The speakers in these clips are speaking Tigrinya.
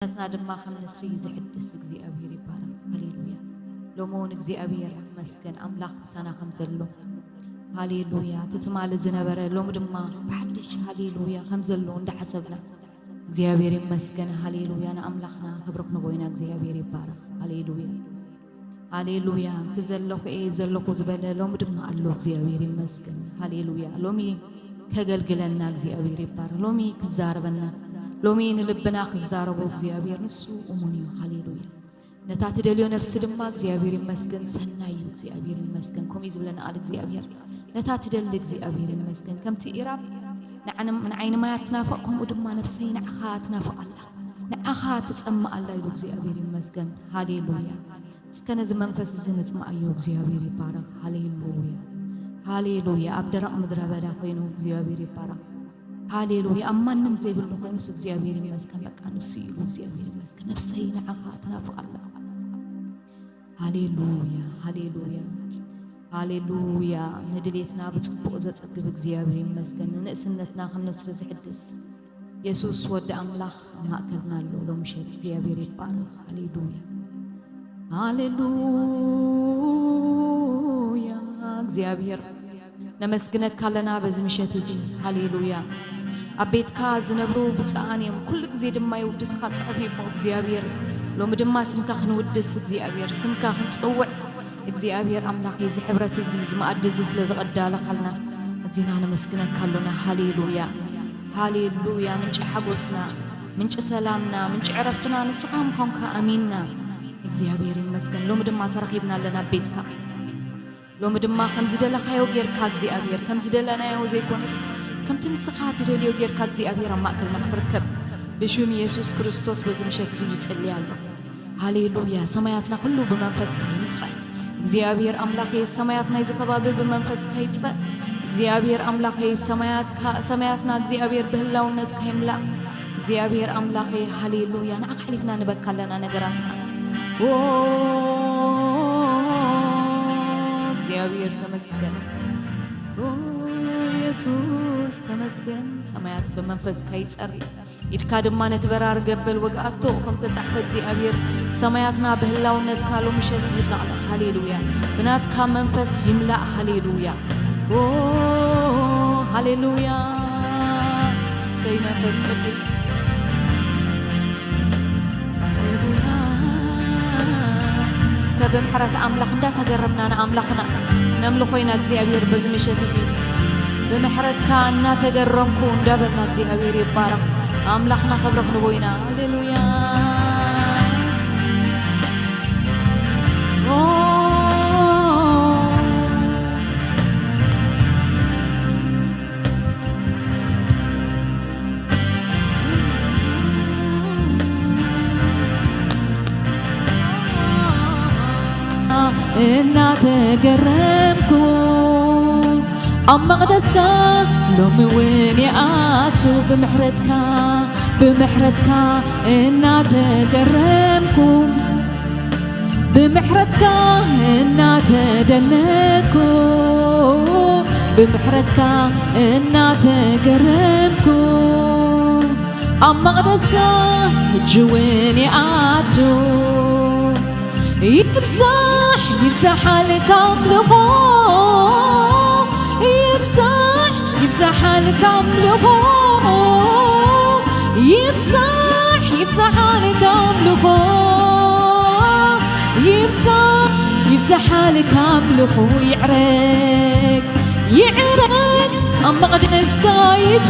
እምነትና ድማ ከም ንስሪ ዝሕድስ እግዚኣብሔር ይባረኽ። ሃሌሉያ። ሎሚ እውን እግዚኣብሔር ይመስገን ኣምላኽ ምሳና ከም ዘሎ። ሃሌሉያ። እቲ ትማሊ ዝነበረ ሎሚ ድማ ብሓድሽ ሃሌሉያ ከም ዘሎ እንዳሓሰብና እግዚኣብሔር ይመስገን። ሃሌሉያ። ንኣምላኽና ክብሪ ክንቦ ኢና። እግዚኣብሔር ይባረኽ። ሃሌሉያ። ሃሌሉያ። እቲ ዘለኹ እየ ዘለኹ ዝበለ ሎሚ ድማ ኣሎ። እግዚኣብሔር ይመስገን። ሃሌሉያ። ሎሚ ከገልግለና እግዚኣብሔር ይባረኽ። ሎሚ ክዛረበና፣ ሎሚ ንልብና ክዛረቦ እግዚኣብሔር ንሱ እሙን እዩ። ሃሌሉያ። ነታ ትደልዮ ነፍሲ ድማ እግዚኣብሔር ይመስገን ሰናይ እዩ። እግዚኣብሔር ይመስገን። ከምኡ እዩ ዝብለና ቃል እግዚኣብሔር። ነታ ትደሊ እግዚኣብሔር ይመስገን። ከምቲ ኢራብ ንዓይኒ ማያት ትናፍቕ ከምኡ ድማ ነፍሰይ ንዓኻ ትናፍቕ ኣላ፣ ንዓኻ ትጸምእ ኣላ ኢሉ እግዚኣብሔር ይመስገን። ሃሌሉያ። እስከ ነዚ መንፈስ እዚ ንጽምኣዮ። እግዚኣብሔር ይባረኽ። ሃሌሉያ። ሃሌሉያ። ኣብ ደረቕ ምድረ በዳ ኮይኑ እግዚኣብሔር ይባረኽ። ሃሌሉያ። ኣብ ማንም ዘይብሉ ኮይኑስ እግዚኣብሔር ይመስገን። በቃ ንሱ ኢሉ እግዚኣብሔር ይመስገን። ነፍሰይ ንዓኻ ትናፍቕ ኣላ። ሃሌሉያ። ሃሌሉያ። ሃሌሉያ። ንድሌትና ብጽቡቕ ዘጸግብ እግዚኣብሔር ይመስገን። ንንእስነትና ከም ንስሪ ዝሕድስ የሱስ ወዲ ኣምላኽ ኣብ ማእከልና ኣሎ። ሎምሸት እግዚኣብሔር ይባረኽ። ሃሌሉያ። ሃሌሉያ። እግዚኣብሔር ነመስግነካ ኣለና በዚ ምሸት እዚ። ሃሌሉያ። ኣብ ቤትካ ዝነብሩ ብፁዓን እዮም፣ ኩሉ ግዜ ድማ የውድስኻ ጽሑፍ እዩ እሞ እግዚኣብሔር። ሎሚ ድማ ስምካ ክንውድስ እግዚኣብሔር፣ ስምካ ክንጽውዕ እግዚኣብሔር ኣምላኽ፣ እዚ ሕብረት እዚ፣ እዚ መኣዲ እዚ ስለ ዘቐዳለኻልና ኣዚና ነመስግነካ ኣሎና። ሃሌሉያ። ሃሌሉያ። ምንጪ ሓጎስና፣ ምንጪ ሰላምና፣ ምንጪ ዕረፍትና ንስኻ ምዃንካ ኣሚንና። እግዚኣብሔር ይመስገን። ሎሚ ድማ ተረኺብና ኣለና ኣብ ቤትካ። ሎሚ ድማ ከም ዝደለኻዮ ጌርካ እግዚኣብሔር፣ ከም ዝደለናዮ ዘይኮነስ ከምቲ ንስኻ ትደልዮ ጌርካ እግዚኣብሔር ኣብ ማእከልና ክትርከብ ብሽም የሱስ ክርስቶስ በዚ ምሸት እዚ ይጽሊ ኣለኹ። ሃሌሉያ። ሰማያትና ኩሉ ብመንፈስካ ይጽረ። እግዚኣብሔር ኣምላኸይ ሰማያት ናይዚ ከባቢ ብመንፈስካ ይጽረ። እግዚኣብሔር ኣምላኸይ ሰማያትካ፣ ሰማያትና እግዚኣብሔር ብህላውነትካ ይምላእ። እግዚኣብሔር ኣምላኸይ ሃሌሉያ። ንዓኻ ሓሊፍና ንበካ ኣለና ነገራትና። ኦ እግዚኣብሔር ተመስገን። ኦ የሱስ ተመስገን። ሰማያት ብመንፈስካ ይጸሪ። ኢድካ ድማ ነቲ በራሪ ገበል ወግኣቶ፣ ከም ተጻሕፈ እግዚኣብሔር ሰማያትና ብህላውነትካ ሎምሸት ይላዕላዕ። ሃሌሉያ። ብናትካ መንፈስ ይምላእ። ሃሌሉያ። ኦ ሃሌሉያ። ሰይ መንፈስ ቅዱስ። ሃሌሉያ። እስከ ብምሕረት ኣምላኽ እንዳተገረምና ንኣምላኽና ነምልኾ ኢና እግዚኣብሔር በዚ ምሸት እዚ። ብምሕረትካ እናተገረምኩ እንዳበልና እግዚኣብሔር ይባረኽ። ኣምላኽና ክብሪ ክንቦ ኢና። ሃሌሉያ። ኦ እናተገረምኩ ኣብ መቕደስካ ሎሚ እውን ይኣቱ ብምሕረትካ ብምሕረትካ እናተገረምኩ ብምሕረትካ እናተደነኩ ብምሕረትካ እናተገረምኩ ኣብ መቕደስካ ሕጂ እውን ይኣቱ ይብዛሕ ይብዛሓልካ ኣምልኾ ይብዛሕ ይብዛሓልካ ኣምልኾ ይብዛሕ ይብዛሓልካ ኣምልኾ ይብዛሕ ይብዛሓልካ ኣምልኾ ይዕረግ ይዕረግ ኣብ መቕደስካ ይቶ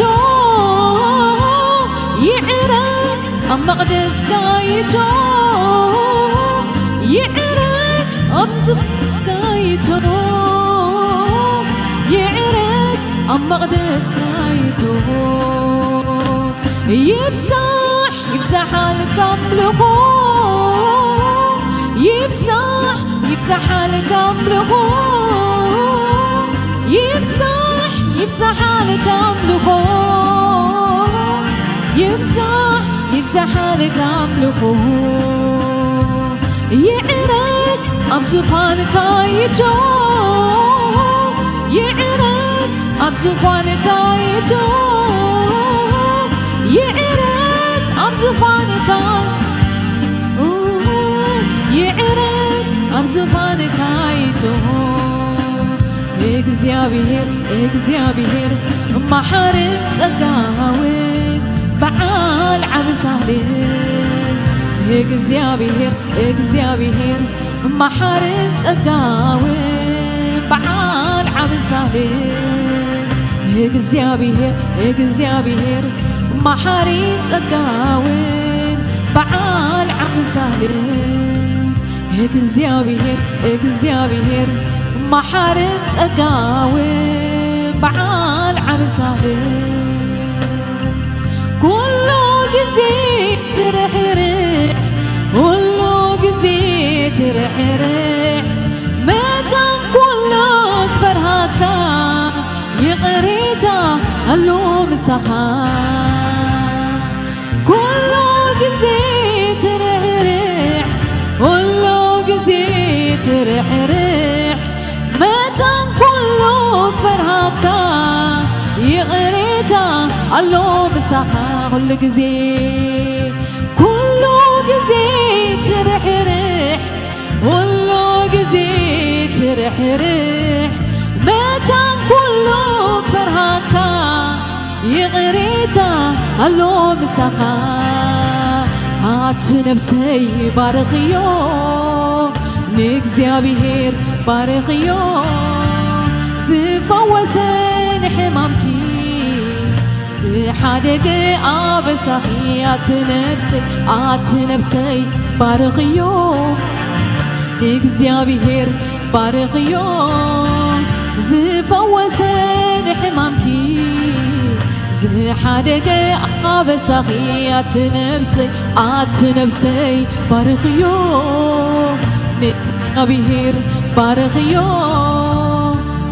ይዕረግ ኣብ መቕደስካ ይቶ ይዕረግ ኣብ መቕደስካ ይቶ ይዕረግ ኣብ መቕደስካ ይቶ ይብዛሕ ይብዛሓልካ ኣምልኾ ይብዛሕ ይብዛሓልካ ኣምልኾ ይብዛሕ ይብዛሓልካ ኣምልኾ ይብዛሕ ይብዛሓልካ ኣምልኾ ይዕረግ ኣብ ዙፋንካ ይቶ ይዕረግ ኣብ ዙፋንካ ይቶ ይዕረግ ኣብ ዙፋንካ ዙፋንካ ይትሆ እግዚኣብሔር፣ እግዚኣብሔር መሓርን ጸጋውን በዓል ዓቢ ሳህልን። እግዚኣብሔር፣ እግዚኣብሔር መሓርን ጸጋውን በዓል ዓቢ ሳህልን። እግዚኣብሔር፣ እግዚኣብሔር መሓርን ጸጋውን በዓል ዓቢ ሳህልን። እግዚኣብሔር፣ እግዚኣብሔር መሓርን ጸጋውን በዓል ዓቢ ሳህልን። ኩሉ ግዜ ትርሕርሕ፣ ኩሉ ግዜ ትርሕርሕ፣ መታን ኩሉ ክፈርሃካ ይቕሬታ ኣሎ ምሳኻ። ኩሉ ግዜ ትርሕርሕ፣ ኩሉ ግዜ ትርሕርሕ፣ መታን ኩሉ ክፈርሃካ ይቕሬታ ኣሎ ምሳኻ። ኩሉ ግዜ፣ ኩሉ ግዜ ትርሕርሕ፣ ኩሉ ግዜ ትርሕርሕ፣ መታን ኩሉ ክፈርሃካ ይቕሬታ ኣሎ ምሳኻ። ኣቲ ነፍሰይ ባርኽዮ ንእግዚኣብሔር፣ ባርኽዮ ዝፈወሰ ንሕማምኪ ዝሓደገ ኣበሳኺ። ኣቲ ነፍሰይ፣ ኣቲ ነፍሰይ ባርኽዮ ንእግዚኣብሔር፣ ባርኽዮ ዝፈወሰ ንሕማምኪ ዝሓደገ ኣበሳኺ። ኣቲ ነፍሰይ፣ ኣቲ ነፍሰይ ባርኽዮ ንእግዚኣብሔር፣ ባርኽዮ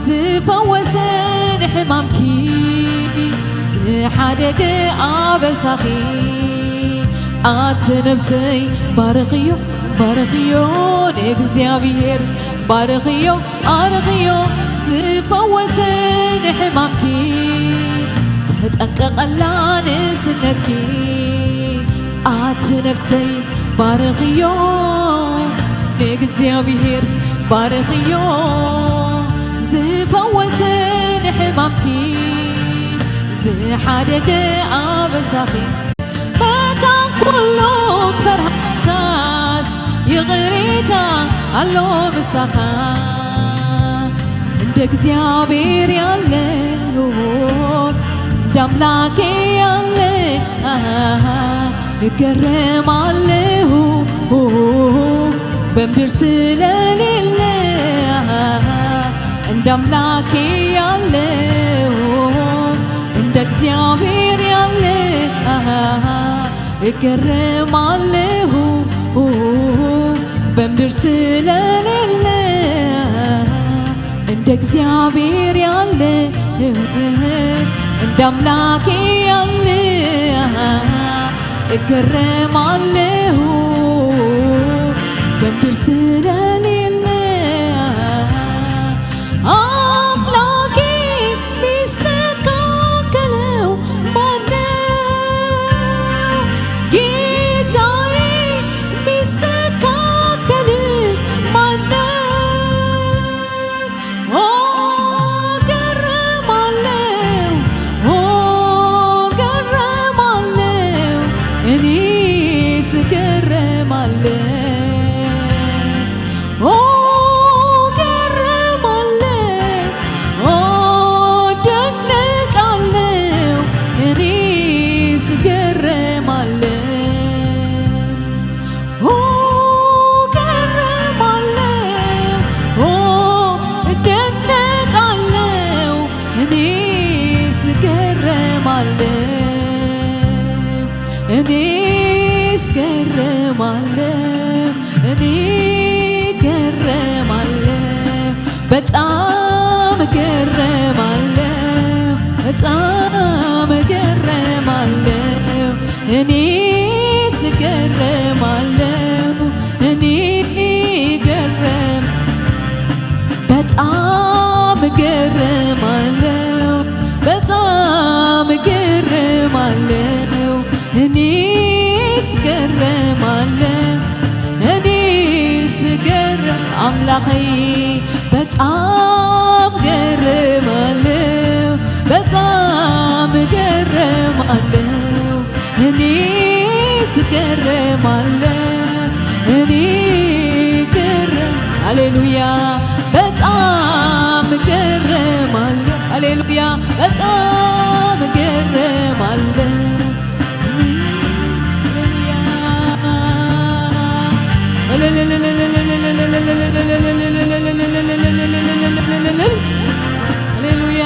ዝፈወሰ ንሕማምኪ ዝሓደገ ኣበሳኺ። ኣቲ ነፍሰይ ባርኽዮ፣ ባርኽዮ ንእግዚኣብሔር፣ ባርኽዮ፣ ባርኽዮ ዝፈወሰ ንሕማምኪ ተጠንቀቐላ ንእስነትኪ። ኣቲ ነፍሰይ ባርኽዮ ንእግዚኣብሔር፣ ባርኽዮ ዝፈወሰ ንሕማምኪ ዝሓደገ ኣበሳኺ። መታን ኩሉ ክፈርሃካስ ይቕሬታ ኣሎ ምሳኻ። እንደ እግዚኣብሔር ያለ እንደ አምላኬ ያለ እገረማለሁ በምድር ስለሌለ። እንደ አምላኬ ያለ እንደ እግዚአብሔር ያለ እገረማለሁ በምድር ስለሌለ። እንደ እግዚአብሔር ያለ እንደ አምላኬ ያለ እገረማለሁ በምድር ስለሌለ። አምላኬ ሚስተካከለው ማነው? ጌታዬ ሚስተካከል ማነው? ኦ ገረማለው፣ ኦ ገረማለው፣ እኔስ ገረማለው። ኦ ገረማለው፣ ኦ ደነቃለው፣ እኔስ ገረማለው። ኦ ገረማለው፣ ኦ እደነቃለው፣ እኔስ ገረማለው፣ እኔስ ገረማለው፣ እኔ ገረማለው፣ በጣም ገረማለው፣ በጣም ገረማለው፣ እኔስ ገረማለው፣ እኔ ገረም በጣም እገረማለሁ፣ በጣም እገረማለሁ፣ እኔስ እገረማለሁ፣ እኔስ እገረም-፣ ኣኸይ በጣም ገርማለሁ፣ በጣም ገርማለሁ። እኔ ትገረማለህ፣ እኔ ገረ-፣ ሃሌሉያ፣ በጣም ገረማለሁ። ሃሌሉያ፣ በጣም ገረማለሁ። ሃሌሉያ።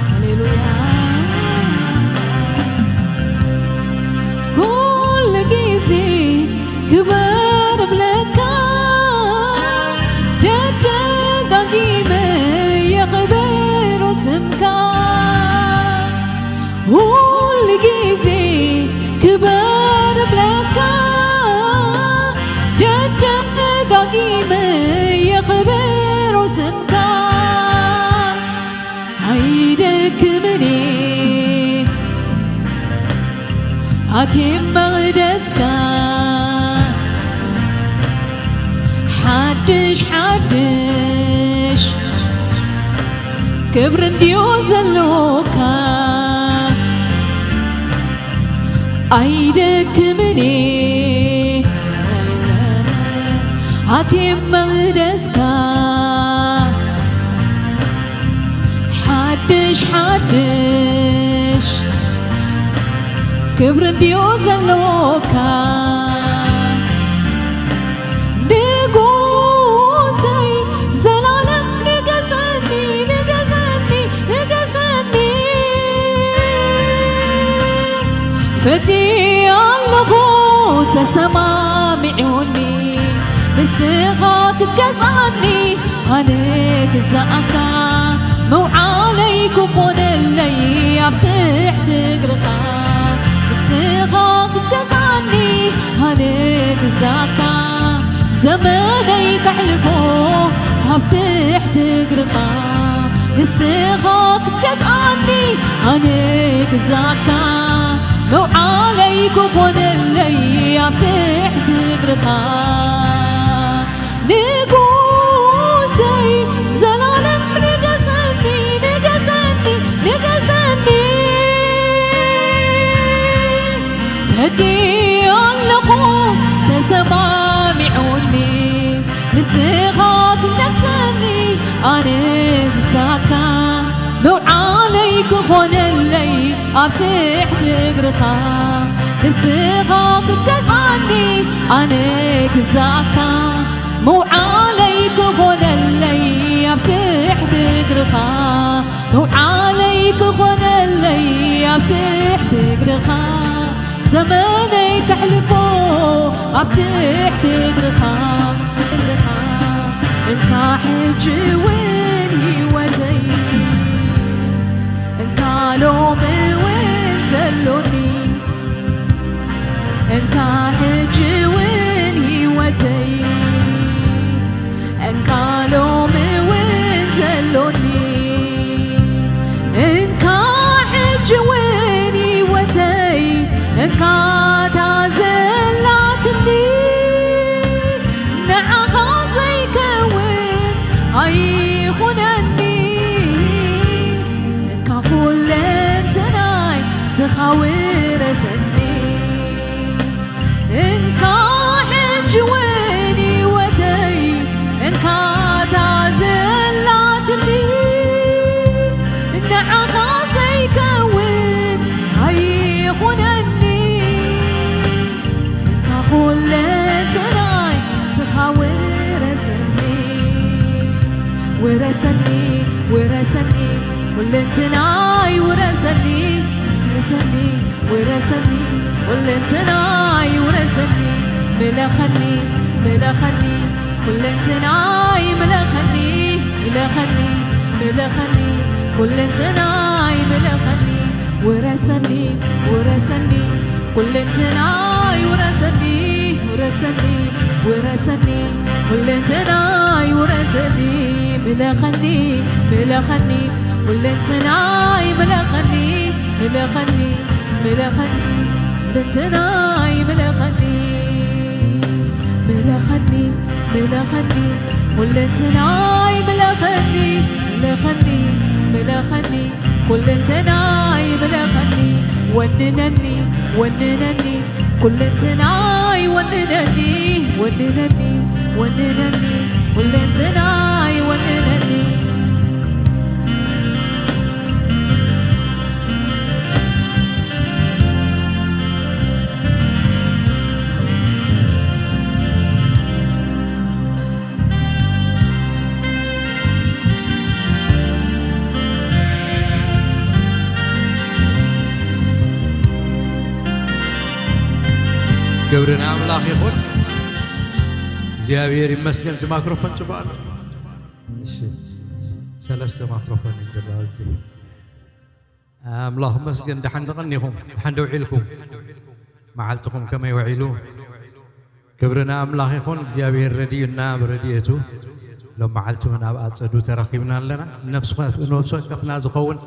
ሃሌሉያ። ኩሉ ግዜ ክበር እብለካ፣ ደጋጊመ የኽብሮ ስምካ። ኩሉ ግዜ ክበር እብለካ፣ ደጋጊመ የኽብሮ ስምካ። ኣይደክምን ኣትየ መቕደስካ፣ ሓድሽ ሓድሽ ክብሪ እንድዩ ዘለካ። ኣይደክምን ኣትየ መቕደስካ፣ ሓድሽ ሓድሽ ክብሪ እንድዩ ዘለካ። ንጉሰይ ዘላለም ንገሰኒ፣ ንገሰኒ፣ ንገሰኒ። ፈትየ ኣለኹ ተሰማሚዑኒ፣ ንስኻ ክትገዝኣኒ ኣነ ግዛእካ። መውዓለይ ክኾነለይ ኣብ ትሕቲ እግርኻ፣ ንስኻ ክትገዝኣኒ ኣነ ግዛእካ። ዘመነይ ከሕልፎ ኣብ ትሕቲ እግርኻ፣ ንስኻ ክትገዝኣኒ ኣነ ግዛእካ። መውዓለይ ክኾነለይ ኣብ ትሕቲ እግርኻ። ንጉሰይ ዘላለም ንገሰኒ፣ ንገሰኒ፣ ንገሰኒ። ፈትየ ኣለኹ ተሰማሚዑኒ፣ ንስኻ ክትነግሰኒ ኣነ ግዛእካ። መውዓለይ ክኾነለይ ኣብ ትሕቲ እግርኻ፣ ንስኻ ክትገዝኣኒ ኣነ ግዛእካ። መውዓለይ ክኾነለይ ኣብ ትሕቲ እግርኻ፣ መውዓለይ ክኾነለይ ኣብ ትሕቲ እግርኻ። ዘመነይ ከሕልፎ ኣብ ትሕቲ እግርኻ፣ እግርኻ። እንካ ሕጂ እውን ህይወተይ፣ እንካ ሎሚ እውን ዘሎኒ፣ እንካ ሕጂ እውን ህይወተይ፣ እንካ ሎሚ እውን ዘሎኒ፣ እንካ ሕጂ እውን ህይወተይ፣ እንካ እታ ዘላትኒ፣ ንዓኻ ዘይከውን ኣይኹነኒ። እንካ ኩለንተናይ ስኻ ውረሰኒ። እንካ ሕጂ እውን ህይወተይ፣ እንካ እታ ዘላትኒ፣ ንዓኻ ዘይከውን ኣይኹነኒ። እንካ ኩለንተናይ ስኻ ውረሰኒ። ውረሰኒ፣ ውረሰኒ፣ ኩለንተናይ ውረሰኒ። ውረሰኒ፣ ውረሰኒ፣ ኩለንተናይ ውረሰኒ። ምለኸኒ፣ ምለኸኒ፣ ኩለንተናይ ምለኸኒ። ምለኸኒ፣ ምለኸኒ፣ ኩለንተናይ ምለኸኒ። ውረሰኒ፣ ውረሰኒ፣ ኩለንትናይ ውረሰኒ፣ ውረሰኒ፣ ውረሰኒ፣ ኩለንትናይ ውረሰኒ፣ ምለኸኒ፣ ምለኸኒ፣ ኩለንትናይ ምለኸኒ፣ ምለኸኒ፣ ምለኸኒ፣ ኩለንትናይ ምለኸኒ፣ ምለኸኒ፣ ምለኸኒ፣ ኩለንትናይ ምለኸኒ፣ ምለኸኒ፣ ምለኸኒ፣ ኩለንትናይ ምለኸኒ፣ ወንነኒ፣ ወንነኒ፣ ኩለንትናይ ወንነኒ፣ ወንነኒ፣ ወንነኒ፣ ኩለንትናይ ወንነኒ። ክብሪ ንኣምላኽ ይኹን። እግዚኣብሔር ይመስገን። እዚ ማይክሮፎን ጽቡቕ ኣሎ። እሺ፣ ሰለስተ ማይክሮፎን እዩ ዘለዎ ኣብዚ። ኣምላኽ መስገን። ደሓን ደቐኒኹም፣ ደሓን ደውዒልኩም። መዓልትኹም ከመይ ውዒሉ? ክብሪ ንኣምላኽ ይኹን። እግዚኣብሔር ረድዩና ብረድኤቱ ሎም መዓልቲ እውን ኣብ ኣጸዱ ተረኺብና ኣለና። ነፍሲ ወከፍና ዝኸውን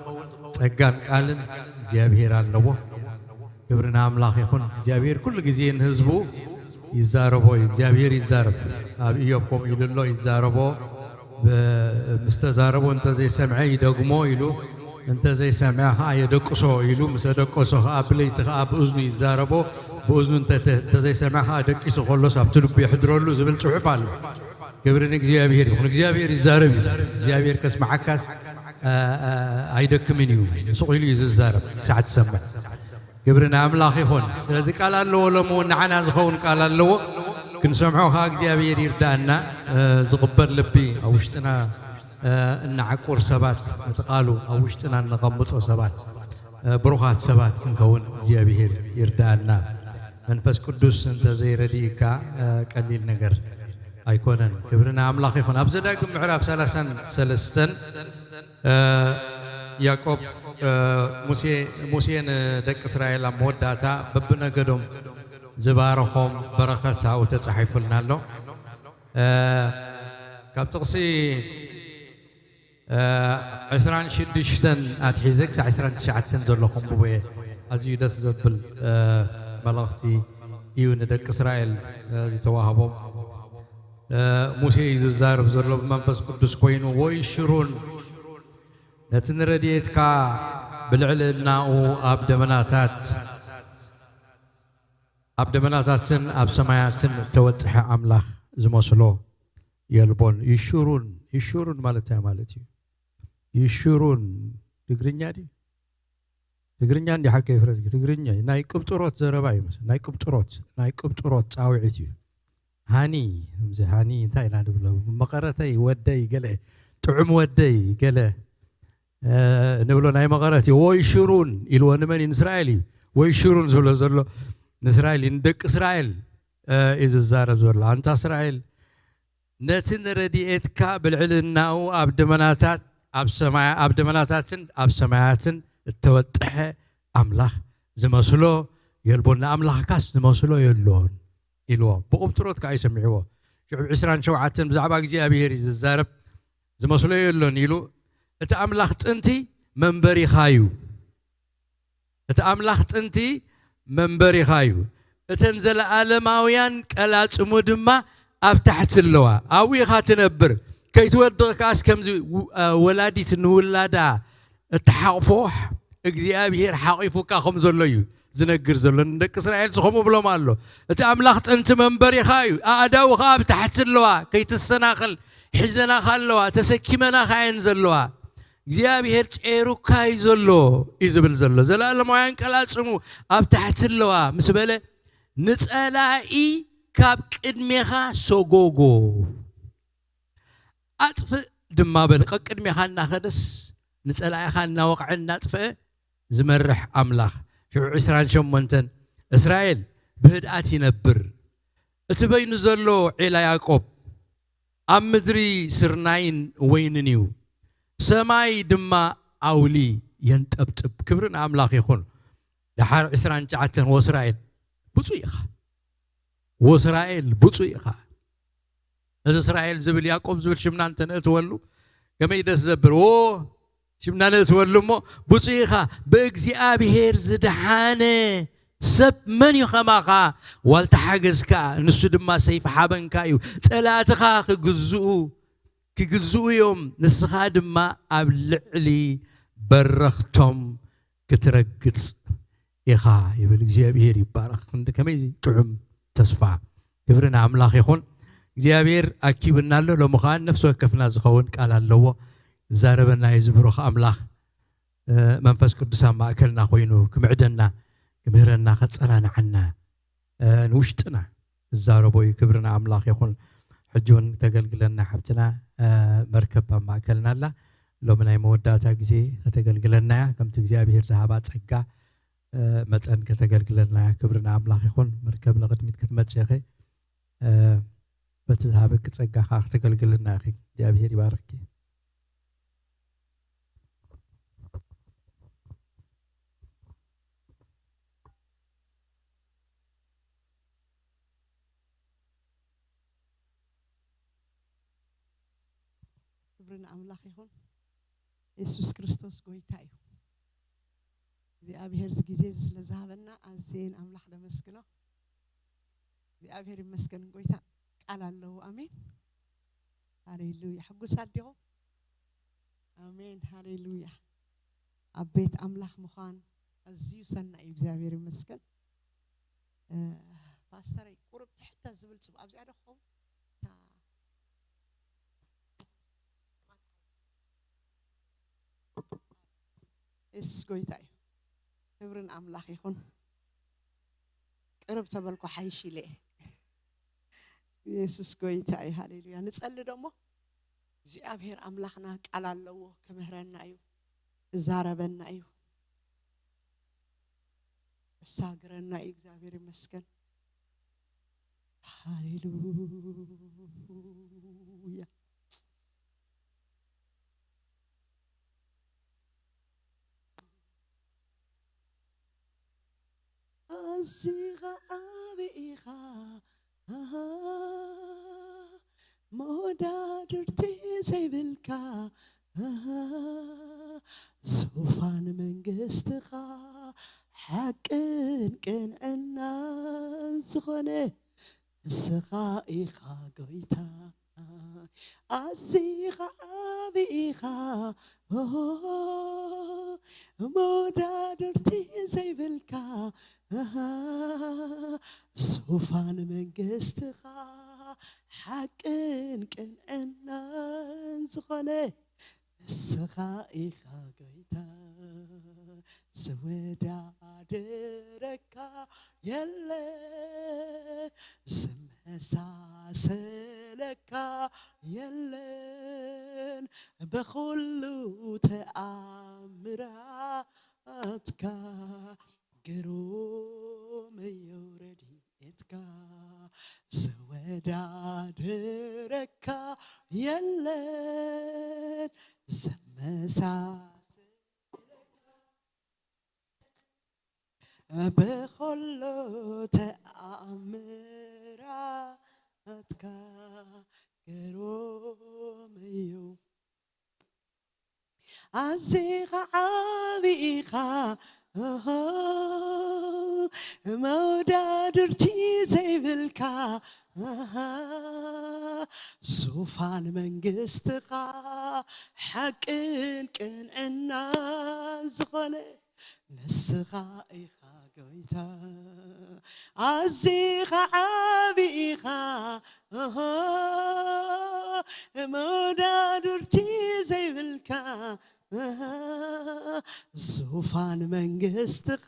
ጸጋን ቃልን እግዚኣብሔር ኣለዎ። ክብሪ ንኣምላኽ ይኹን። እግዚኣብሔር ኩሉ ግዜ ንህዝቡ ይዛረቦ እዩ። እግዚኣብሔር ይዛረብ። ኣብ ኢዮብ ከምኡ ኢሉ ኣሎ፣ ይዛረቦ። ብ-፣ ምስ ተዛረቦ እንተዘይሰምዐ ይደግሞ ኢሉ፣ እንተዘይሰምዐ ኸዓ የደቅሶ ኢሉ፣ ምስ ኣደቀሶ ኸዓ ብለይቲ ኸዓ ብእዝኑ ይዛረቦ፣ ብእዝኑ እንተ-፣ እንተዘይሰምዐ ኸዓ ደቂሱ ከሎስ ኣብቲ ልቡ የሕድረሉ ዝብል ጽሑፍ ኣሎ። ክብሪ ንእግዚኣብሔር ይኹን። እግዚኣብሔር ይዛረብ እዩ። እግዚኣብሔር ከስምዓካስ፣ አ፣ አ፣ ኣይደክምን እዩ። ስቕ ኢሉ እዩ ዝዛረብ ክሳዕ ትሰምዕ። ክብሪ ንኣምላኽ ይኹን። ስለዚ ቃል ኣለዎ፣ ሎሚ እውን ንዓና ዝኸውን ቃል ኣለዎ። ክንሰምዖ ኸዓ እግዚኣብሔር ይርዳእና። እ፣ ዝቕበል ልቢ ኣብ ውሽጥና፣ እ፣ እንዓቁር ሰባት፣ ነቲ ቃሉ ኣብ ውሽጥና እነቐምጦ ሰባት፣ እ፣ ብሩኻት ሰባት ክንከውን እግዚኣብሔር ይርዳእና። መንፈስ ቅዱስ እንተዘይረድእካ፣ እ፣ ቀሊል ነገር ኣይኮነን። ክብሪ ንኣምላኽ ይኹን። ኣብ ዘዳግም ምዕራፍ ሰላሳን ሰለስተን፣ እ፣ ያዕቆብ፣ እ፣ ሙሴ፣ ሙሴ ንደቂ እስራኤል ኣብ መወዳእታ በብነገዶም ዝባረኾም በረኸት ኣብኡ ተጻሒፉልና ኣሎ። እ፣ ካብ ጥቕሲ፣ እ፣ ዕስራን ሽዱሽተን ኣትሒዘ ክሳዕ ዕስራን ትሽዓተን ዘሎ ከንብቦ እየ። ኣዝዩ ደስ ዘብል፣ እ፣ መልእኽቲ እዩ ንደቂ እስራኤል፣ እ፣ ዝተዋህቦም። እ፣ ሙሴ እዩ ዝዛረብ ዘሎ ብመንፈስ ቅዱስ ኮይኑ፣ "ወይሽሩን ነቲ ንረድኤትካ ብልዕልናኡ ኣብ ደመናታት፣ ኣብ ደመናታትን ኣብ ሰማያትን እተወጥሐ ኣምላኽ ዝመስሎ የልቦን." ይሽሩን፣ ይሽሩን ማለት እንታይ ማለት እዩ? ይሽሩን ትግርኛ ድዩ? ትግርኛ እንዲ ሓቀይ ፍረዝጊ፣ ትግርኛ እዩ። ናይ ቅብጥሮት ዘረባ እዩ መስ-፣ ናይ ቅብጥሮት፣ ናይ ቅብጥሮት ጻውዒት እዩ። ሃኒ፣ ከምዚ ሃኒ እንታይ ኢና ንብሎ? መቐረተይ፣ ወደይ፣ ገለ ጥዑም ወደይ፣ ገለ፣ እ፣ ንብሎ ናይ መቐረት እዩ። ወይ ሽሩን ኢልዎ ንመን እዩ? ንእስራኤል እዩ። ወይ ሽሩን ዝብሎ ዘሎ ንእስራኤል እዩ። ንደቂ እስራኤል፣ እ፣ እዩ ዝዛረብ ዘሎ። ኣንታ እስራኤል፣ ነቲ ንረድኤትካ ብልዕልናኡ ኣብ ደመናታት፣ ኣብ ሰማያ-፣ ኣብ ደመናታትን ኣብ ሰማያትን እተወጥሐ ኣምላኽ ዝመስሎ የልቦን፣ ንኣምላኽካስ ዝመስሎ የሎን ኢልዎ። ብቕብጥሮት ከኣ ይሰሚዕዎ። ሽዑ ዕስራን ሸውዓተን ብዛዕባ እግዚኣብሄር እዩ ዝዛረብ። ዝመስሎ የሎን ኢሉ፣ እቲ ኣምላኽ ጥንቲ መንበሪኻ እዩ። እቲ ኣምላኽ ጥንቲ መንበሪኻ እዩ። እተን ዘለኣለማውያን ቀላጽሙ ድማ ኣብ ታሕቲ ኣለዋ። ኣብኡ ኢኻ ትነብር። ከይትወድቕ ከኣስ ከምዚ ው-፣ እ፣ ወላዲት ንውላዳ እትሓቕፎ እግዚኣብሄር ሓቒፉካ ከም ዘሎ እዩ ዝነግር ዘሎ። ንደቂ እስራኤል ዝኸምኡ ብሎም ኣሎ። እቲ ኣምላኽ ጥንቲ መንበሪኻ እዩ። ኣእዳውኻ ኣብ ታሕቲ ኣለዋ። ከይትሰናኸል ሒዘናኻ ኣለዋ። ተሰኪመናኻ እየን ዘለዋ። እግዚኣብሄር ጨይሩካ እዩ ዘሎ እዩ ዝብል ዘሎ። ዘለኣለማውያን ቀላጽሙ ኣብ ታሕቲ ኣለዋ ምስ በለ፣ ንጸላኢ ካብ ቅድሜኻ ሰጎጎ፣ ኣጥፍእ ድማ በል። ቀቅድሜኻ እናኸደስ ንጸላኢኻ እናወቕዐ እናጥፍአ ዝመርሕ ኣምላኽ። ሽዑ ዕስራን ሸሞንተን፣ እስራኤል ብህድኣት ይነብር፣ እቲ በይኑ ዘሎ ዒላ ያዕቆብ ኣብ ምድሪ ስርናይን ወይንን እዩ፣ ሰማይ ድማ ኣውሊ የንጠብጥብ። ክብሪ ንኣምላኽ ይኹን። ደሓር ዕስራን ትሽዓተን ወእስራኤል ብፁዕ ኢኻ፣ ወእስራኤል ብፁዕ ኢኻ። እዚ እስራኤል ዝብል ያዕቆብ ዝብል ሽምና እንተነእትወሉ ከመይ ደስ ዘብል። ዎ ሽምና ነእትወሉ እሞ ብፁዕ ኢኻ። ብእግዚኣብሔር ዝደሓነ ሰብ መን እዩ ከማኻ? ዋልታ ሓገዝካ፣ ንሱ ድማ ሰይፊ ሓበንካ እዩ። ጸላእትኻ ክግዝኡ ክግዝኡ እዮም፣ ንስኻ ድማ ኣብ ልዕሊ በረኽቶም ክትረግጽ ኢኻ ይብል። እግዚኣብሔር ይባረኽ። ክንዲ ከመይ ጥዑም ተስፋ። ክብሪ ንኣምላኽ ይኹን። እግዚኣብሔር ኣኪብና ኣሎ። ሎሚ ኸዓ ነፍሲ ወከፍና ዝኸውን ቃል ኣለዎ። ዝዛረበና እዩ ዝብሩኽ ኣምላኽ። እ፣ መንፈስ ቅዱስ ኣብ ማእከልና ኮይኑ ክምዕደና፣ ክምህረና፣ ከጸናንዓና፣ እ፣ ንውሽጥና ዝዛረቦ እዩ። ክብሪ ንኣምላኽ ይኹን። ሕጂ እውን ተገልግለና ሓብትና፣ እ፣ መርከብ ኣብ ማእከልና ኣላ። ሎሚ ናይ መወዳእታ ግዜ ከተገልግለና እያ። ከምቲ እግዚኣብሔር ዝሃባ ጸጋ፣ እ፣ መጠን ከተገልግለና እያ። ክብሪ ንኣምላኽ ይኹን። መርከብ ንቕድሚት ክትመጽእ ኢኺ። እ፣ በቲ ዝሃበኪ ጸጋ ኸዓ ከተገልግልና ኢኺ። እግዚኣብሔር ይባርኽኪ። ክብሪ ንኣምላኽ ይኹን። የሱስ ክርስቶስ ጎይታ እዩ። እግዚኣብሔር እዚ ግዜ እዚ ስለ ዝሃበና ኣዝየ ንኣምላኽ ደመስግኖ። እግዚኣብሔር ይመስገን። ጎይታ ቃል ኣለዎ። ኣሜን። ሃሌሉያ። ሕጉሳት ዲኹም? ኣሜን። ሃሌሉያ። ኣብ ቤት ኣምላኽ ምዃን ኣዝዩ ሰናይ እዩ። እግዚኣብሔር ይመስገን። እ፣ ፓስተረይ ቁሩብ ትሕተ ዝብል ጽቡቕ ኣብዚኣ ዶ ክኸውን? እታ የሱስ ጎይታ እዩ። ክብሪ ንኣምላኽ ይኹን። ቅርብ ተበልኩ ሓይሽ ኢለ እየ። የሱስ ጎይታ እዩ። ሃሌሉያ። ንጸሊ ደሞ እግዚኣብሔር ኣምላኽና ቃል ኣለዎ። ክምህረና እዩ። ክዛረበና እዩ። ክሳግረና እዩ። እግዚኣብሔር ይመስገን። ሃሌሉያ። ኣዚኻ ዓቢ ኢኻ፣ ኣሃ፣ መወዳድርቲ ዘይብልካ፣ ኣሃ፣ ዙፋን መንግስትኻ ሓቅን ቅንዕናን ዝኾነ ንስኻ ኢኻ ጎይታ። ኣዚኻ ዓቢ ኢኻ፣ ኦሆ፣ መወዳድርቲ ዘይብልካ፣ ኣሃ፣ ዙፋን መንግስትኻ ሓቅን ቅንዕናን ዝኾነ ንስኻ ኢኻ ጎይታ። ዝወዳደረካ የለ፣ ዝመሳሰለካ የለን፣ በኹሉ ተኣምራትካ ግሩም እዩ ረድኤትካ። ዝወዳደረካ የለን፣ ዝመሳሰለካ በኹሉ ተኣምራትካ ግሩም እዩ። ኣዚኻ ዓቢ ኢኻ፣ ኦሆ፣ መውዳድርቲ ዘይብልካ፣ ኣሃ፣ ዙፋን መንግስትኻ ሓቅን ቅንዕናን ዝኾነ ንስኻ ኢኻ ጎይታ። ኣዚኻ ዓቢ ኢኻ፣ ኦሆ፣ መውዳድርቲ ዘይብልካ፣ ኣሃ፣ ዙፋን መንግስትኻ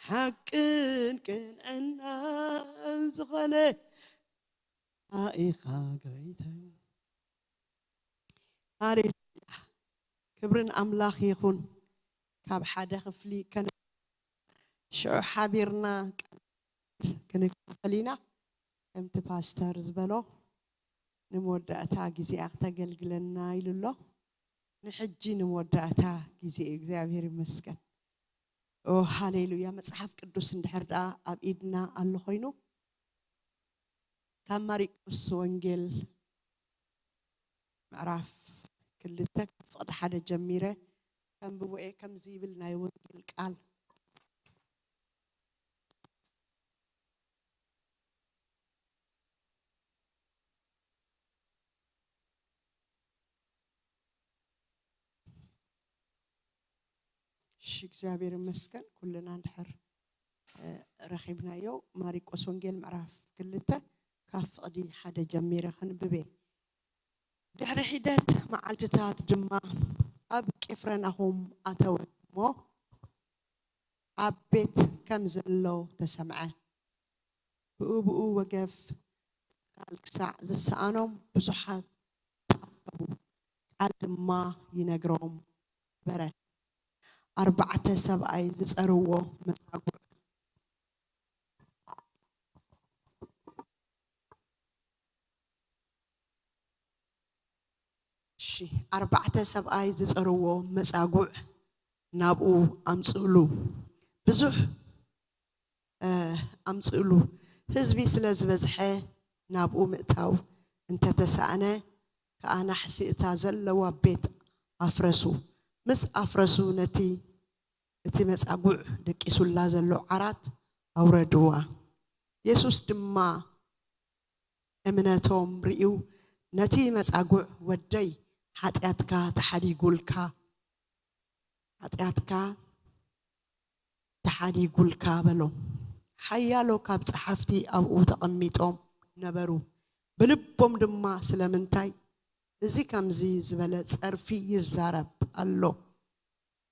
ሓቅን ቅንዕናን ዝኾነ ኢኻ ጎይታ። ሃሌሉያ። ክብርን ኣምላኽ ይኹን። ካብ ሓደ ክፍሊ ከን-፣ ሽዑ ሓቢርና ክንካፈል ኢና። ከምቲ ፓስተር ዝበሎ፣ ንመወዳእታ ግዜኣ ክተገልግለና ኢሉ ኣሎ። ንሕጂ ንመወዳእታ ግዜ እዩ። እግዚኣብሔር ይመስገን። ኦ ሃሌሉያ። መጽሓፍ ቅዱስ እንድሕር ደኣ ኣብ ኢድና ኣሎ ኮይኑ፣ ካብ ማሪቆስ ወንጌል ምዕራፍ ክልተ ካብ ፍቕዲ ሓደ ጀሚረ ከንብቦ እየ። ከምዚ ይብል ናይ ወንጌል ቃል። እሺ፣ እግዚኣብሔር ይመስገን፣ ኩልና እንድሕር፣ እ፣ ረኺብናዮ። ማሪቆስ ወንጌል ምዕራፍ ክልተ ካብ ፍቕዲ ሓደ ጀሚረ ክንብብ እየ። ድሕሪ ሒደት መዓልትታት ድማ ኣብ ቂፍርናሆም ኣተወ እሞ ኣብ ቤት ከም ዘሎ ተሰምዐ። ብኡ ብኡ ወገፍ ቃል ክሳዕ ዝሰኣኖም ብዙሓት ተኣከቡ። ቃል ድማ ይነግሮም ነበረ። ኣርባዕተ ሰብኣይ ዝጸርዎ መጻጉዕ። እሺ፣ ኣርባዕተ ሰብኣይ ዝጸርዎ መጻጉዕ ናብኡ ኣምጽእሉ። ብዙሕ፣ እ፣ ኣምጽእሉ። ህዝቢ ስለ ዝበዝሐ ናብኡ ምእታው እንተተሳእነ ከኣ ናሕሲ እታ ዘለዋ ቤት ኣፍረሱ። ምስ ኣፍረሱ ነቲ፣ እቲ መጻጉዕ ደቂሱላ ዘሎ ዓራት ኣውረድዋ። የሱስ ድማ እምነቶም ርእዩ ነቲ መጻጉዕ፣ "ወደይ፣ ሓጢኣትካ ተሓዲጉልካ፣ ሓጢኣትካ ተሓዲጉልካ" በሎ። ሓያሎ ካብ ጸሓፍቲ ኣብኡ ተቐሚጦም ነበሩ። ብልቦም ድማ፣ "ስለምንታይ እዚ ከምዚ ዝበለ ጸርፊ ይዛረብ ኣሎ?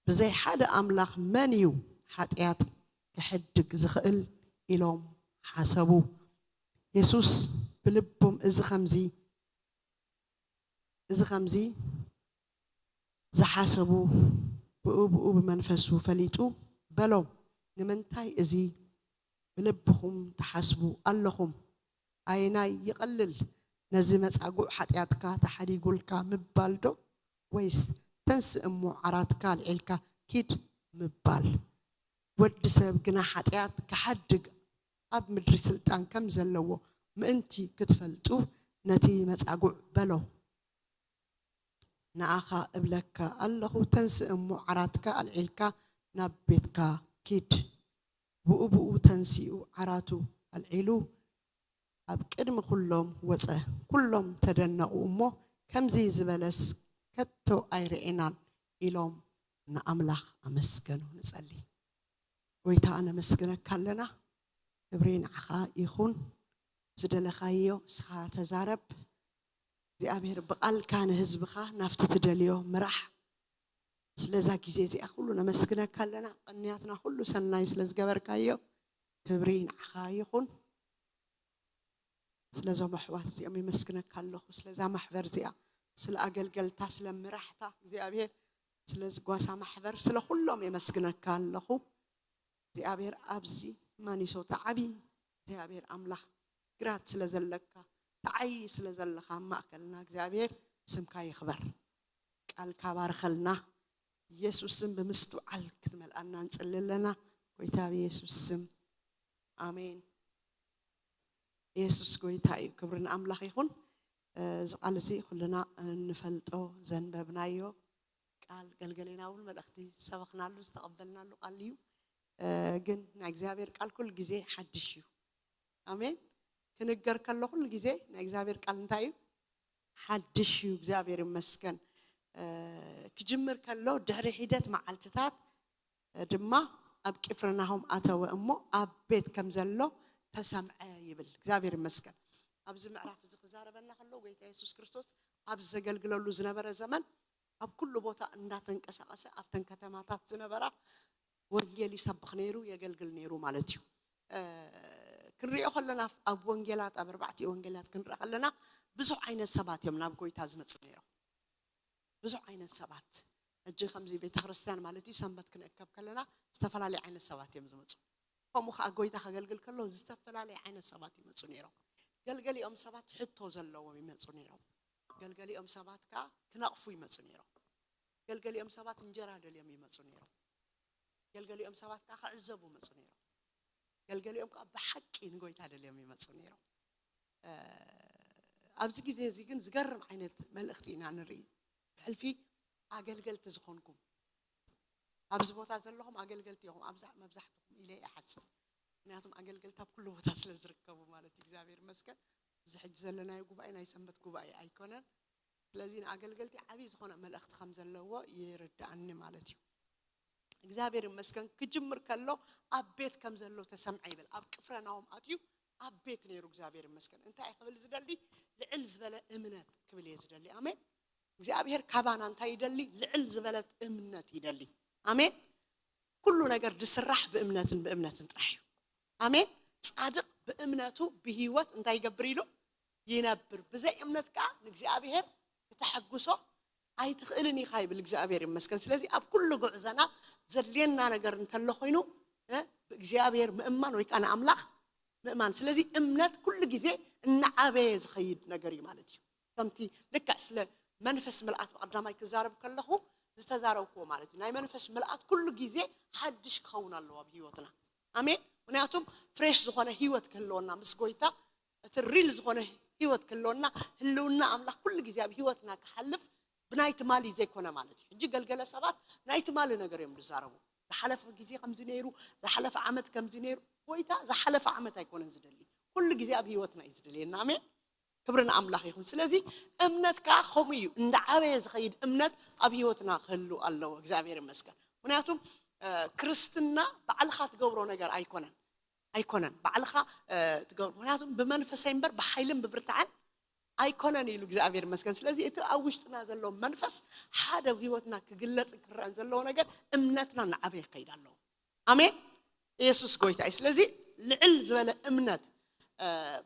ብዘይ ሓደ ኣምላኽ መን እዩ ሓጢኣት ክሕድግ ዝኽእል?" ኢሎም ሓሰቡ። የሱስ ብልቦም እዚ ከምዚ፣ እዚ ከምዚ ዝሓሰቡ ብኡ ብኡ ብመንፈሱ ፈሊጡ በሎም፣ "ንምንታይ እዚ ብልብኹም ትሓስቡ ኣለኹም? ኣየናይ ይቐልል? ነዚ መጻጉዕ ሓጢኣትካ ተሓዲጉልካ ምባል ዶ? ወይስ ተንስእ እሞ ዓራትካ ኣልዒልካ ኪድ ምባል? ወዲ ሰብ ግና ሓጢኣት ክሓድግ ኣብ ምድሪ ስልጣን ከም ዘለዎ ምእንቲ ክትፈልጡ ነቲ መጻጉዕ በሎ፣ ንኣኻ እብለካ ኣለኹ፣ ተንስእ እሞ ዓራትካ ኣልዒልካ ናብ ቤትካ ኪድ። ብኡ ብኡ ተንሲኡ ዓራቱ ኣልዒሉ ኣብ ቅድሚ ኩሎም ወጸ። ኩሎም ተደነቑ እሞ ከምዚ ዝበለስ ከቶ ኣይረኤናን ኢሎም ንኣምላኽ ኣመስገኑ። ንጸሊ። ጎይታ ነመስግነካ ኣለና። ክብሪ ንዓኻ ይኹን። ዝደለኻዮ እስኻ ተዛረብ። እግዚኣብሔር ብቓልካ ንህዝብኻ ናብቲ ትደልዮ ምራሕ። ስለዛ ግዜ እዚኣ ኩሉ ነመስግነካ ኣለና። ቅንያትና ኩሉ ሰናይ ስለ ዝገበርካዮ ክብሪ ንዓኻ ይኹን። ስለዞም ኣሕዋት እዚኦም የመስግነካ ኣለኹ። ስለዛ ማሕበር እዚኣ፣ ስለ ኣገልገልታ፣ ስለ ምራሕታ እግዚኣብሔር፣ ስለ ዝጓሳ ማሕበር፣ ስለ ኩሎም የመስግነካ ኣለኹ። እግዚኣብሔር ኣብዚ ማኒሶታ ዓቢ እግዚኣብሔር ኣምላኽ ግራት ስለ ዘለካ፣ ተዓይ ስለ ዘለኻ ኣብ ማእከልና እግዚኣብሔር ስምካ ይኽበር። ቃልካ ባርኸልና። ኢየሱስ ስም ብምስትውዓል ክትመልኣና ንጽሊ ኣለና። ጎይታ ብኢየሱስ ስም ኣሜን። ኢየሱስ ጎይታ እዩ። ክብሪ ንኣምላኽ ይኹን። እ፣ እዚ ቃል እዚ ኩልና እንፈልጦ ዘንበብናዮ ቃል ገልገሌና እውን መልእኽቲ ዝሰበኽናሉ ዝተቐበልናሉ ቃል እዩ። እ፣ ግን ናይ እግዚኣብሔር ቃል ኩሉ ግዜ ሓድሽ እዩ። ኣሜን። ክንገር ከሎ ኩሉ ግዜ ናይ እግዚኣብሔር ቃል እንታይ እዩ? ሓድሽ እዩ። እግዚኣብሔር ይመስገን። እ፣ ክጅምር ከሎ ድሕሪ ሒደት መዓልትታት ድማ ኣብ ቅፍርናሆም ኣተወ እሞ ኣብ ቤት ከም ዘሎ ተሰምዐ ይብል። እግዚኣብሔር ይመስገን። ኣብዚ ምዕራፍ እዚ ክዛረበና ከሎ ጎይታ የሱስ ክርስቶስ ኣብ ዘገልግለሉ ዝነበረ ዘመን ኣብ ኩሉ ቦታ እንዳተንቀሳቐሰ ኣብተን ከተማታት ዝነበራ ወንጌል ይሰብኽ ነይሩ፣ የገልግል ነይሩ ማለት እዩ። እ፣ ክንሪኦ ከለና ኣብ ወንጌላት፣ ኣብ ኣርባዕቲኡ ወንጌላት ክንርኢ ከለና ብዙሕ ዓይነት ሰባት እዮም ናብ ጎይታ ዝመጹ ነይሮም። ብዙሕ ዓይነት ሰባት። ሕጂ ከምዚ ቤተ ክርስቲያን ማለት እዩ፣ ሰንበት ክንእከብ ከለና ዝተፈላለዩ ዓይነት ሰባት እዮም ዝመጹ። ከምኡ ከዓ ጎይታ ከገልግል ከሎ ዝተፈላለዩ ዓይነት ሰባት ይመጹ ነይሮም። ገልገሊኦም ሰባት ሕቶ ዘለዎም ይመጹ ነይሮም። ገልገሊኦም ሰባት ከዓ ክነቕፉ ይመጹ ነይሮም። ገልገሊኦም ሰባት እንጀራ ደልዮም ይመጹ ነይሮም። ገልገሊኦም ሰባት ከዓ ክዕዘቡ መፁ ነይሮም። ገልገሊኦም ከዓ ብሓቂ ንጎይታ ደልዮም ይመፁ ነይሮም። ኣብዚ ግዜ እዚ ግን ዝገርም ዓይነት መልእኽቲ ኢና ንርኢ። ብሕልፊ ኣገልገልቲ ዝኾንኩም ኣብዚ ቦታ ዘለኹም ኣገልገልቲ ኢኹም ኣብዛ መብዛሕትኹም ኢለ ይሓስብ። ምክንያቱም ኣገልገልቲ ኣብ ኩሉ ቦታ ስለ ዝርከቡ ማለት እዩ። እግዚኣብሔር ይመስገን። እዚ ሕጂ ዘለናዮ ጉባኤ ናይ ሰንበት ጉባኤ ኣይኮነን። ስለዚ ንኣገልገልቲ ዓብዪ ዝኾነ መልእኽቲ ከም ዘለዎ ይርዳኣኒ ማለት እዩ። እግዚኣብሔር ይመስገን። ክጅምር ከሎ ኣብ ቤት ከም ዘሎ ተሰምዐ ይብል። ኣብ ቅፍረናሆም ኣትዩ ኣብ ቤት ነይሩ። እግዚኣብሔር ይመስገን። እንታይ ክብል ዝደሊ? ልዕል ዝበለ እምነት ክብል እየ ዝደሊ። ኣሜን። እግዚኣብሔር ካባና እንታይ ይደሊ? ልዕል ዝበለት እምነት ይደሊ። ኣሜን። ኩሉ ነገር ዝስራሕ ብእምነትን ብእምነትን ጥራሕ እዩ። ኣሜን። ጻድቕ ብእምነቱ ብህይወት እንታይ ይገብር ኢሉ? ይነብር። ብዘይ እምነት ከዓ ንእግዚኣብሔር ክተሐጉሶ ኣይትኽእልን ኢኻ ይብል። እግዚኣብሔር ይመስገን። ስለዚ ኣብ ኩሉ ጉዕዘና ዘድልየና ነገር እንተሎ ኮይኑ ብእግዚኣብሔር ምእማን ወይ ከዓ ንኣምላኽ ምእማን። ስለዚ እምነት ኩሉ ግዜ እናዓበየ ዝኸይድ ነገር እዩ ማለት እዩ። ከምቲ ልክዕ ስለ መንፈስ ምልኣት ብቐዳማይ ክዛረብ ከለኹ ዝተዛረብክዎ ማለት እዩ። ናይ መንፈስ ምልኣት ኩሉ ግዜ ሓድሽ ክኸውን ኣለዎ ኣብ ህይወትና። ኣሜን። ምክንያቱም ፍሬሽ ዝኾነ ህይወት ክህልወና ምስ ጎይታ እቲ ሪል ዝኾነ ህይወት ክህልወና ህልውና ኣምላኽ ኩሉ ግዜ ኣብ ህይወትና ክሓልፍ ብናይ ትማሊ ዘይኮነ ማለት እዩ። ሕጂ ገልገለ ሰባት ናይ ትማሊ ነገር እዮም ዝዛረቡ። ዝሓለፈ ግዜ ከምዚ ነይሩ፣ ዝሓለፈ ዓመት ከምዚ ነይሩ። ጎይታ ዝሓለፈ ዓመት ኣይኮነን ዝደሊ፣ ኩሉ ግዜ ኣብ ህይወትና እዩ ዝደልየና። ኣሜን። ክብሪ ንኣምላኽ ይኹን። ስለዚ እምነት ከዓ ከምኡ እዩ፣ እንዳዓበየ ዝኸይድ እምነት ኣብ ህይወትና ክህሉ ኣለዎ። እግዚኣብሔር ይመስገን። ምክንያቱም ክርስትና ባዕልኻ ትገብሮ ነገር ኣይኮነን ኣይኮነን ባዕልኻ ትገብሮ። ምክንያቱም ብመንፈሰይ እምበር ብሓይልን ብብርታዕን ኣይኮነን ኢሉ እግዚኣብሔር ይመስገን። ስለዚ እቲ ኣብ ውሽጥና ዘሎ መንፈስ ሓደ ኣብ ህይወትና ክግለጽን ክረአን ዘለዎ ነገር እምነትና እናዓበየ ክኸይድ ኣለዎ። ኣሜን። ኢየሱስ ጎይታ እዩ። ስለዚ ልዕል ዝበለ እምነት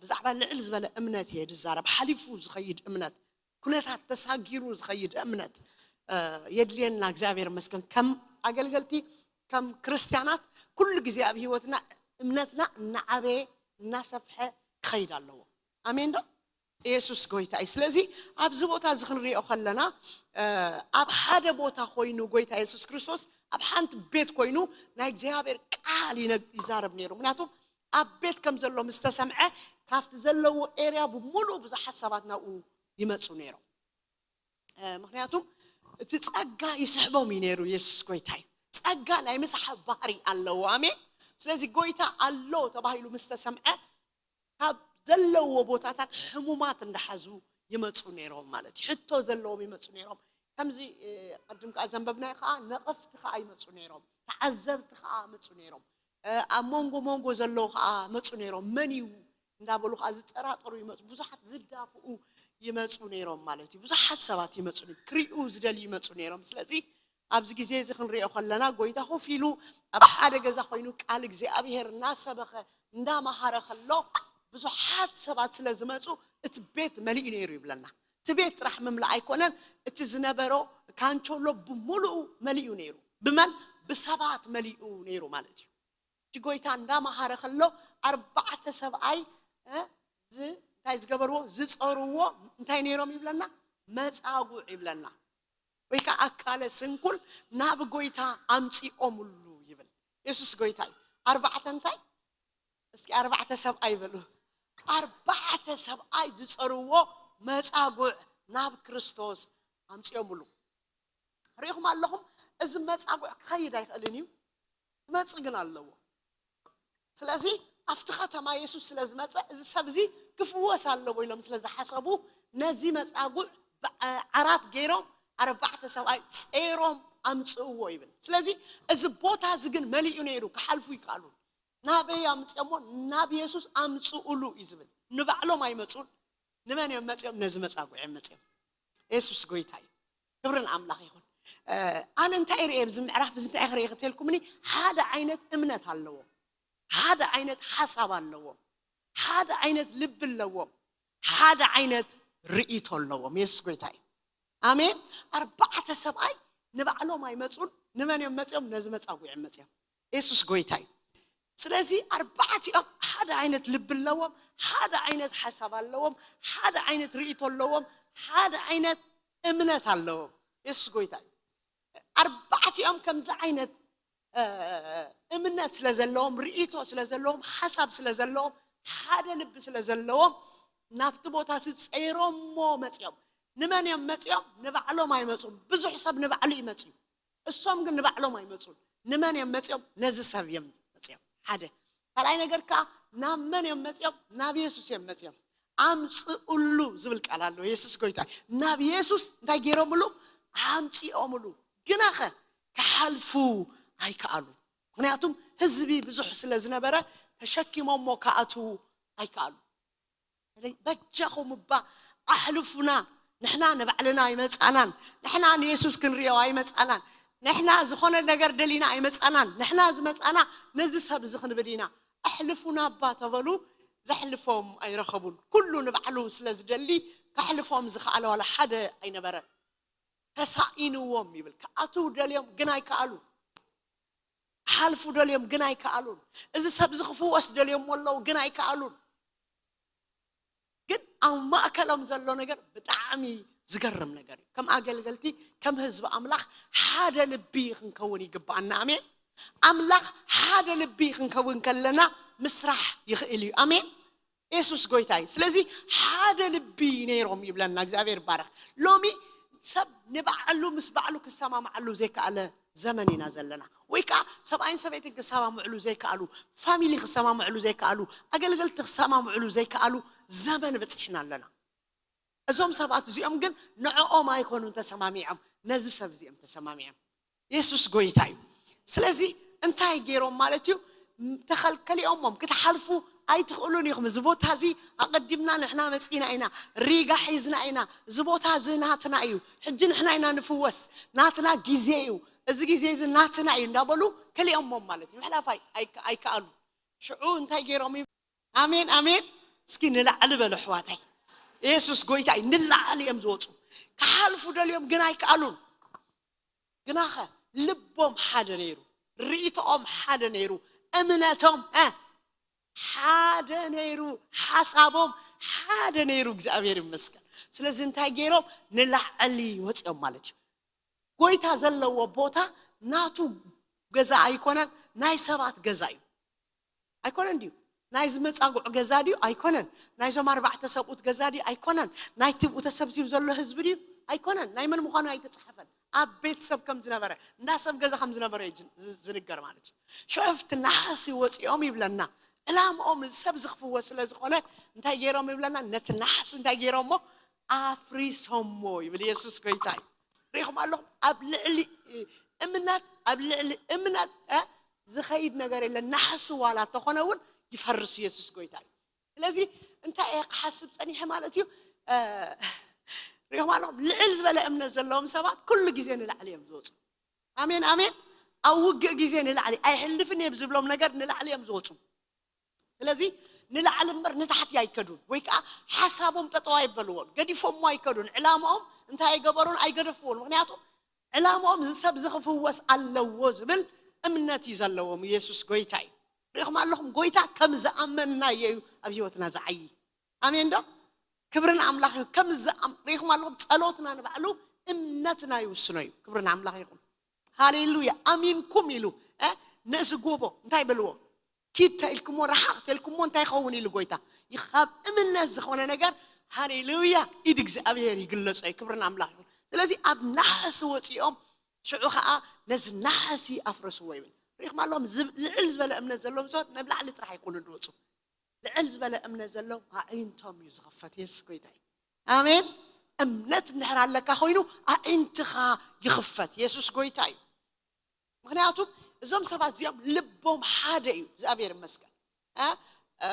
ብዛዕባ ልዕል ዝበለ እምነት እየ ዝዛረብ። ሓሊፉ ዝኸይድ እምነት፣ ኩነታት ተሳጊሩ ዝኸይድ እምነት የድልየና። እግዚኣብሔር ይመስገን። ከም ኣገልገልቲ ከም ክርስቲያናት ኩሉ ግዜ ኣብ ህይወትና እምነትና እናዓበየ እናሰፍሐ ክኸይድ ኣለዎ። ኣሜን ዶ? ኢየሱስ ጎይታ እዩ። ስለዚ ኣብዚ ቦታ እዚ ክንሪኦ ከለና ኣብ ሓደ ቦታ ኮይኑ ጎይታ የሱስ ክርስቶስ ኣብ ሓንቲ ቤት ኮይኑ ናይ እግዚኣብሔር ቃል ይዛረብ ነይሩ። ምክንያቱም ኣብ ቤት ከም ዘሎ ምስ ተሰምዐ ካብቲ ዘለዎ ኤርያ ብምሉእ ብዙሓት ሰባት ናብኡ ይመፁ ነይሮም። ምክንያቱም እቲ ጸጋ ይስሕቦም እዩ ነይሩ። የሱስ ጎይታ እዩ። ጸጋ ናይ ምስሓብ ባህሪ ኣለዎ። ኣሜን። ስለዚ ጎይታ ኣሎ ተባሂሉ ምስ ተሰምዐ ካብ ዘለዎ ቦታታት ሕሙማት እንዳሓዙ ይመፁ ነይሮም ማለት እዩ። ሕቶ ዘለዎም ይመፁ ነይሮም። ከምዚ ቅድም ከዓ ዘንበብናዮ ከዓ ነቐፍቲ ከዓ ይመፁ ነይሮም፣ ተዓዘብቲ ከዓ መፁ ነይሮም። ኣብ መንጎ መንጎ ዘለዉ ከዓ መፁ ነይሮም። መን እዩ እንዳበሉ ከዓ ዝጠራጠሩ ይመፁ። ብዙሓት ዝዳፍኡ ይመፁ ነይሮም ማለት እዩ። ብዙሓት ሰባት ይመፁ፣ ክሪኡ ዝደልዩ ይመፁ ነይሮም። ስለዚ ኣብዚ ግዜ እዚ ክንሪኦ ከለና ጎይታ ኮፍ ኢሉ ኣብ ሓደ ገዛ ኮይኑ ቃል እግዚኣብሔር እናሰበኸ እንዳመሃረ ከሎ ብዙሓት ሰባት ስለ ዝመፁ እቲ ቤት መሊኡ ነይሩ ይብለና። እቲ ቤት ጥራሕ ምምላእ ኣይኮነን፣ እቲ ዝነበሮ ካንቸሎ ብምሉኡ መሊኡ ነይሩ። ብመን? ብሰባት መሊኡ ነይሩ ማለት እዩ። እቲ ጎይታ እንዳመሃረ ከሎ ኣርባዕተ ሰብኣይ እንታይ ዝገበርዎ ዝፀርዎ እንታይ ነይሮም ይብለና? መፃጉዕ ይብለና። ወይ ከዓ ኣካለ ስንኩል ናብ ጎይታ ኣምፂኦምሉ ይብል። የሱስ ጎይታ እዩ። ኣርባዕተ እንታይ? እስኪ ኣርባዕተ ሰብኣይ በሉ። ኣርባዕተ ሰብኣይ ዝፀርዎ መፃጉዕ ናብ ክርስቶስ ኣምፂኦምሉ። ርኢኹም ኣለኹም? እዚ መፃጉዕ ክኸይድ ኣይኽእልን እዩ፣ ክመፅእ ግን ኣለዎ። ስለዚ ኣብቲ ከተማ የሱስ ስለ ዝመፀ እዚ ሰብ እዚ ክፍወስ ኣለዎ ኢሎም ስለ ዝሓሰቡ ነዚ መፃጉዕ ዓራት ገይሮም ኣርባዕተ ሰብኣይ ፀይሮም ኣምፅእዎ ይብል። ስለዚ እዚ ቦታ እዚ ግን መሊኡ ነይሩ፣ ክሓልፉ ይከኣሉ። ናበይ ኣምፅኦሞ? ናብ የሱስ ኣምፅእሉ እዩ ዝብል። ንባዕሎም ኣይመፁን። ንመን እዮም መፅኦም? ነዚ መፃጉዕ እዮም መፅኦም። የሱስ ጎይታ እዩ። ክብርን ኣምላኽ ይኹን። ኣነ እንታይ ርእ ኣብዚ ምዕራፍ እዚ እንታይ ክርኢ ክትልኩምኒ ሓደ ዓይነት እምነት ኣለዎም፣ ሓደ ዓይነት ሓሳብ ኣለዎም፣ ሓደ ዓይነት ልቢ ኣለዎም፣ ሓደ ዓይነት ርእይቶ ኣለዎም። የሱስ ጎይታ እዩ። ኣሜን። ኣርባዕተ ሰብኣይ ንባዕሎም ኣይመፁን። ንመን እዮም መፅኦም? ነዚ መፃጉዕ እዮም መፅኦም። የሱስ ጎይታ እዩ። ስለዚ ኣርባዕቲኦም ሓደ ዓይነት ልቢ ኣለዎም፣ ሓደ ዓይነት ሓሳብ ኣለዎም፣ ሓደ ዓይነት ርእይቶ ኣለዎም፣ ሓደ ዓይነት እምነት ኣለዎም። የሱስ ጎይታ እዩ። ኣርባዕቲኦም ከምዚ ዓይነት እምነት ስለ ዘለዎም፣ ርእይቶ ስለ ዘለዎም፣ ሓሳብ ስለ ዘለዎም፣ ሓደ ልቢ ስለ ዘለዎም፣ ናብቲ ቦታ ሲ ጸይሮሞ መጺኦም። ንመን እዮም መጺኦም? ንባዕሎም ኣይመጹን። ብዙሕ ሰብ ንባዕሉ ይመጽ እዩ። እሶም ግን ንባዕሎም ኣይመጹን። ንመን እዮም መጺኦም? ነዚ ሰብ እዮም መጺኦም። ሓደ ካልኣይ ነገር ከዓ ናብ መን እዮም መጺኦም? ናብ የሱስ እዮም መጺኦም። ኣምፅእሉ ዝብል ቃል ኣሎ። የሱስ ጎይታ። ናብ የሱስ እንታይ ገይሮምሉ? ኣምፂኦምሉ። ግናኸ ክሓልፉ ኣይከኣሉ። ምክንያቱም ህዝቢ ብዙሕ ስለ ዝነበረ ተሸኪሞሞ ክኣትዉ ኣይከኣሉ። በጃኹም እባ ኣሕልፉና፣ ንሕና ንባዕልና ኣይመፃናን፣ ንሕና ንየሱስ ክንሪኦ ኣይመፃናን፣ ንሕና ዝኾነ ነገር ደሊና ኣይመፃናን፣ ንሕና ዝመፃና ነዚ ሰብ እዚ ክንብል ኢና፣ ኣሕልፉና እባ ተበሉ። ዘሕልፎም ኣይረኸቡን። ኩሉ ንባዕሉ ስለ ዝደሊ ከሕልፎም ዝኸኣለ ዋላ ሓደ ኣይነበረን። ተሳኢንዎም ይብል። ክኣትዉ ደልዮም ግን ኣይከኣሉን። ሓልፉ ደልዮም ግን ኣይከኣሉን። እዚ ሰብ እዚ ክፍወስ ደልዮም ኣለዉ ግን ኣይከኣሉን። ግን ኣብ ማእከሎም ዘሎ ነገር ብጣዕሚ ዝገርም ነገር እዩ። ከም ኣገልገልቲ፣ ከም ህዝቢ ኣምላኽ ሓደ ልቢ ክንከውን ይግባኣና። ኣሜን። ኣምላኽ ሓደ ልቢ ክንከውን ከለና ምስራሕ ይኽእል እዩ። ኣሜን። የሱስ ጎይታ እዩ። ስለዚ ሓደ ልቢ ነይሮም ይብለና እግዚኣብሔር ይባረኽ። ሎሚ ሰብ ንባዕሉ ምስ ባዕሉ ክሰማማዓሉ ዘይከኣለ ዘመን ኢና ዘለና። ወይ ከዓ ሰብኣይን ሰበይትን ክሰማምዕሉ ዘይከኣሉ፣ ፋሚሊ ክሰማምዕሉ ዘይከኣሉ፣ ኣገልገልቲ ክሰማምዕሉ ዘይከኣሉ ዘመን በፂሕና ኣለና። እዞም ሰባት እዚኦም ግን ንዕኦም ኣይኮኑን ተሰማሚዖም፣ ነዚ ሰብ እዚኦም ተሰማሚዖም። የሱስ ጎይታ እዩ። ስለዚ እንታይ ገይሮም ማለት እዩ? ተኸልከሊኦሞም ክትሓልፉ ኣይትኽእሉን ኢኹም። እዚ ቦታ እዚ ኣቐዲምና ንሕና መፂና ኢና፣ ሪጋ ሒዝና ኢና። እዚ ቦታ እዚ ናትና እዩ። ሕጂ ንሕና ኢና ንፍወስ፣ ናትና ግዜ እዩ። እዚ ግዜ እዚ ናትና እዩ እንዳበሉ ከሊኦሞም ማለት እዩ። ምሕላፍ ኣይ- ኣይከኣሉ። ሽዑ እንታይ ገይሮም እዩ? ኣሜን ኣሜን። እስኪ ንላዕሊ በሉ ኣሕዋተይ። የሱስ ጎይታ እዩ። ንላዕሊ እዮም ዝወፁ። ክሓልፉ ደልዮም ግን ኣይከኣሉን። ግናኸ ልቦም ሓደ ነይሩ፣ ርእይቶኦም ሓደ ነይሩ፣ እምነቶም እ ሓደ ነይሩ፣ ሓሳቦም ሓደ ነይሩ። እግዚኣብሔር ይመስገን። ስለዚ እንታይ ገይሮም? ንላዕሊ ወፂኦም ማለት እዩ። ጎይታ ዘለዎ ቦታ ናቱ ገዛ ኣይኮነን፣ ናይ ሰባት ገዛ እዩ። ኣይኮነን ድዩ? ናይ ዝመጻጉዕ ገዛ ድዩ? ኣይኮነን። ናይዞም ኣርባዕተ ሰብኡት ገዛ ድዩ? ኣይኮነን። ናይ ትብኡ ተሰብሲቡ ዘሎ ህዝቢ ድዩ? ኣይኮነን። ናይ መን ምዃኑ ኣይተጻሓፈን። ኣብ ቤተሰብ ከም ዝነበረ፣ እንዳ ሰብ ገዛ ከም ዝነበረ እዩ ዝን- ዝንገር ማለት እዩ። ሽዑ ኣብቲ ናሕሲ ወጺኦም ይብለና። ዕላምኦም እዚ ሰብ ዝኽፍወ ስለ ዝኾነ እንታይ ገይሮም ይብለና? ነቲ ናሕሲ እንታይ ገይሮሞ? ኣፍሪሶሞ ይብል። የሱስ ጎይታ እዩ። ሪኢኹም ኣለኹም? ኣብ ልዕሊ እምነት፣ ኣብ ልዕሊ እምነት እ ዝኸይድ ነገር የለን። ናሕሲ ዋላ እንተኾነ እውን ይፈርስ። የሱስ ጎይታ እዩ። ስለዚ እንታይ እየ ክሓስብ ፀኒሐ ማለት እዩ? እ፣ ሪኢኹም ኣለኹም? ልዕል ዝበለ እምነት ዘለዎም ሰባት ኩሉ ግዜ ንላዕሊ እዮም ዝወፁ። ኣሜን ኣሜን። ኣብ ውግእ ግዜ ንላዕሊ ኣይሕልፍን እየ ብዝብሎም ነገር ንላዕሊ እዮም ዝወፁ። ስለዚ ንላዕሊ እምበር ንታሕቲ ኣይከዱን፣ ወይ ከዓ ሓሳቦም ጠጠው ኣይበልዎን፣ ገዲፎሞ ኣይከዱን። ዕላማኦም እንታይ ኣይገበሩን? ኣይገደፍዎን። ምክንያቱ ዕላማኦም እዚ ሰብ ዝኽፍወስ ኣለዎ ዝብል እምነት እዩ ዘለዎም። ኢየሱስ ጎይታ እዩ። ሪኢኹም ኣለኹም? ጎይታ ከም ዝኣመንናዮ እዩ ኣብ ህይወትና ዝዓዪ። ኣሜን ዶ? ክብርን ኣምላኽ እዩ። ከም ዝኣም- ሪኢኹም ኣለኹም? ጸሎትና ንባዕሉ እምነትና ይውስኖ እዩ። ክብርን ኣምላኽ ይኹን። ሃሌሉያ። ኣሚንኩም ኢሉ እ፣ ነዚ ጎቦ እንታይ በልዎ? ኪድ ተኢልኩሞ፣ ረሓቕ ተኢልኩሞ እንታይ ይኸውን ኢሉ ጎይታ? ካብ እምነት ዝኾነ ነገር፣ ሃሌሉያ፣ ኢድ እግዚኣብሔር ይግለጾ እዩ። ክብርን ኣምላኽ ይኹን። ስለዚ ኣብ ናሕሲ ወፂኦም ሽዑ ኸዓ ነዚ ናሕሲ ኣፍረስዎ ይብል። ሪኢኹም ኣለኹም? ዝብ- ልዕል ዝበለ እምነት ዘለዎም ሰባት ናብ ላዕሊ ጥራሕ ኣይኮኑን ዝወፁ። ልዕል ዝበለ እምነት ዘለዎም ኣዒንቶም እዩ ዝኸፈት። የሱስ ጎይታ እዩ። ኣሜን። እምነት እንድሕር ኣለካ ኮይኑ ኣዒንትኻ ይኽፈት። የሱስ ጎይታ እዩ። ምክንያቱም እዞም ሰባት እዚኦም ልቦም ሓደ እዩ። እግዚኣብሔር ይመስገን። እ?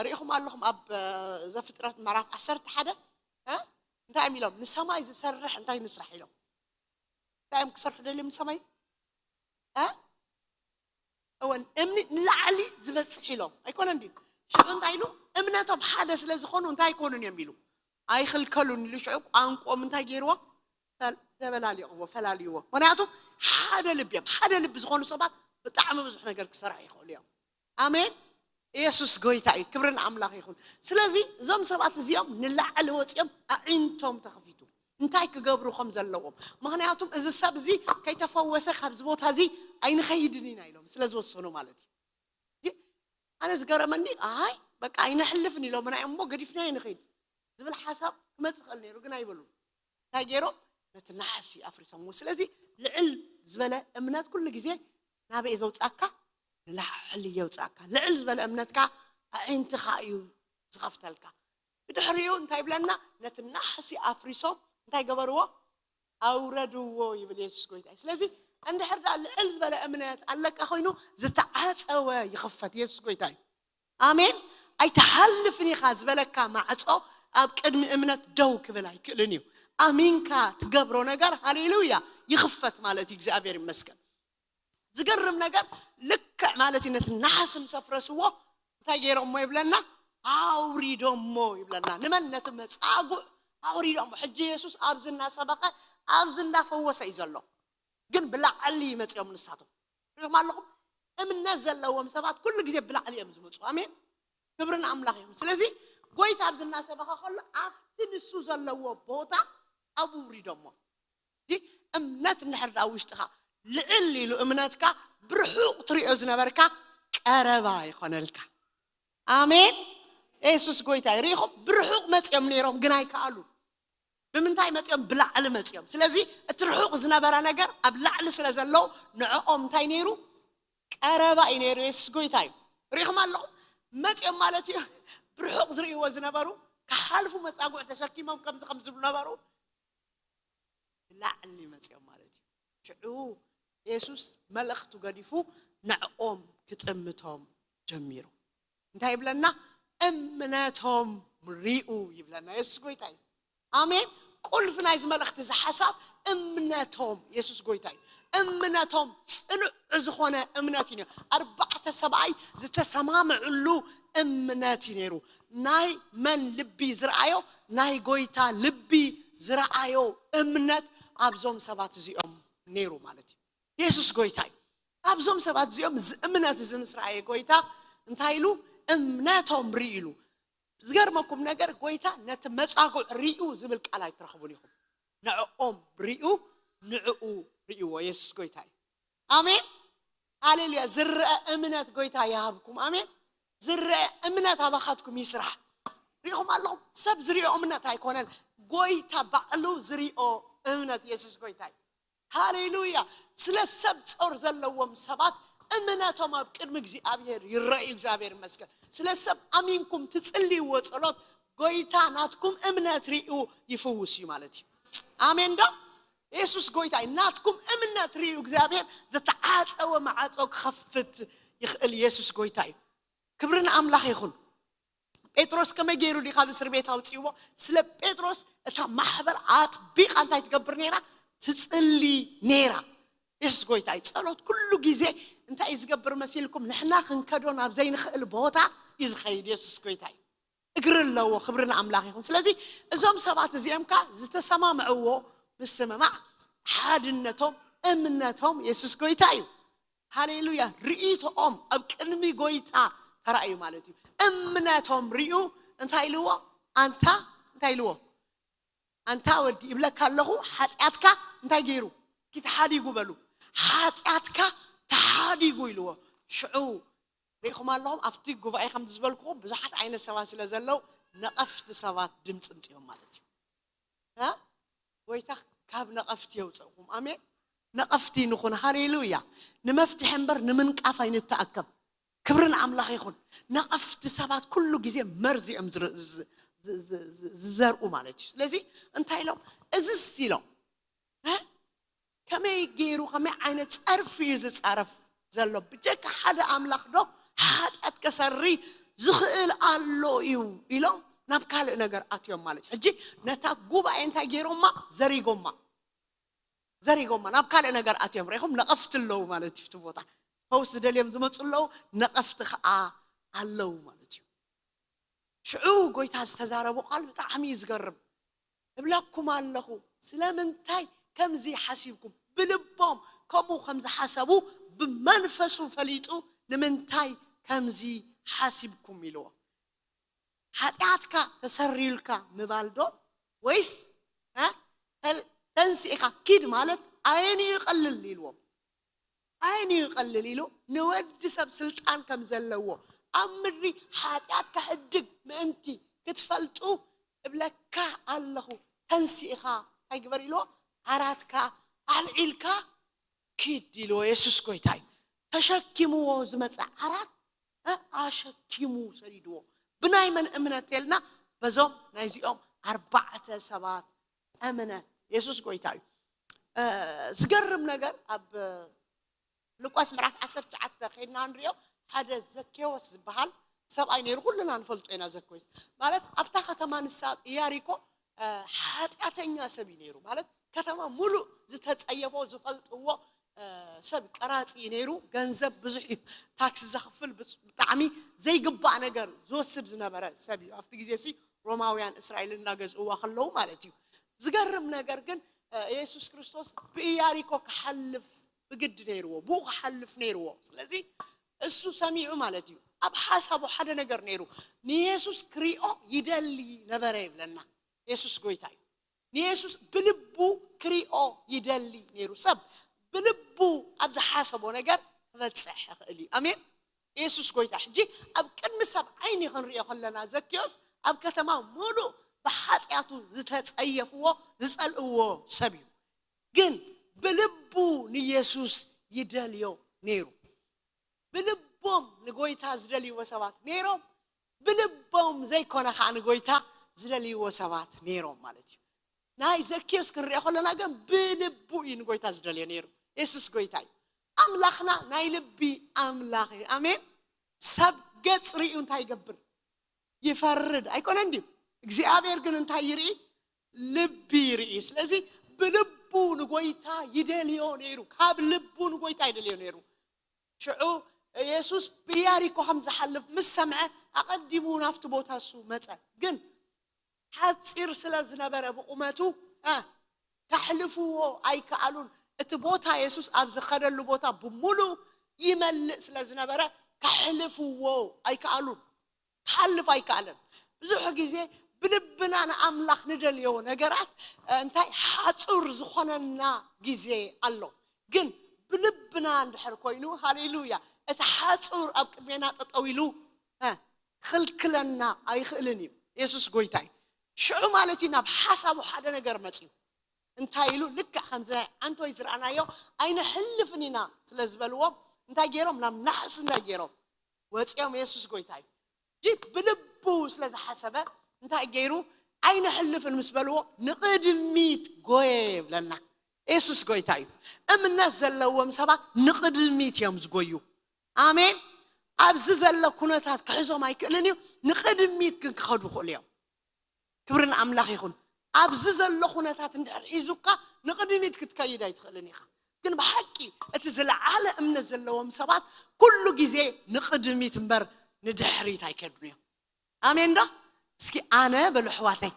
ሪኢኹም ኣለኹም ኣብ እ፣ ዘፍጥረት ምዕራፍ ዓሰርተ ሓደ እ? እንታይ እዮም ኢሎም? ንሰማይ ዝሰርሕ እንታይ ንስራሕ ኢሎም? እንታይ እዮም ክሰርሑ ደልዮም ንሰማይ? እ? እወን እምኒ ንላዕሊ ዝበፅሕ ኢሎም ኣይኮነን ድዩ? ሽዑ እንታይ ኢሉ? እምነቶም ሓደ ስለ ዝኾኑ እንታይ ኣይኮኑን እዮም ኢሉ ኣይኽልከሉን ኢሉ። ሽዑ ቋንቋኦም እንታይ ገይርዎ? ፈል- ደበላሊቕዎ፣ ፈላልይዎ። ምክንያቱ ሓደ ልቢ እዮም። ሓደ ልቢ ዝኾኑ ሰባት ብጣዕሚ ብዙሕ ነገር ክሰርሑ ይኽእሉ እዮም። ኣሜን። ኢየሱስ ጎይታ እዩ። ክብርን ኣምላኽ ይኹን። ስለዚ እዞም ሰባት እዚኦም ንላዕሊ ወፂኦም ኣዒንቶም ተኸፊቱ። እንታይ ክገብሩ ከም ዘለዎም። ምኽንያቱም እዚ ሰብ እዚ ከይተፈወሰ ካብዚ ቦታ እዚ ኣይንኸይድን ኢና ኢሎም ስለ ዝወሰኑ ማለት እዩ። ኣነ ዝገረመኒ፣ ኣይ በቃ ኣይነሕልፍን ኢሎም ናይ እሞ ገዲፍና ይንኸይድ ዝብል ሓሳብ ክመጽእ ክእል ነይሩ፣ ግን ኣይበሉን። እንታይ ገይሮም? ነቲ ናሕሲ ኣፍሪሶምዎ። ስለዚ ልዕል ዝበለ እምነት ኩሉ ግዜ ናበይ ዘውጻካ? ንላዕሊ የውጻካ። ልዕል ዝበለ እምነትካ ኣዒንትኻ እዩ ዝኸፍተልካ። ብድሕሪኡ እንታይ ይብለና? ነቲ ናሕሲ ኣፍሪሶም እንታይ ገበርዎ? ኣውረድዎ ይብል የሱስ ጎይታ እዩ። ስለዚ እንድሕር ዳ ልዕል ዝበለ እምነት ኣለካ ኮይኑ ዝተዓጸወ ይኽፈት። የሱስ ጎይታ እዩ። ኣሜን። ኣይትሓልፍን ኢኻ ዝበለካ ማዕጾ ኣብ ቅድሚ እምነት ደው ክብል ኣይክእልን እዩ። ኣሚንካ ትገብሮ ነገር ሃሌሉያ ይኽፈት ማለት እዩ። እግዚኣብሔር ይመስገን። ዝገርም ነገር ልክዕ ማለት እዩ። ነቲ ናሕሲ ምስ ኣፍረስዎ እንታይ ገይሮሞ ይብለና? ኣውሪዶሞ ይብለና። ንመን? ነቲ መጻጉዕ ኣውሪዶሞ። ሕጂ የሱስ ኣብዚ እናሰበኸ ኣብዚ እናፈወሰ እዩ ዘሎ። ግን ብላዕሊ መጺኦም ንሳቶም ሪኹም ኣለኹም። እምነት ዘለዎም ሰባት ኩሉ ግዜ ብላዕሊ እዮም ዝመፁ። ኣሜን። ክብርን ኣምላኽ ይኹን። ስለዚ ጎይታ ኣብዚ እናሰበኸ ከሎ ኣብቲ ንሱ ዘለዎ ቦታ ኣውሪዶሞ። እምነት እንድሕር ዳ ውሽጥኻ ልዕል ኢሉ እምነትካ ብርሑቕ ትሪኦ ዝነበርካ ቀረባ ይኾነልካ። ኣሜን። የሱስ ጎይታ እዩ። ሪኢኹም ብርሑቕ መፂኦም ነይሮም ግን ኣይከኣሉ። ብምንታይ መፂኦም? ብላዕሊ መፂኦም። ስለዚ እቲ ርሑቕ ዝነበረ ነገር ኣብ ላዕሊ ስለ ዘለዉ ንዕኦም እንታይ ነይሩ? ቀረባ እዩ ነይሩ። የሱስ ጎይታ እዩ። ሪኢኹም ኣለኹም መፂኦም ማለት እዩ። ብርሑቕ ዝርእይዎ ዝነበሩ ክሓልፉ መፃጉዕ ተሸኪሞም ከምዚ ከም ዝብሉ ነበሩ። ብላዕሊ መፂኦም ማለት እዩ። ሽዑ የሱስ መልእኽቱ ገዲፉ ንዕኦም ክጥምቶም ጀሚሩ። እንታይ ይብለና? እምነቶም ሪኡ ይብለና። የሱስ ጎይታ እዩ። ኣሜን። ቁልፊ ናይዚ መልእኽቲ እዚ ሓሳብ እምነቶም፣ የሱስ ጎይታ እዩ። እምነቶም ጽኑዕ ዝኾነ እምነት እዩ። ኣርባዕተ ሰብኣይ ዝተሰማምዕሉ እምነት እዩ ነይሩ። ናይ መን ልቢ ዝረኣዮ? ናይ ጎይታ ልቢ ዝረኣዮ እምነት ኣብዞም ሰባት እዚኦም ነይሩ ማለት እዩ። የሱስ ጎይታ እዩ። ኣብዞም ሰባት እዚኦም እዚ እምነት እዚ ምስ ረኣየ ጎይታ እንታይ ኢሉ? እምነቶም ርኢ ኢሉ። ዝገርመኩም ነገር ጎይታ ነቲ መጻጉዕ ሪኡ ዝብል ቃል ኣይትረኽቡን ኢኹም። ንዕኦም ሪኡ፣ ንዕኡ ሪእዎ። የሱስ ጎይታ እዩ። ኣሜን። ሃሌሉያ። ዝረአ እምነት ጎይታ ይሃብኩም። ኣሜን። ዝረአ እምነት ኣባኻትኩም ይስራሕ። ሪኢኹም ኣለኹም። ሰብ ዝሪኦ እምነት ኣይኮነን፣ ጎይታ ባዕሉ ዝሪኦ እምነት የሱስ ጎይታ እዩ። ሃሌሉያ። ስለ ሰብ ጾር ዘለዎም ሰባት እምነቶም ኣብ ቅድሚ እግዚኣብሔር ይረኣዩ። እግዚኣብሔር ይመስገን። ስለ ሰብ ኣሚንኩም ትጽልይዎ ጸሎት ጎይታ ናትኩም እምነት ሪኡ ይፍውስ እዩ ማለት እዩ። ኣሜን ዶ? የሱስ ጎይታ እዩ። ናትኩም እምነት ሪኡ እግዚኣብሔር ዝተዓጸወ ማዕጾ ክኸፍት ይኽእል። የሱስ ጎይታ እዩ። ክብሪ ንኣምላኽ ይኹን። ጴጥሮስ ከመይ ገይሩ ድዩ ካብ እስር ቤት ኣውፅእዎ? ስለ ጴጥሮስ እታ ማሕበር ኣጥቢቓ እንታይ ትገብር ነይራ? ትፅሊ ነይራ። የሱስ ጎይታ እዩ። ጸሎት ኩሉ ግዜ እንታይ እዩ ዝገብር መሲልኩም? ንሕና ክንከዶ ናብ ዘይንኽእል ቦታ እዩ ዝኸይድ። የሱስ ጎይታ እዩ። እግሪ ኣለዎ። ክብሪ ንኣምላኽ ይኹን። ስለዚ እዞም ሰባት እዚኦም ከ ዝተሰማምዕዎ ምስምማዕ ሓድነቶም እምነቶም የሱስ ጎይታ እዩ። ሃሌሉያ። ርእይቶኦም ኣብ ቅድሚ ጎይታ ተራእዩ ማለት እዩ። እምነቶም ርእዩ እንታይ ኢልዎ? ኣንታ እንታይ ኢልዎ? ኣንታ ወዲ ይብለካ ኣለኹ ሓጢኣትካ እንታይ ገይሩ? እስኪ ተሓዲጉ በሉ። ሓጢኣትካ ተሓዲጉ ኢልዎ። ሽዑ ሪኢኹም ኣለኹም ኣብቲ ጉባኤ ከም ዝበልኩኹም ብዙሓት ዓይነት ሰባት ስለ ዘለዉ ነቐፍቲ ሰባት ድምፂ ምፅኦም ማለት እዩ። እ? ጎይታ ካብ ነቐፍቲ የውፅእኹም። ኣሜን። ነቐፍቲ ንኹን። ሃሌሉያ። ንመፍትሒ እምበር ንምንቃፍ ኣይንተኣከብ። ክብሪ ንኣምላኽ ይኹን። ነቐፍቲ ሰባት ኩሉ ግዜ መርዚ እዮም ዝር- ዝ- ዝ- ዝ- ዝዘርኡ ማለት እዩ። ስለዚ እንታይ ኢሎም? እዝስ ኢሎም እ? ከመይ ገይሩ ከመይ ዓይነት ጸርፊ እዩ ዝጻረፍ ዘሎ? ብጀካ ሓደ ኣምላኽ ዶ ሓጢኣት ከሰሪ ዝኽእል ኣሎ እዩ ኢሎም ናብ ካልእ ነገር ኣትዮም ማለት እዩ። ሕጂ ነታ ጉባኤ እንታይ ገይሮማ? ዘሪጎማ። ዘሪጎማ ናብ ካልእ ነገር ኣትዮም። ሪኢኹም ነቐፍቲ ኣለዉ ማለት እዩ። እቲ ቦታ ፈውስ ዝደልዮም ዝመፁ ኣለዉ፣ ነቐፍቲ ከዓ ኣለዉ ማለት እዩ። ሽዑ ጎይታ ዝተዛረቦ ቃል ብጣዕሚ እዩ ዝገርም። እብለኩም ኣለኹ ስለምንታይ ከምዚ ሓሲብኩም? ብልቦም ከምኡ ከም ዝሓሰቡ ብመንፈሱ ፈሊጡ ንምንታይ ከምዚ ሓሲብኩም ኢልዎ። ሓጢኣትካ ተሰሪዩልካ ምባል ዶ ወይስ እ? ተንስኢኻ ኪድ ማለት ኣየንዩ ይቐልል ኢልዎም። ኣየንዩ ይቐልል ኢሉ ንወዲ ሰብ ስልጣን ከም ዘለዎ፣ ኣብ ምድሪ ሓጢኣት ከሕድግ ምእንቲ ክትፈልጡ እብለካ ኣለኹ። ተንስኢኻ እንታይ ግበር ኢልዎ? ዓራትካ ኣልዒልካ ኪድ ኢልዎ። የሱስ ጎይታ እዩ። ተሸኪምዎ ዝመፀ ዓራት ኣሸኪሙ ሰዲድዎ። ብናይ መን እምነት የልና? በዞም ናይዚኦም ኣርባዕተ ሰባት እምነት። የሱስ ጎይታ እዩ። ዝገርም ነገር ኣብ ሉቃስ ምዕራፍ ዓሰርተ ትሽዓተ ከይድና ንሪኦ። ሓደ ዘኬዎስ ዝበሃል ሰብኣይ ነይሩ። ኩልና ንፈልጦ ኢና። ዘኬዎስ ማለት ኣብታ ከተማ ንሳ ኢያሪኮ ሓጢኣተኛ ሰብ እዩ ነይሩ። ማለት ከተማ ሙሉእ ዝተፀየፎ ዝፈልጥዎ ሰብ ቀራፂ እዩ ነይሩ። ገንዘብ ብዙሕ እዩ ታክሲ ዘኽፍል፣ ብጣዕሚ ዘይግባእ ነገር ዝወስድ ዝነበረ ሰብ እዩ። ኣብቲ ግዜ ሲ ሮማውያን እስራኤል እናገዝእዋ ከለዉ ማለት እዩ። ዝገርም ነገር ግን የሱስ ክርስቶስ ብኢያሪኮ ክሓልፍ ብግዲ ነይርዎ፣ ብኡ ክሓልፍ ነይርዎ። ስለዚ እሱ ሰሚዑ ማለት እዩ። ኣብ ሓሳቡ ሓደ ነገር ነይሩ። ንየሱስ ክሪኦ ይደሊ ነበረ ይብለና። የሱስ ጎይታ እዩ። ንየሱስ ብልቡ ክሪኦ ይደሊ ነይሩ። ሰብ ብልቡ ኣብ ዝሓሰቦ ነገር ክበፅሕ ይኽእል እዩ። ኣሜን። የሱስ ጎይታ። ሕጂ ኣብ ቅድሚ ሰብ ዓይኒ ክንሪኦ ከለና ዘኪዮስ ኣብ ከተማ ሙሉእ ብሓጢኣቱ ዝተፀየፍዎ ዝፀልእዎ ሰብ እዩ። ግን ብልቡ ንየሱስ ይደልዮ ነይሩ። ብልቦም ንጎይታ ዝደልይዎ ሰባት ነይሮም። ብልቦም ዘይኮነ ከዓ ንጎይታ ዝደልይዎ ሰባት ነይሮም ማለት እዩ። ናይ ዘኪዮስ ክንሪኦ ከለና ግን ብልቡ እዩ ንጎይታ ዝደልዮ ነይሩ። የሱስ ጎይታ እዩ። ኣምላኽና ናይ ልቢ ኣምላኽ እዩ። ኣሜን። ሰብ ገጽ ርእዩ እንታይ ይገብር? ይፈርድ ኣይኮነን ድዩ? እግዚኣብሔር ግን እንታይ ይርኢ? ልቢ ይርኢ። ስለዚ ብልቡ ንጎይታ ይደልዮ ነይሩ። ካብ ልቡ ንጎይታ ይደልዮ ነይሩ። ሽዑ የሱስ ብያሪኮ ከም ዝሓልፍ ምስ ሰምዐ ኣቐዲሙ ናብቲ ቦታ እሱ መጸ። ግን ሓጺር ስለ ዝነበረ ብቑመቱ እ፣ ከሕልፍዎ ኣይከኣሉን። እቲ ቦታ የሱስ ኣብ ዝኸደሉ ቦታ ብምሉእ ይመልእ ስለ ዝነበረ ከሕልፍዎ ኣይከኣሉን። ክሓልፍ ኣይከኣለን። ብዙሕ ግዜ ብልብና ንኣምላኽ ንደልዮ ነገራት እ፣ እንታይ ሓጹር ዝኾነና ግዜ ኣሎ። ግን ብልብና እንድሕር ኮይኑ ሃሌሉያ እቲ ሓጹር ኣብ ቅድሜና ጠጠው ኢሉ እ፣ ክልክለና ኣይኽእልን እዩ። የሱስ ጎይታ እዩ። ሽዑ ማለት እዩ ናብ ሓሳቡ ሓደ ነገር መፅዩ። እንታይ ኢሉ? ልክዕ ከምዚ ናይ ዓንቶይ ዝረኣናዮ ኣይነሕልፍን ኢና ስለ ዝበልዎም እንታይ ገይሮም? ናብ ናሕሲ እንታይ ገይሮም? ወፂኦም። የሱስ ጎይታ እዩ። ጂ ብልቡ ስለ ዝሓሰበ እንታይ ገይሩ? ኣይነሕልፍን ምስ በልዎ ንቕድሚት ጎየ ይብለና። የሱስ ጎይታ እዩ። እምነት ዘለዎም ሰባት ንቕድሚት እዮም ዝጎዩ። ኣሜን። ኣብዚ ዘሎ ኩነታት ክሕዞም ኣይክእልን እዩ። ንቕድሚት ግን ክኸዱ ይኽእሉ እዮም። ክብሪ ንኣምላኽ ይኹን። ኣብዚ ዘሎ ኩነታት እንድሕር ሒዙካ ንቕድሚት ክትከይድ ኣይትኽእልን ኢኻ። ግን ብሓቂ እቲ ዝለዓለ እምነት ዘለዎም ሰባት ኩሉ ግዜ ንቕድሚት እምበር ንድሕሪት ኣይከዱን እዮም። ኣሜን ዶ? እስኪ ኣነ በሉ ኣሕዋተይ፣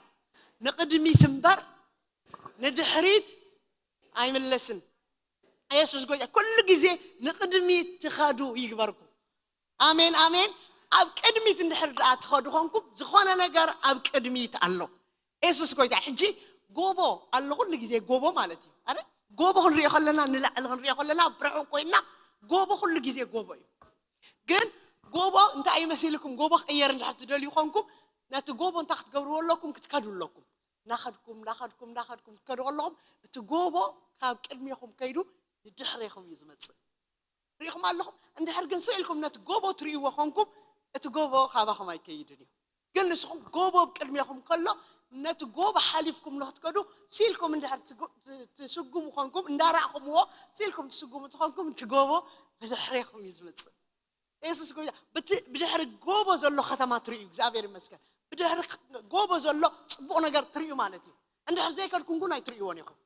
ንቕድሚት እምበር ንድሕሪት ኣይምለስን። የሱስ ጎይታ። ኩሉ ግዜ ንቕድሚት ትኸዱ ይግበርኩም። ኣሜን ኣሜን። ኣብ ቅድሚት እንድሕር ደኣ ትኸዱ ኾንኩም ዝኾነ ነገር ኣብ ቅድሚት ኣሎ። የሱስ ጎይታ። ሕጂ ጎቦ ኣሎ፣ ኩሉ ግዜ ጎቦ ማለት እዩ። ኣረ ጎቦ ክንሪኦ ከለና ንላዕሊ ክንሪኦ ከለና ብርሑቕ ኮይና ጎቦ ኩሉ ግዜ ጎቦ እዩ። ግን ጎቦ እንታይ ይመሲልኩም? ጎቦ ክቕየር እንድሕር ትደልዩ ኾንኩም ነቲ ጎቦ እንታይ ክትገብርዎ ኣለኩም? ክትከዱ ኣለኩም። እናኸድኩም እናኸድኩም እናኸድኩም ክትከዱ ከለኹም እቲ ጎቦ ካብ ቅድሜኹም ከይዱ ንድሕሬኹም እዩ ዝመፅእ። ሪኢኹም ኣለኹም። እንድሕር ግን ስኢልኩም ነቲ ጎቦ ትርእይዎ ኾንኩም እቲ ጎቦ ካባኹም ኣይከይድን እዩ። ግን ንስኹም ጎቦ ኣብ ቅድሜኹም ከሎ ነቲ ጎቦ ሓሊፍኩም ንክትከዱ ስኢልኩም እንድሕር ትጉ- ት- ትስጉሙ ኾንኩም እንዳራእኹምዎ ስኢልኩም ትስጉሙ ትኾንኩም እቲ ጎቦ ብድሕሬኹም እዩ ዝመፅእ። የሱስ ጎይታ። ብቲ- ብድሕሪ ጎቦ ዘሎ ከተማ ትርእዩ። እግዚኣብሔር ይመስገን። ብድሕሪ ክ- ጎቦ ዘሎ ፅቡቕ ነገር ትርእዩ ማለት እዩ። እንድሕር ዘይከድኩም ግን ኣይትርእይዎን ኢኹም።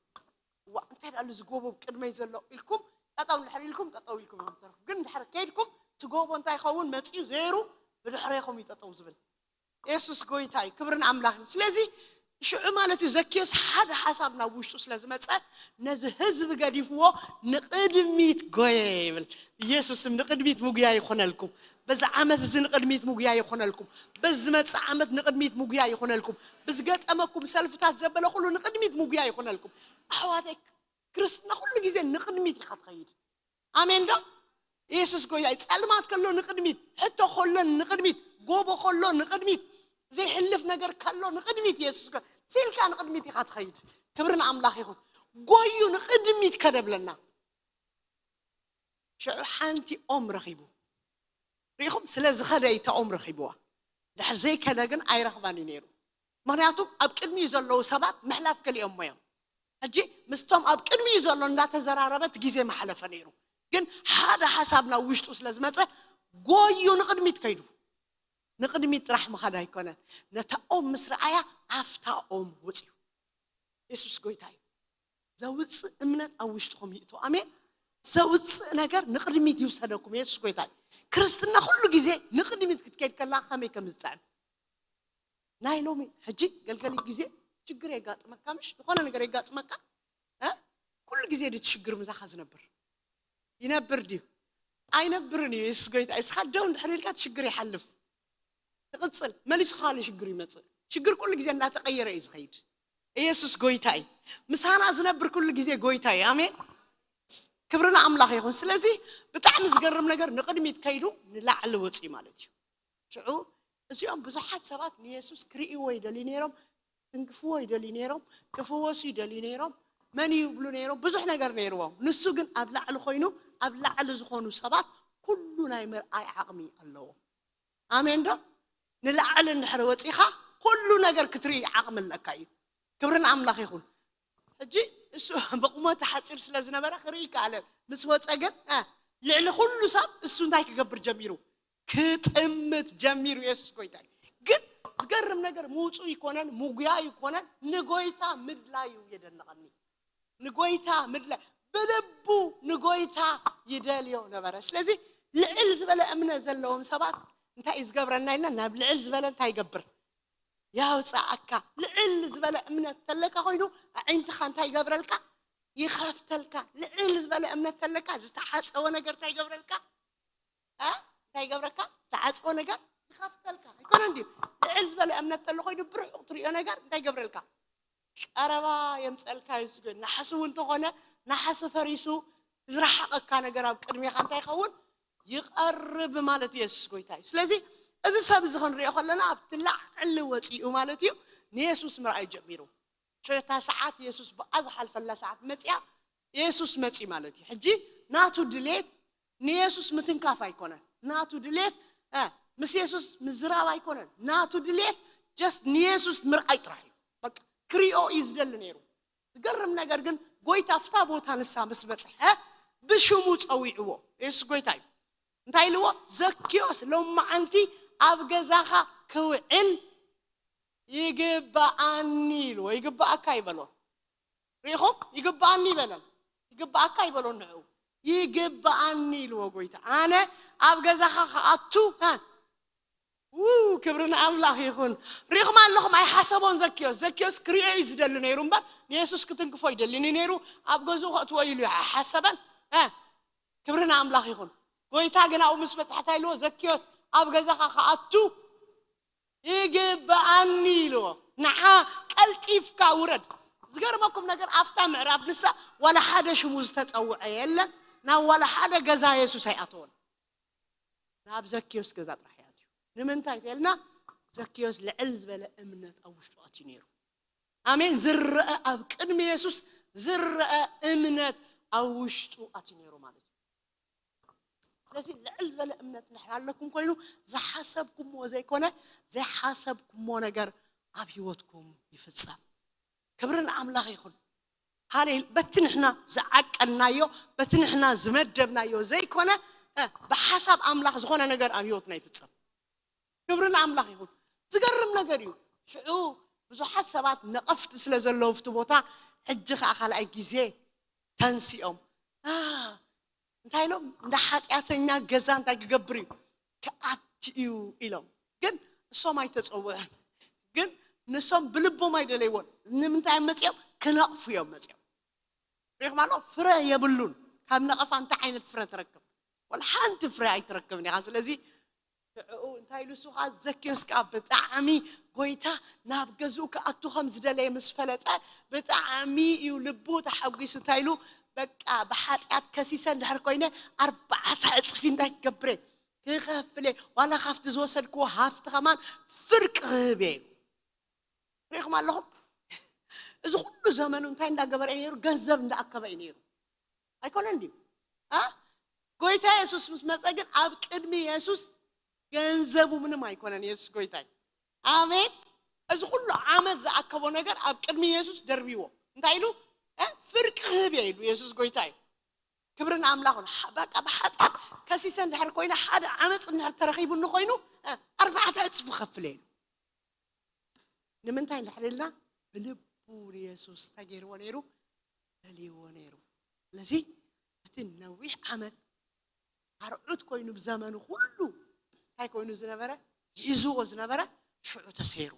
ዋ እንታይ ዳሉ እዚ ጎቦ ቅድመይ ዘሎ ኢልኩም ጠጠው እንድሕር ኢልኩም ጠጠው ኢልኩም ኢኹም ትተርፉ። ግን እንድሕር ከይድኩም እቲ ጎቦ እንታይ ይኸውን? መፂኡ ዘይሩ ብድሕሬኹም እዩ ጠጠው ዝብል። የሱስ ጎይታ እዩ። ክብርን ኣምላኽ እዩ። ስለዚ ሽዑ ማለት እዩ ዘኪዮስ ሓደ ሓሳብ ናብ ውሽጡ ስለ ዝመፀ ነዚ ህዝቢ ገዲፍዎ ንቕድሚት ጎየ ይብል። ኢየሱስም ንቕድሚት ምጉያ ይኾነልኩም። በዚ ዓመት እዚ ንቕድሚት ምጉያ ይኾነልኩም። በዚ ዝመፅእ ዓመት ንቕድሚት ምጉያ ይኾነልኩም። ብዝገጠመኩም ሰልፍታት ዘበለ ኩሉ ንቕድሚት ምጉያ ይኾነልኩም። ኣሕዋተይ፣ ክርስትና ኩሉ ግዜ ንቕድሚት ኢኻ ትኸይድ። ኣሜን ዶ? ኢየሱስ ጎይታ እዩ። ጸልማት ከሎ ንቕድሚት፣ ሕቶ ከሎ ንቕድሚት፣ ጎቦ ከሎ ንቕድሚት፣ ዘይሕልፍ ነገር ከሎ ንቕድሚት። ኢየሱስ ጎ- ሲልካ ንቕድሚት ኢኻ ትኸይድ። ክብሪ ንኣምላኽ ይኹን። ጎዩ ንቕድሚት ከደብለና። ሽዑ ሓንቲ ኦም ረኺቡ። ሪኢኹም? ስለ ዝኸደ እዩ እታ ኦም ረኺብዋ። ድሕር ዘይከደ ግን ኣይረኽባን እዩ ነይሩ። ምኽንያቱ ኣብ ቅድሚኡ ዘለዉ ሰባት ምሕላፍ ከሊኦሞ እዮም። ሕጂ ምስቶም ኣብ ቅድሚኡ ዘሎ እንዳተዘራረበት ግዜ መሓለፈ ነይሩ። ግን ሓደ ሓሳብ ናብ ውሽጡ ስለ ዝመፀ ጎዩ ንቕድሚት ከይዱ። ንቕድሚት ጥራሕ ምኻድ ኣይኮነን። ነታ ኦም ምስ ረኣያ ኣፍታ ኦም ወፅዩ። የሱስ ጎይታ እዩ። ዘውፅእ እምነት ኣብ ውሽጥኹም ይእቶ። ኣሜን። ዘውፅእ ነገር ንቕድሚት ይውሰደኩም። የሱስ ጎይታ እዩ። ክርስትና ኩሉ ግዜ ንቕድሚት ክትከይድ ከላ ከመይ ከም ዝጥዕም ናይ ሎሚ ሕጂ ገልገሊ ግዜ ችግር የጋጥመካ፣ ምሽ ዝኾነ ነገር የጋጥመካ እ? ኩሉ ግዜ ድቲ ሽግር ምሳኻ ዝነብር ይነብር ድዩ? ኣይነብርን እዩ። የሱስ ጎይታ። እስኻ ደው እንድሕር ኢልካ እቲ ሽግር ይሓልፍ። ትቕጽል፣ መሊሱ ካሊ ሽግር ይመጽእ። ሽግር ኩሉ ግዜ እናተቐየረ እዩ ዝኸይድ። ኢየሱስ ጎይታ እዩ። ምሳና ዝነብር ኩሉ ግዜ ጎይታ እዩ። ኣሜን። ክብሪ ንኣምላኽ ይኹን። ስለዚ ብጣዕሚ ዝገርም ነገር ንቕድሚት ከይዱ ንላዕሊ ወፅዩ ማለት እዩ። ሽዑ እዚኦም ብዙሓት ሰባት ንየሱስ ክርእይዎ ይደልዩ ነይሮም፣ ክንግፍዎ ይደልዩ ነይሮም፣ ክፍወሱ ይደልዩ ነይሮም፣ መን ይብሉ ነይሮም፣ ብዙሕ ነገር ነይርዎም። ንሱ ግን ኣብ ላዕሊ ኮይኑ ኣብ ላዕሊ ዝኾኑ ሰባት ኩሉ ናይ ምርኣይ ዓቕሚ ኣለዎ። ኣሜን ዶ? ንላዕሊ እንድሕር ወፂኻ ኩሉ ነገር ክትርኢ ዓቕሚ ኣለካ እዩ። ክብሪ ንኣምላኽ ይኹን። ሕጂ እሱ ብቑመቱ ሓፂር ስለ ዝነበረ ክርኢ ይከኣለ። ምስ ወፀ ግን እ፣ ልዕሊ ኩሉ ሰብ እሱ እንታይ ክገብር ጀሚሩ? ክጥምት ጀሚሩ። የሱስ ጎይታ እዩ። ግን ዝገርም ነገር ምውፁ ይኮነን ምጉያ ይኮነን ንጎይታ ምድላዩ የደንቐኒ። ንጎይታ ምድላይ ብልቡ ንጎይታ ይደልዮ ነበረ። ስለዚ ልዕል ዝበለ እምነት ዘለዎም ሰባት እንታይ እዩ ዝገብረና ኢልና ናብ ልዕል ዝበለ እንታይ ይገብር? ያውፅኣካ። ልዕል ዝበለ እምነት ተለካ ኮይኑ ኣዒንትኻ እንታይ ይገብረልካ? ይኸፍተልካ። ልዕል ዝበለ እምነት ተለካ ዝተዓፀወ ነገር እንታይ ይገብረልካ? እ? እንታይ ይገብረካ? ዝተዓፀወ ነገር ይኸፍተልካ። ኣይኮነን ድዩ? ልዕል ዝበለ እምነት ተሎ ኮይኑ ብርሑቕ ትሪኦ ነገር እንታይ ይገብረልካ? ቀረባ የምፀልካ እዩ። ስገ ናሕሲ እውን እንተኾነ ናሕሲ ፈሪሱ ዝረሓቐካ ነገር ኣብ ቅድሜኻ እንታይ ይኸውን? ይቐርብ ማለት ኢየሱስ ጎይታ እዩ። ስለዚ እዚ ሰብ እዚ ክንሪኦ ከለና ኣብቲ ላዕሊ ወፂኡ ማለት እዩ ንየሱስ ምርኣይ ጀሚሩ። ሽዑ እታ ሰዓት የሱስ ብኣ ዝሓልፈላ ሰዓት መፅያ የሱስ መፂ ማለት እዩ። ሕጂ ናቱ ድሌት ንየሱስ ምትንካፍ ኣይኮነን። ናቱ ድሌት እ፣ ምስ የሱስ ምዝራብ ኣይኮነን። ናቱ ድሌት ጀስት ንየሱስ ምርኣይ ጥራሕ እዩ። በቃ ክሪኦ እዩ ዝደሊ ነይሩ። ዝገርም ነገር ግን ጎይታ ኣብታ ቦታ ንሳ ምስ በፅሐ ብሽሙ ፀዊዕዎ። የሱስ ጎይታ እዩ። እንታይ ኢልዎ? ዘኪዮስ ሎማዓንቲ ኣብ ገዛኻ ክውዕል ይግበኣኒ ኢልዎ። ይግበኣካ ይበሎ። ሪኢኹም? ይግበኣኒ ይበለን። ይግበኣካ ይበሎ ንዕኡ። ይግበኣኒ ኢልዎ ጎይታ። ኣነ ኣብ ገዛኻ ክኣቱ እ፣ ው፣ ክብሪ ንኣምላኽ ይኹን። ሪኢኹም ኣለኹም? ኣይሓሰቦን ዘኪዮስ። ዘኪዮስ ክሪኦ እዩ ዝደሊ ነይሩ እምበር ንየሱስ ክትንክፎ ይደሊኒ ነይሩ። ኣብ ገዝኡ ከእትዎ ኢሉ ኣይሓሰበን እ፣ ክብሪ ንኣምላኽ ይኹን። ጎይታ ግን ኣብኡ ምስ በፅሐ እንታይ ኢልዎ? ዘኪዮስ ኣብ ገዛኻ ክኣቱ ይግበኣኒ ኢልዎ። ንዓ ቀልጢፍካ ውረድ። ዝገርመኩም ነገር ኣብታ ምዕራፍ ንሳ ዋላ ሓደ ሽሙ ዝተፀውዐ የለን። ናብ ዋላ ሓደ ገዛ የሱስ ኣይኣተወን። ናብ ዘኪዮስ ገዛ ጥራሕ እዩ ኣትዩ። ንምንታይ ተልና? ዘኪዮስ ልዕል ዝበለ እምነት ኣብ ውሽጡ ኣትዩ ነይሩ። ኣሜን። ዝረአ ኣብ ቅድሚ የሱስ ዝረአ እምነት ኣብ ውሽጡ ኣትዩ ነይሩ ማለት እዩ። ስለዚ ልዕል ዝበለ እምነት እንድሕር ኣለኩም ኮይኑ ዝሓሰብኩምዎ ዘይኮነ ዘይሓሰብኩምዎ ነገር ኣብ ህይወትኩም ይፍጸም። ክብሪ ንኣምላኽ ይኹን። ሃሌ በቲ ንሕና ዝዓቀናዮ በቲ ንሕና ዝመደብናዮ ዘይኮነ እ፣ ብሓሳብ ኣምላኽ ዝኾነ ነገር ኣብ ህይወትና ይፍጸም። ክብሪ ንኣምላኽ ይኹን። ዝገርም ነገር እዩ። ሽዑ ብዙሓት ሰባት ነቐፍቲ ስለ ዘለዉ ኣብቲ ቦታ ሕጂ ከዓ ካልኣይ ግዜ ተንሲኦም እ፣ እንታይ ኢሎም እንዳ ሓጢኣተኛ ገዛ እንታይ ክገብር እዩ ክኣቲ እዩ ኢሎም። ግን እሶም ኣይተፀውዑን። ግን ንሶም ብልቦም ኣይደለይዎን። ንምንታይ እዮም መጺኦም? ክነቕፉ እዮም መጺኦም። ሪኢኹም ኣሎ? ፍረ የብሉን። ካብ ነቐፋ እንታይ ዓይነት ፍረ ትረክብ? ወላ ሓንቲ ፍረ ኣይትረክብን ኢኻ። ስለዚ ንዕኡ እንታይ ኢሉ እሱ ኸዓ፣ ዘኪዮስ ከኣ ብጣዕሚ ጎይታ ናብ ገዝኡ ክኣቱ ከም ዝደለየ ምስ ፈለጠ ብጣዕሚ እዩ ልቡ ተሓጒሱ። እንታይ ኢሉ? በቃ ብሓጢኣት ከሲሰ እንድሕር ኮይነ ኣርባዕተ ዕጽፊ እንታይ ክገብር እየ? ክኸፍል እየ። ዋላ ካብቲ ዝወሰድክዎ ሃፍቲ ከማን ፍርቂ ክህብ እየ። ሪኢኹም ኣለኹም? እዚ ኩሉ ዘመኑ እንታይ እንዳገበረ እዩ ነይሩ? ገንዘብ እንዳኣከበ እዩ ነይሩ። ኣይኮነን ድዩ? አ? ጎይታ የሱስ ምስ መጸ ግን ኣብ ቅድሚ የሱስ ገንዘቡ ምንም ኣይኮነን። የሱስ ጎይታ እዩ። ኣሜን። እዚ ኩሉ ዓመት ዝኣከቦ ነገር ኣብ ቅድሚ የሱስ ደርቢዎ። እንታይ ኢሉ? እ? ፍርቂ ክህብ እየ ኢሉ። የሱስ ጎይታ እዩ። ክብሪ ንኣምላኽ ይኹን። ሓ-፣ በቃ ብሓጢኣት ከሲሰ እንድሕር ኮይነ፣ ሓደ ዓመፅ እንድሕር ተረኺቡኒ ኮይኑ፣ እ፣ ኣርባዕተ ዕፅፊ ከፍለ ኢሉ። ንምንታይ እንድሕር ኢልና፣ ብልቡ ንየሱስ እንታይ ገይርዎ ነይሩ? ደልይዎ ነይሩ። ስለዚ እቲ ነዊሕ ዓመት ኣርዑት ኮይኑ ብዘመኑ ኩሉ እንታይ ኮይኑ ዝነበረ? ሒዝዎ ዝነበረ ሽዑ ተሰይሩ።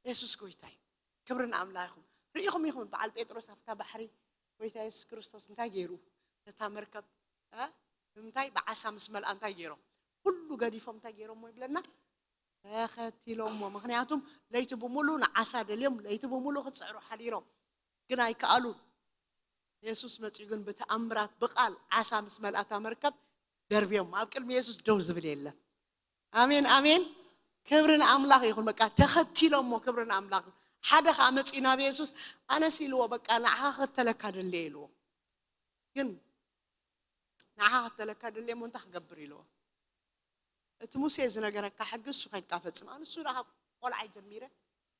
የሱስ ጎይታ እዩ። ክብሪ ንኣምላኽ ይኹን። ርኢኹም ኢኹም በዓል ጴጥሮስ ኣብታ ባሕሪ ጎይታ የሱስ ክርስቶስ እንታይ ገይሩ? ነታ መርከብ፣ እ? ብምንታይ? ብዓሳ ምስ መልኣ እንታይ ገይሮም? ኩሉ ገዲፎም እንታይ ገይሮሞ ይብለና? ተኸቲሎሞ። ምኽንያቱም ለይቲ ብምሉእ ንዓሳ ደልዮም፣ ለይቲ ብምሉእ ክጽዕሩ ሓዲሮም። ግን ኣይከኣሉን። የሱስ መጺኡ ግን ብተኣምራት፣ ብቓል፣ ዓሳ ምስ መልኣታ መርከብ ደርብዮም ኣብ ቅድሚ የሱስ ደው ዝብል የለን። ኣሜን፣ ኣሜን። ክብሪ ንኣምላኽ ይኹን። በቃ ተኸቲሎሞ፣ ክብሪ ንኣምላኽ። ሓደ ኸኣ መጺኡ ናብ የሱስ፣ ኣነስ ኢልዎ፣ በቃ ንዓኻ ክኸተለካ ደልየ ኢልዎ። ግን ንዓኻ ክኸተለካ ደልየ እሞ እንታይ ክገብር ኢልዎ? እቲ ሙሴ ዝነገረካ ሕጊ እሱ ኸይድካ ፈጽም። ኣነ እሱ ደኣ ቆልዓይ ጀሚረ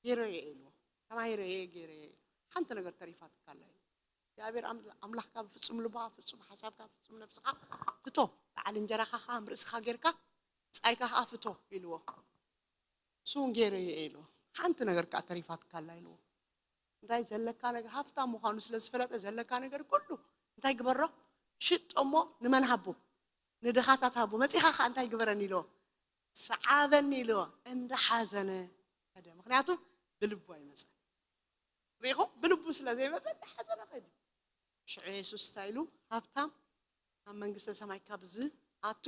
ገይረዮ እየ ኢልዎ። ተማሂረዮ እየ፣ ገይረዮ እየ። ሓንቲ ነገር ተሪፋትካ ኣላ ኢሉ። እግዚኣብሔር ኣም-፣ ኣምላኽካ ብፍጹም ልብኻ፣ ፍጹም ሓሳብካ፣ ፍጹም ነብስኻ ፍቶ። በዓል እንጀራኻ ኸኣ ከም ርእስኻ ጌርካ፣ ጻይካ ኸኣ ፍቶ ኢልዎ። እሱ እውን ገይረዮ እየ ኢልዎ። ሓንቲ ነገር ከኣ ተሪፋትካ ኣላ ኢልዎ። እንታይ ዘለካ ነገር፣ ሃፍታም ምዃኑ ስለ ዝፈለጠ ዘለካ ነገር ኩሉ እንታይ ግበሮ? ሽጦ እሞ ንመን ሃቦ? ንድኻታት ሃቦ። መጺኻ ኸኣ እንታይ ግበረኒ ኢልዎ? ሰዓበኒ ኢልዎ። እንዳሓዘነ ከደ። ምኽንያቱ ብልቡ ኣይመጸን። ርኢኹም? ብልቡ ስለ ዘይመጸ እንዳሓዘነ ከደ። ሽዑ የሱስ እንታይ ኢሉ? ሃብታም ኣብ መንግስተ ሰማይ ካብ ዝኣቱ፣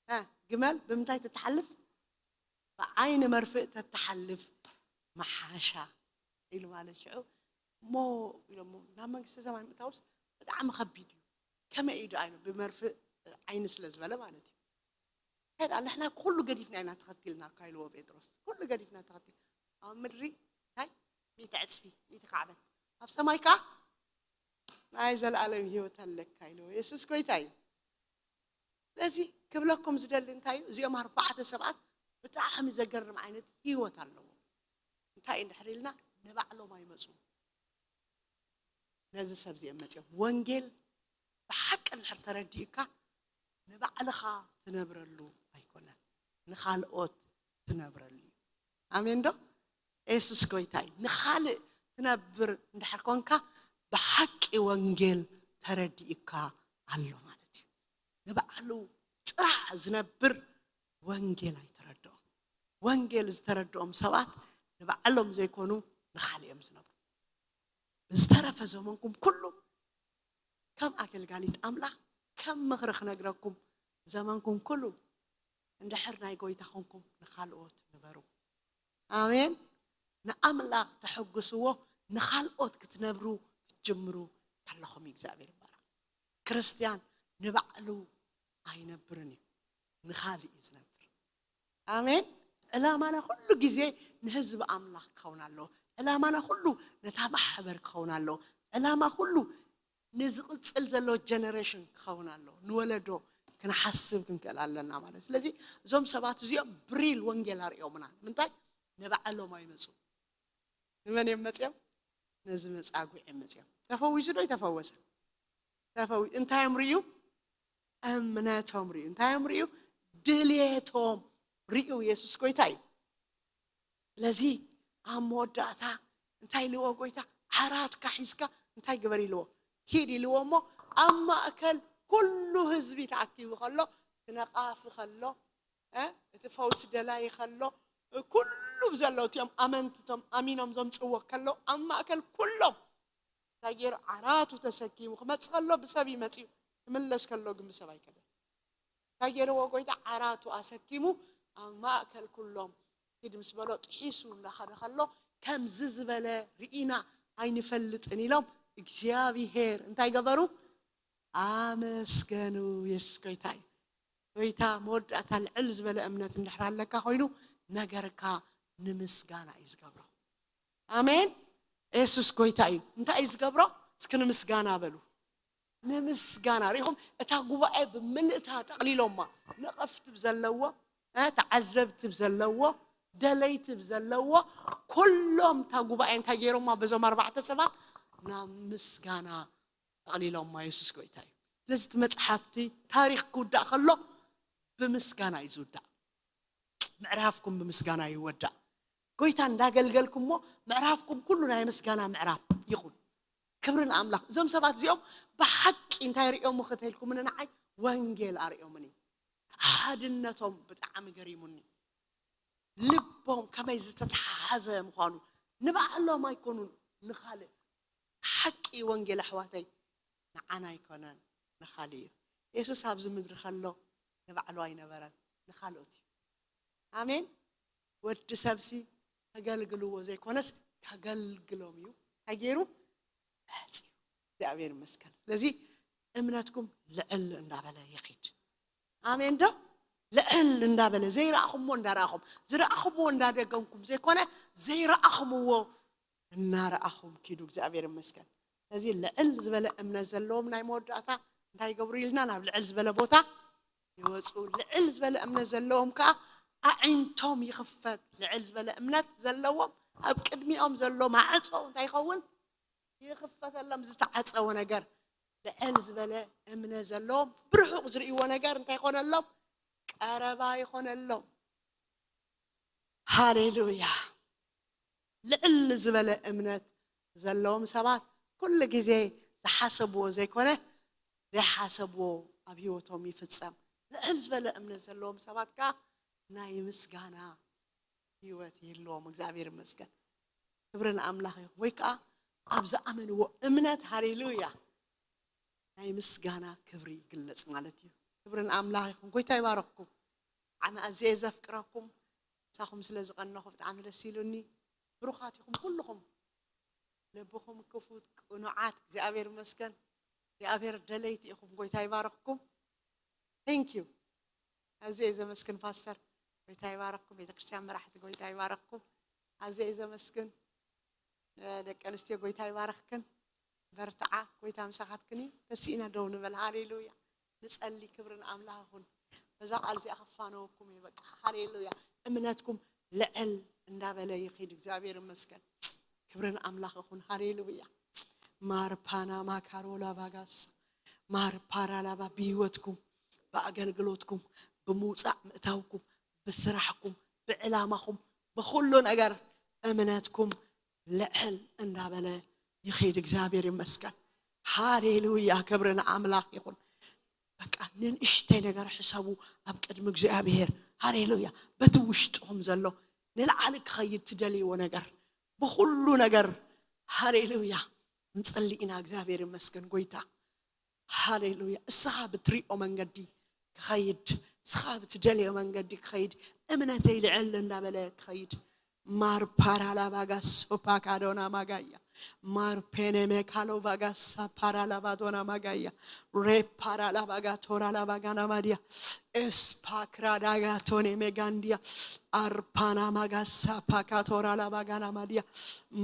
እ፣ ግመል ብምንታይ ትተሓልፍ? ብዓይኒ መርፍእ ተተሓልፍ መሓሻ ኢሉ ማለት። ሽዑ እሞ ኢሎሞ፣ ናብ መንግስተ ሰማይ ምእታውስ ብጣዕሚ ከቢድ እዩ። ከመይ እዩ ደኣ ኢሉ፣ ብመርፍእ ዓይኒ ስለ ዝበለ ማለት እዩ። ከዳ ንሕና ኩሉ ገዲፍና ኢና ተኸቲልና እኳ ኢልዎ ጴጥሮስ። ኩሉ ገዲፍና ተኸቲል። ኣብ ምድሪ እንታይ? ሚእቲ ዕጽፊ፣ ሚእቲ ካዕበት። ኣብ ሰማይ ከኣ ናይ ዘለኣለም ህይወት ኣለካ ኢልዎ። የሱስ ጎይታ እዩ። ስለዚ ክብለኩም ዝደሊ እንታይ እዩ? እዚኦም ኣርባዕተ ሰባት ብጣዕሚ ዘገርም ዓይነት ህይወት ኣለዎም። እንታይ እንድሕር ኢልና ንባዕሎም ኣይመጹን። ነዚ ሰብ እዚኦም መጺኦም። ወንጌል ብሓቂ እንድሕር ተረዲእካ ንባዕልኻ ትነብረሉ ኣይኮነን፣ ንኻልኦት ትነብረሉ እዩ። ኣሜን ዶ? የሱስ ጎይታ እዩ። ንኻልእ ትነብር እንድሕር ኮንካ ብሓቂ ወንጌል ተረዲእካ ኣሎ ማለት እዩ። ንባዕሉ ጥራሕ ዝነብር ወንጌል ኣይተረድኦም። ወንጌል ዝተረድኦም ሰባት ንባዕሎም ዘይኮኑ ንኻልእ እዮም ዝነብሩ። ብዝተረፈ ዘመንኩም ኩሉ ከም ኣገልጋሊት ኣምላኽ ከም ምኽሪ ክነግረኩም ዘመንኩም ኩሉ እንድሕር ናይ ጎይታ ኮንኩም ንኻልኦት ንበሩ። ኣሜን። ንኣምላኽ ተሐጉስዎ፣ ንኻልኦት ክትነብሩ ክትጅምሩ ከለኹም እዩ እግዚኣብሔር ይባረኽ። ክርስትያን ንባዕሉ ኣይነብርን እዩ፣ ንኻልእ እዩ ዝነብር። ኣሜን። ዕላማና ኩሉ ግዜ ንህዝቢ ኣምላኽ ክኸውን ኣለዎ። ዕላማና ኩሉ ነታ ማሕበር ክኸውን ኣለዎ። ዕላማ ኩሉ ንዝቕጽል ዘሎ ጀነሬሽን ክኸውን ኣለዎ። ንወለዶ ክንሓስብ ክንክእል ኣለና ማለት እዩ። ስለዚ እዞም ሰባት እዚኦም ብሪል ወንጌል ኣርእዮምና። ንምንታይ? ንባዕሎም ኣይመጹ። ንመን እዮም መጺኦም? ነዚ መጻጉዕ እዮም መጺኦም። ተፈዊሱ ዶ ይተፈወሰ? ተፈዊ-፣ እንታይ እዮም ርእዩ? እምነቶም ርእዩ። እንታይ እዮም ርእዩ? ድልየቶም ርእዩ። የሱስ ጎይታ እዩ። ስለዚ ኣብ መወዳእታ እንታይ ኢልዎ ጎይታ? ዓራትካ ሒዝካ እንታይ ግበር ኢልዎ? ኪድ ኢልዎ እሞ ኣብ ማእከል ኩሉ ህዝቢ ተኣኪቡ ከሎ፣ እቲ ነቓፊ ከሎ፣ እ፣ እቲ ፈውሲ ደላይ ከሎ፣ ኩሉ ብዘለዉ እቲኦም ኣመንቲ እቶም ኣሚኖም ዘምፅዎ ከለዉ ኣብ ማእከል ኩሎም እንታይ ገይሩ? ዓራቱ ተሰኪሙ ክመፅእ ከሎ ብሰብ እዩ መፂኡ፣ ክምለስ ከሎ ግን ብሰብ ኣይከደን። እንታይ ገይርዎ ጎይታ? ዓራቱ ኣሰኪሙ ኣብ ማእከል ኩሎም ኪድ ምስ በሎ ጥሒሱ እንዳኸደ ከሎ ከምዚ ዝበለ ርኢና ኣይንፈልጥን ኢሎም እግዚኣብሄር እንታይ ገበሩ? ኣመስገኑ። የሱስ ጎይታ እዩ። ጎይታ መወዳእታ ልዕል ዝበለ እምነት እንድሕር ኣለካ ኮይኑ ነገርካ ንምስጋና እዩ ዝገብሮ። ኣሜን። የሱስ ጎይታ እዩ። እንታይ እዩ ዝገብሮ? እስኪ ንምስጋና በሉ። ንምስጋና ሪኹም፣ እታ ጉባኤ ብምልእታ ጠቕሊሎማ፣ ነቐፍቲ ብዘለዎ፣ እ፣ ተዓዘብቲ ብዘለዎ፣ ደለይቲ ብዘለዎ፣ ኩሎም እታ ጉባኤ እንታይ ገይሮማ? በዞም ኣርባዕተ ሰባት ናብ ምስጋና ጠቕሊሎማ። የሱስ ጎይታ እዩ። ስለዚ እቲ መጽሓፍቲ ታሪኽ ክውዳእ ከሎ ብምስጋና እዩ ዝውዳእ። ምዕራፍኩም ብምስጋና ይወዳእ። ጎይታ እንዳገልገልኩሞ ምዕራፍኩም ኩሉ ናይ ምስጋና ምዕራፍ ይኹን። ክብሪ ንኣምላኽ። እዞም ሰባት እዚኦም ብሓቂ እንታይ ርእዮሙ ከተልኩምኒ ንዓይ ወንጌል ኣርእዮምኒ። ሓድነቶም ብጣዕሚ ገሪሙኒ። ልቦም ከመይ ዝተተሓሓዘ ምዃኑ ንባዕሎም ኣይኮኑን ንኻልእ ሓቂ ወንጌል ኣሕዋተይ ንዓና ኣይኮነን ንኻልእ እዩ። የሱስ ኣብዚ ምድሪ ከሎ ንባዕሉ ኣይነበረን ንኻልኦት እዩ። ኣሜን። ወዲ ሰብሲ ከገልግልዎ ዘይኮነስ ከገልግሎም እዩ። እንታይ ገይሩ? መፂኡ። እግዚኣብሔር ይመስገን። ስለዚ እምነትኩም ልዕል እንዳበለ ይኺድ። ኣሜን ዶ? ልዕል እንዳበለ ዘይረኣኹምዎ እንዳረኣኹም ዝረኣኹምዎ እንዳደገምኩም ዘይኮነ ዘይረኣኹምዎ እናረኣኹም ኪዱ። እግዚኣብሔር ይመስገን። ስለዚ ልዕል ዝበለ እምነት ዘለዎም ናይ መወዳእታ እንታይ ይገብሩ ኢልና ናብ ልዕል ዝበለ ቦታ ይወፁ። ልዕል ዝበለ እምነት ዘለዎም ከዓ ኣዒንቶም ይኽፈት። ልዕል ዝበለ እምነት ዘለዎም ኣብ ቅድሚኦም ዘሎ ማዕፆ እንታይ ይኸውን? ይኽፈተሎም። ዝተዓፀወ ነገር ልዕል ዝበለ እምነት ዘለዎም ብርሑቕ ዝርእይዎ ነገር እንታይ ይኾነሎም? ቀረባ ይኾነሎም። ሃሌሉያ። ልዕል ዝበለ እምነት ዘለዎም ሰባት ኩሉ ግዜ ዝሓሰብዎ ዘይኮነ ዘይሓሰብዎ ኣብ ህይወቶም ይፍጸም። ልዕል ዝበለ እምነት ዘለዎም ሰባት ከዓ ናይ ምስጋና ህይወት ይህልዎም። እግዚኣብሔር ይመስገን። ክብሪ ንኣምላኽ ይኹን። ወይ ከዓ ኣብ ዝኣመንዎ እምነት ሃሌሉያ ናይ ምስጋና ክብሪ ይግለጽ ማለት እዩ። ክብሪ ንኣምላኽ ይኹን። ጎይታ ይባረኽኩም። ዓመ ኣዝየ ዘፍቅረኩም። ምሳኹም ስለ ዝቐነኹ ብጣዕሚ ደስ ኢሉኒ። ብሩኻት ኢኹም ኩልኹም። ልብኹም ክፉት ቅኑዓት እግዚኣብሔር ይመስገን። እግዚኣብሔር ደለይቲ ኢኹም። ጎይታ ይባረኽኩም። Thank you። ኣዝየ ዘመስግን ፓስተር። ጎይታ ይባረኽኩም። ቤተክርስትያን መራሕቲ ጎይታ ይባረኽኩም። ኣዝየ ዘመስግን። ደቂ ኣንስትዮ ጎይታ ይባረኽክን። በርትዓ። ጎይታ ምሳኻትክን እዩ። ተሲእና ደው ንበል። ሃሌሉያ። ንጸሊ። ክብሪ ንኣምላኽ ይኹን። በዛ ቃል እዚኣ ክፋነወኩም እየ። በቃ ሃሌሉያ። እምነትኩም ልዕል እንዳበለ ይኺድ። እግዚኣብሔር ይመስገን። ክብሪ ንኣምላኽ ይኹን። ሃሌሉያ። ማርፓና ማካሮላ ባጋስ ማርፓራ ላባ ብህይወትኩም፣ ብኣገልግሎትኩም፣ ብምውጻእ ምእታውኩም፣ ብስራሕኩም፣ ብዕላማኹም፣ ብኹሉ ነገር እምነትኩም ልዕል እንዳበለ ይኸይድ። እግዚኣብሔር ይመስገን። ሃሌሉያ። ክብሪ ንኣምላኽ ይኹን። በቃ ንንእሽተይ ነገር ሕሰቡ ኣብ ቅድሚ እግዚኣብሔር። ሃሌሉያ። በቲ ውሽጥኹም ዘሎ ንላዕሊ ክኸይድ ትደልይዎ ነገር ብኹሉ ነገር ሃሌሉያ ንጸሊ ኢና። እግዚኣብሔር ይመስገን ጎይታ። ሃሌሉያ። እስኻ ብትሪኦ መንገዲ ክኸይድ፣ እስኻ ብትደልዮ መንገዲ ክኸይድ፣ እምነተይ ልዕል እንዳበለ ክኸይድ። ማር ፓራላ ባጋ ሶፓ ካዶና ማጋያ ማር ፔኔሜ ካሎ ባጋ ሳፓራላ ባዶና ማጋያ ሬ ፓራላ ባጋ ቶራላ ባጋና ማዲያ ኤስፓክራ ዳጋ ቶኔ ሜጋንዲያ አርፓና ማጋ ሳፓካ ቶራላ ባጋና ማዲያ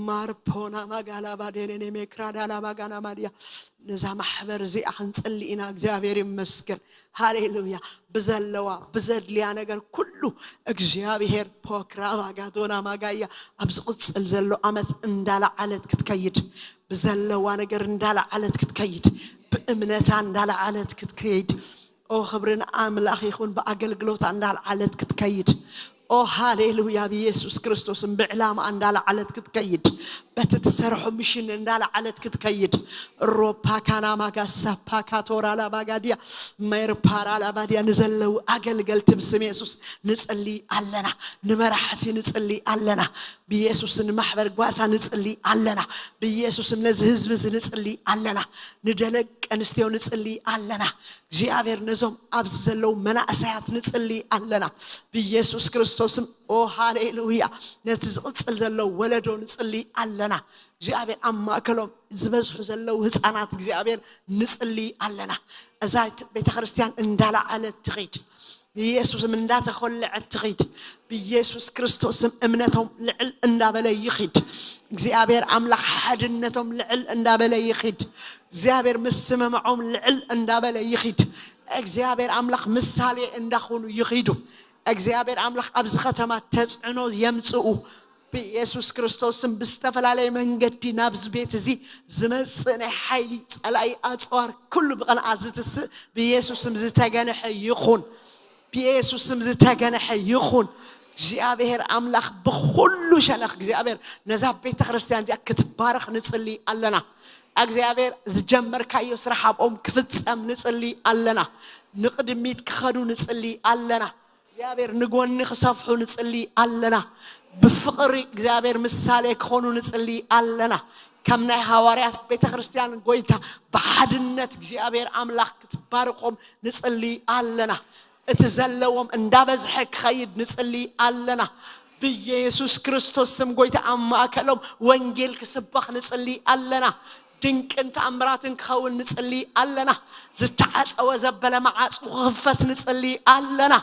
ማርፖና ማጋላ ባዴኔኔ ሜክራዳላ ባጋና ማዲያ ነዛ ማሕበር እዚኣ ክንጽሊ ኢና። እግዚኣብሔር ይመስገን። ሃሌሉያ። ብዘለዋ ብዘድልያ ነገር ኩሉ እግዚኣብሔር ፖክራ ባጋቶና ማጋያ ኣብ ዝቕጽል ዘሎ ዓመት እንዳለዓለት ክትከይድ፣ ብዘለዋ ነገር እንዳለዓለት ክትከይድ፣ ብእምነታ እንዳለዓለት ክትከይድ፣ ኦ ክብርን ኣምላኽ ይኹን፣ ብኣገልግሎታ እንዳለዓለት ክትከይድ፣ ሃሌሉያ። ብኢየሱስ ክርስቶስን ብዕላማ እንዳለዓለት ክትከይድ፣ በቲ ትሰርሖ ምሽን እንዳለዓለት ክትከይድ፣ ሮፓ ካና ማጋሳ ፓካቶራ ላባጋድያ፣ ሜርፓራ ላባድያ፣ ንዘለዉ ኣገልገልቲ ብስም የሱስ ንጽሊ ኣለና። ንመራሕቲ ንጽሊ ኣለና። ብኢየሱስ ንማሕበር ጓሳ ንጽሊ ኣለና። ብኢየሱስም ነዚ ህዝቢ እዚ ንጽሊ ኣለና። ንደለቅ ኣንስትዮ ንጽሊ ኣለና። እግዚኣብሔር ነዞም ኣብዚ ዘለዉ መናእሰያት ንጽሊ ኣለና። ብኢየሱስ ክርስቶስም፣ ኦ ሃሌሉያ፣ ነቲ ዝቕጽል ዘለዉ ወለዶ ንጽሊ ኣለና። እግዚኣብሔር ኣብ ማእከሎም ዝበዝሑ ዘለዉ ህፃናት እግዚኣብሔር ንጽሊ ኣለና። እዛ ቤተ ክርስቲያን እንዳለዓለት ትኺድ። ብኢየሱስም እንዳተኾለዐት ትኺድ። ብኢየሱስ ክርስቶስም እምነቶም ልዕል እንዳበለ ይኺድ። እግዚኣብሔር ኣምላኽ ሓድነቶም ልዕል እንዳበለ ይኺድ። እግዚኣብሔር ምስምምዖም ልዕል እንዳበለ ይኺድ። እግዚኣብሔር ኣምላኽ ምሳሌ እንዳኾኑ ይኺዱ። እግዚኣብሔር ኣምላኽ ኣብዚ ከተማ ተጽዕኖ የምጽኡ። ብኢየሱስ ክርስቶስም ብዝተፈላለየ መንገዲ ናብዚ ቤት እዚ ዝመጽእ ናይ ሓይሊ ጸላኢ ኣጽዋር ኩሉ ብቕንኣት ዝትስእ ብኢየሱስም ዝተገንሐ ይኹን። ብኢየሱስም ዝተገንሐ ይኹን። እግዚኣብሔር ኣምላኽ ብኹሉ ሸነኽ እግዚኣብሔር ነዛ ቤተ ክርስቲያን እዚኣ ክትባረኽ ንጽሊ ኣለና። እግዚኣብሔር ዝጀመርካዮ ስራሕ ኣብኦም ክፍጸም ንጽሊ ኣለና። ንቕድሚት ክኸዱ ንጽሊ ኣለና። እግዚኣብሔር ንጎኒ ክሰፍሑ ንጽሊ ኣለና። ብፍቕሪ እግዚኣብሔር ምሳሌ ክኾኑ ንጽሊ ኣለና። ከም ናይ ሃዋርያት ቤተ ክርስቲያን ጎይታ ብሓድነት እግዚኣብሔር ኣምላኽ ክትባርኾም ንጽሊ ኣለና። እቲ ዘለዎም እንዳበዝሐ ክኸይድ ንጽሊ ኣለና። ብኢየሱስ ክርስቶስ ስም ጎይታ ኣብ ማእከሎም ወንጌል ክስበኽ ንጽሊ ኣለና። ድንቅን ተኣምራትን ክኸውን ንጽሊ ኣለና። ዝተዓጸወ ዘበለ መዓጹ ክኽፈት ንጽሊ ኣለና።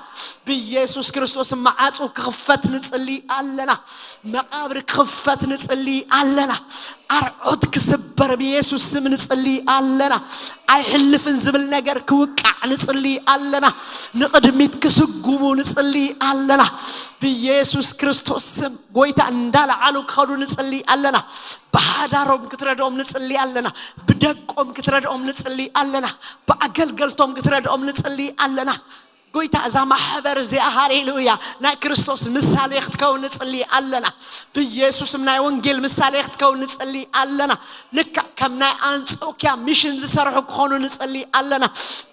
ብኢየሱስ ክርስቶስ መዓጹ ክኽፈት ንጽሊ ኣለና። መቓብር ክኽፈት ንጽሊ ኣለና። ኣርዑት ክስበር ብኢየሱስ ስም ንጽሊ ኣለና። ኣይሕልፍን ዝብል ነገር ክውቃዕ ንጽሊ ኣለና። ንቕድሚት ክስጉሙ ንጽሊ ኣለና። ብኢየሱስ ክርስቶስ ስም ጎይታ እንዳለዓሉ ክኸዱ ንጽሊ ኣለና። ብሓዳሮም ክትረድኦም ንጽሊ ኣለና። ብደቆም ክትረድኦም ንጽሊ ኣለና። ብኣገልገልቶም ክትረድኦም ንጽሊ ኣለና። ጎይታ እዛ ማሕበር እዚኣ ሃሌሉያ ናይ ክርስቶስ ምሳሌ ክትከውን ንጽሊ ኣለና። ብኢየሱስም ናይ ወንጌል ምሳሌ ክትከውን ንጽሊ ኣለና። ልክዕ ከም ናይ ኣንጾኪያ ሚሽን ዝሰርሑ ክኾኑ ንጽሊ ኣለና።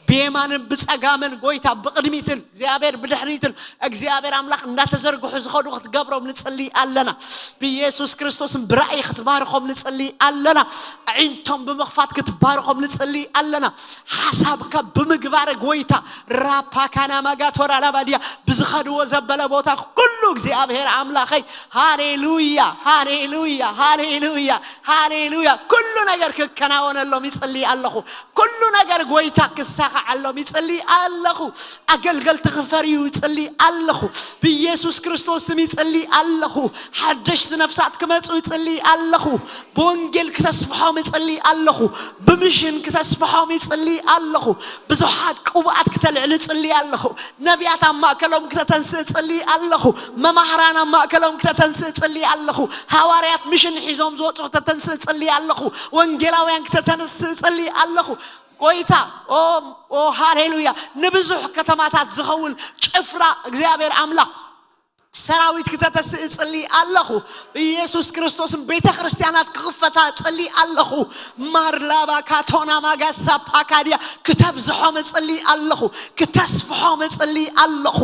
ብየማንን ብጸጋምን ጎይታ ብቕድሚትን እግዚኣብሔር ብድሕሪትን እግዚኣብሔር ኣምላኽ እንዳተዘርግሑ ዝኸዱ ክትገብሮም ንጽሊ ኣለና። ብኢየሱስ ክርስቶስም ብራእይ ክትባርኾም ንጽሊ ኣለና። ኣዒንቶም ብምኽፋት ክትባርኾም ንጽሊ ኣለና። ሓሳብካ ብምግባር ጎይታ ራፓካና ማጋቶራ ላባድያ ብዝኸድዎ ዘበለ ቦታ ኩሉ እግዚኣብሔር ኣምላኸይ ሃሌሉያ ሃሌሉያ ሃሌሉያ ሃሌሉያ ኩሉ ነገር ክከናወነሎም ይጽሊ ኣለኹ። ኩሉ ነገር ጎይታ ክሳኻዓሎም ይጽሊ ኣለኹ። ኣገልገልቲ ክፈርዩ ይጽሊ ኣለኹ። ብኢየሱስ ክርስቶስ ስም ይጽሊ ኣለኹ። ሓደሽቲ ነፍሳት ክመጹ ይጽሊ ኣለኹ። ብወንጌል ክተስፍሖም ይጽሊ ኣለኹ። ብምሽን ክተስፍሖም ይጽሊ ኣለኹ። ብዙሓት ቅቡኣት ክተልዕል ይጽሊ ኣለኹ። ነቢያት ኣብ ማእከሎም ክተተንስእ እጽሊ ኣለኹ። መማህራን ኣብ ማእከሎም ክተተንስእ እጽሊ ኣለኹ። ሃዋርያት ምሽን ሒዞም ዝወጹ ክተተንስእ እጽሊ ኣለኹ። ወንጌላውያን ክተተንስእ እጽሊ ኣለኹ። ጎይታ ኦ ኦ ሃሌሉያ ንብዙሕ ከተማታት ዝኸውን ጭፍራ እግዚኣብሔር ኣምላኽ ሰራዊት ክተተስእ እጽሊ ኣለኹ። ብኢየሱስ ክርስቶስን ቤተ ክርስቲያናት ክኽፈታ እጽሊ ኣለኹ። ማርላባ ካቶና ማጋሳ ፓካድያ ክተብዝሖም እጽሊ ኣለኹ። ክተስፍሖም እጽሊ ኣለኹ።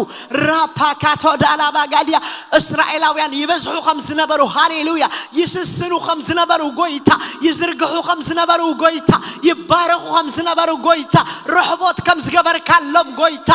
ራፓካቶ ዳላባ ጋድያ እስራኤላውያን ይበዝሑ ከም ዝነበሩ ሃሌሉያ ይስስኑ ከም ዝነበሩ ጎይታ ይዝርግሑ ከም ዝነበሩ ጎይታ ይባረኹ ከም ዝነበሩ ጎይታ ርሕቦት ከም ዝገበርካሎም ጎይታ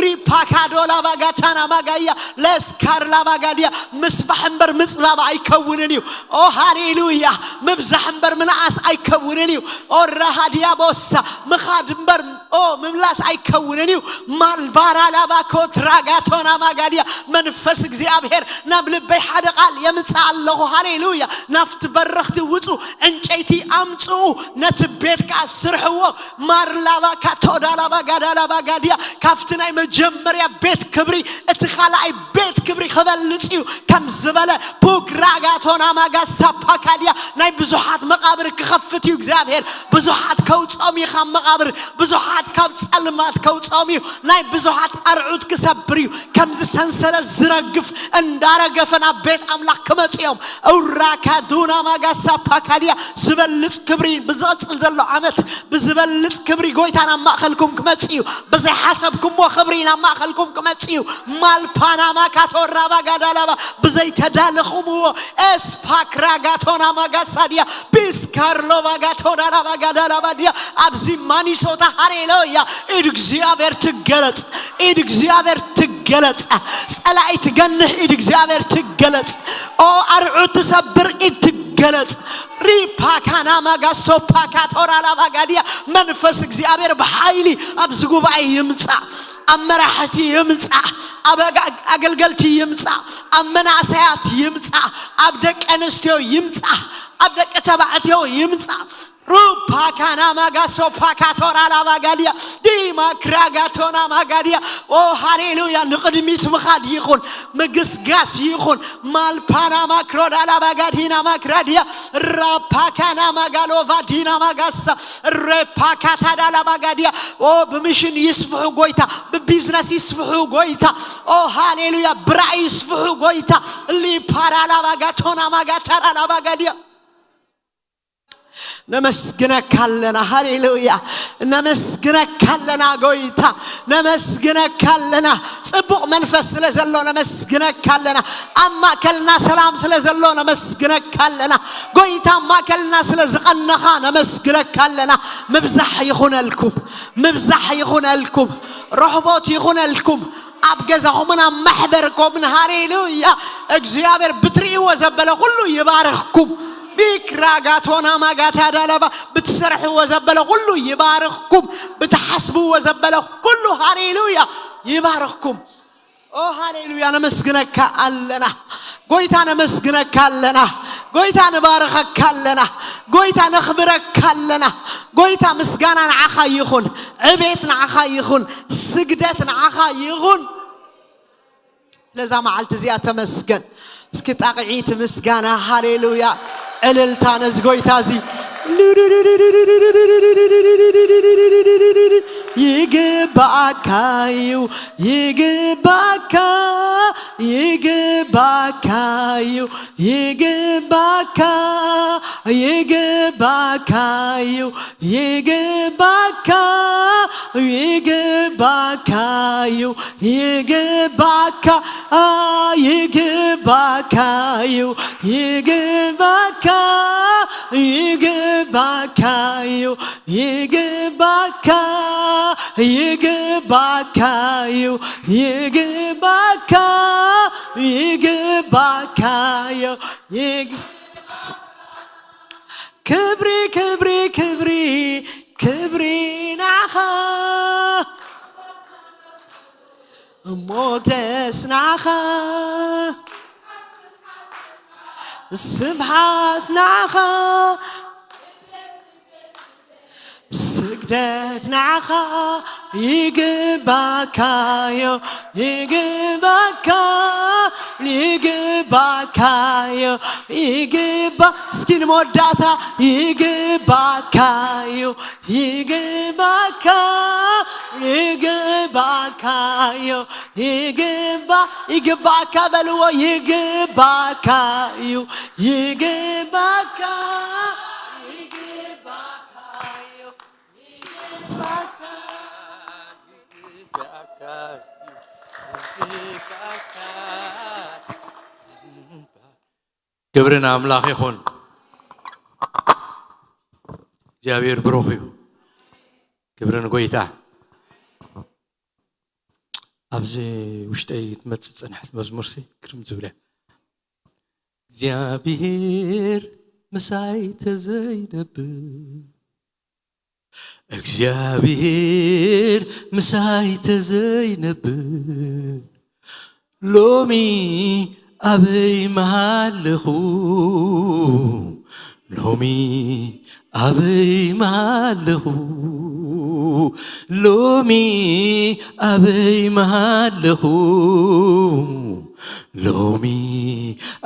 ሪፓካዶ ላባጋታና ማጋያ ለስካር ላባጋድያ ምስፋሕ እምበር ምጽባብ ኣይከውንን እዩ። ኦ ሃሌሉያ ምብዛሕ እምበር ምንኣስ ኣይከውንን እዩ። ኦ ራሃድያ ቦሳ ምኻድ እምበር ኦ ምምላስ ኣይከውንን እዩ። ማልባራ ላባ ኮትራጋቶና ማጋድያ መንፈስ እግዚኣብሔር ናብ ልበይ ሓደ ቃል የምጽእ ኣለኹ። ሃሌሉያ ናፍቲ በረኽቲ ውጹ ዕንጨይቲ ኣምጽኡ ነቲ ቤት ከኣ ስርሕዎ። ማር ላባ ካቶዳ ላባ ጋዳ ላባ ጋድያ ካብቲ ናይ መጀመርያ ቤት ክብሪ እቲ ካልኣይ ቤት ክብሪ ክበልጽ እዩ ከም ዝበለ፣ ቡግራጋቶና ማጋሳ ፓካዲያ ናይ ብዙሓት መቓብር ክኸፍት እዩ እግዚኣብሔር። ብዙሓት ከውጾም እዩ ካብ መቓብር፣ ብዙሓት ካብ ጸልማት ከውጾም እዩ። ናይ ብዙሓት ኣርዑት ክሰብር እዩ። ከምዚ ሰንሰለት ዝረግፍ እንዳረገፈ ናብ ቤት ኣምላኽ ክመጹ እዮም። እውራካዱና ማጋሳ ፓካዲያ ዝበልጽ ክብሪ ብዝቕጽል ዘሎ ዓመት ብዝበልጽ ክብሪ ጎይታ ናብ ማእኸልኩም ክመጽእ እዩ። ብዘይሓሰብኩምዎ ክብሪ ናብ ማእኸልኩም ክመጽእ እዩ። ማልፓናማ ካቶራባ ጋዳላባ ብዘይተዳለኹምዎ ኤስፓክራ ጋቶና ማጋሳድያ ቢስካርሎባ ጋቶዳላባ ጋዳላባ ድያ ኣብዚ ማኒሶታ ሃሌሉያ ኢድ እግዚኣብሔር ትገለጽ። ኢድ እግዚኣብሔር ትገለጽ። ጸላኢ ትገንሕ ኢድ እግዚኣብሔር ትገለጽ። ኦ ኣርዑት ትሰብር ኢድ ትገለጽ። ሪፓካና ማጋሶ ፓካቶራ ላባጋዲያ መንፈስ እግዚኣብሔር ብሓይሊ ኣብዚ ጉባኤ ይምጻእ። ኣብ መራሕቲ ይምጻእ። ኣብ ኣጋ- ኣገልገልቲ ይምጻእ። ኣብ መናእሰያት ይምጻእ። ኣብ ደቂ ኣንስትዮ ይምጻእ። ኣብ ደቂ ተባዕትዮ ይምጻእ። ሩፓካና ማጋሶ ፓካቶራ ላባጋዲያ ዲማክራጋቶና ማጋዲያ ኦ ሃሌሉያ። ንቕድሚት ምኻድ ይኹን፣ ምግስጋስ ይኹን። ማልፓና ማክሮዳላ ባጋዲና ማክራዲያ ራፓካና ማጋሎቫ ዲና ማጋሳ ሬፓካታዳላ ባጋዲያ ኦ ብምሽን ይስፍሑ ጎይታ፣ ብቢዝነስ ይስፍሑ ጎይታ። ኦ ሃሌሉያ። ብራእይ ይስፍሑ ጎይታ። ሊፓራላ ባጋቶና ማጋታራላ ባጋዲያ ነመስግነካ ኣለና። ሃሌሉያ። ነመስግነካ ኣለና ጎይታ፣ ነመስግነካ ኣለና። ጽቡቕ መንፈስ ስለ ዘሎ ነመስግነካ ኣለና። ኣብ ማእከልና ሰላም ስለ ዘሎ ነመስግነካ ኣለና። ጎይታ ኣብ ማእከልና ስለ ዝቐነኻ ነመስግነካ ኣለና። ምብዛሕ ይኹነልኩም፣ ምብዛሕ ይኹነልኩም፣ ሮሕቦት ይኹነልኩም። ኣብ ገዛኹምን ኣብ ማሕበርኩምን ሃሌሉያ እግዚኣብሔር ብትርእይዎ ዘበለ ኩሉ ይባርኽኩም። ቢክራጋቶና ማጋታ ዳላባ ብትሰርሕዎ ዘበለ ኩሉ ይባርኽኩም። ብትሓስብዎ ዘበለ ኩሉ ሃሌሉያ ይባርኽኩም። ኦ ሃሌሉያ ነመስግነካ ኣለና ጎይታ፣ ነመስግነካ ኣለና ጎይታ፣ ንባርኸካ ኣለና ጎይታ፣ ነኽብረካ ኣለና ጎይታ። ምስጋና ንዓኻ ይኹን፣ ዕቤት ንዓኻ ይኹን፣ ስግደት ንዓኻ ይኹን። ስለዛ መዓልቲ እዚኣ ተመስገን። እስኪ ጣቕዒት ምስጋና ሃሌሉያ ዕልልታ ነዚ ጎይታ እዚ። ይግባኣካ እዩ፣ ይግባኣካ፣ ይግባኣካ እዩ፣ ይግባኣካ፣ ይግባኣካ እዩ፣ ይግባካ፣ ይግባካ እዩ፣ ይግባካ፣ ይግባካ እዩ፣ ይግባካ፣ ይግባካ እዩ፣ ይግባካ፣ ይግባካ እዩ፣ ይግባካ፣ ይግባካ እዩ፣ ይግ- ክብሪ ክብሪ ክብሪ ክብሪ ንዓኻ፣ ሞገስ ንዓኻ፣ ስብሓት ንዓኻ፣ ስግደት ንዓኻ ይግባካዮ፣ ይግባካ፣ ይግባካዮ፣ ይግባ እስኪ ንመወዳእታ ይግባካዮ፣ ይግባካ፣ ይግባካዮ፣ ይግባ ይግባካ በልዎ፣ ይግባካዩ፣ ይግባካ፣ ይግባካዩ፣ ይግባካ፣ ይግባካ፣ ይግባካ። ክብሪ ንኣምላኽ ይኹን። እግዚኣብሔር ብሩኽ እዩ። ክብሪ ንጎይታ። ኣብዚ ውሽጠይ ትመጽእ ዝጸንሐት መዝሙርሲ ክርም ዝብል እያ። እግዚኣብሔር ምሳይ ተዘይነብር፣ እግዚኣብሔር ምሳይ ተዘይነብር፣ ሎሚ ኣበይ ምሃለኹ? ሎሚ ኣበይ ምሃለኹ? ሎሚ ኣበይ ምሃለኹ? ሎሚ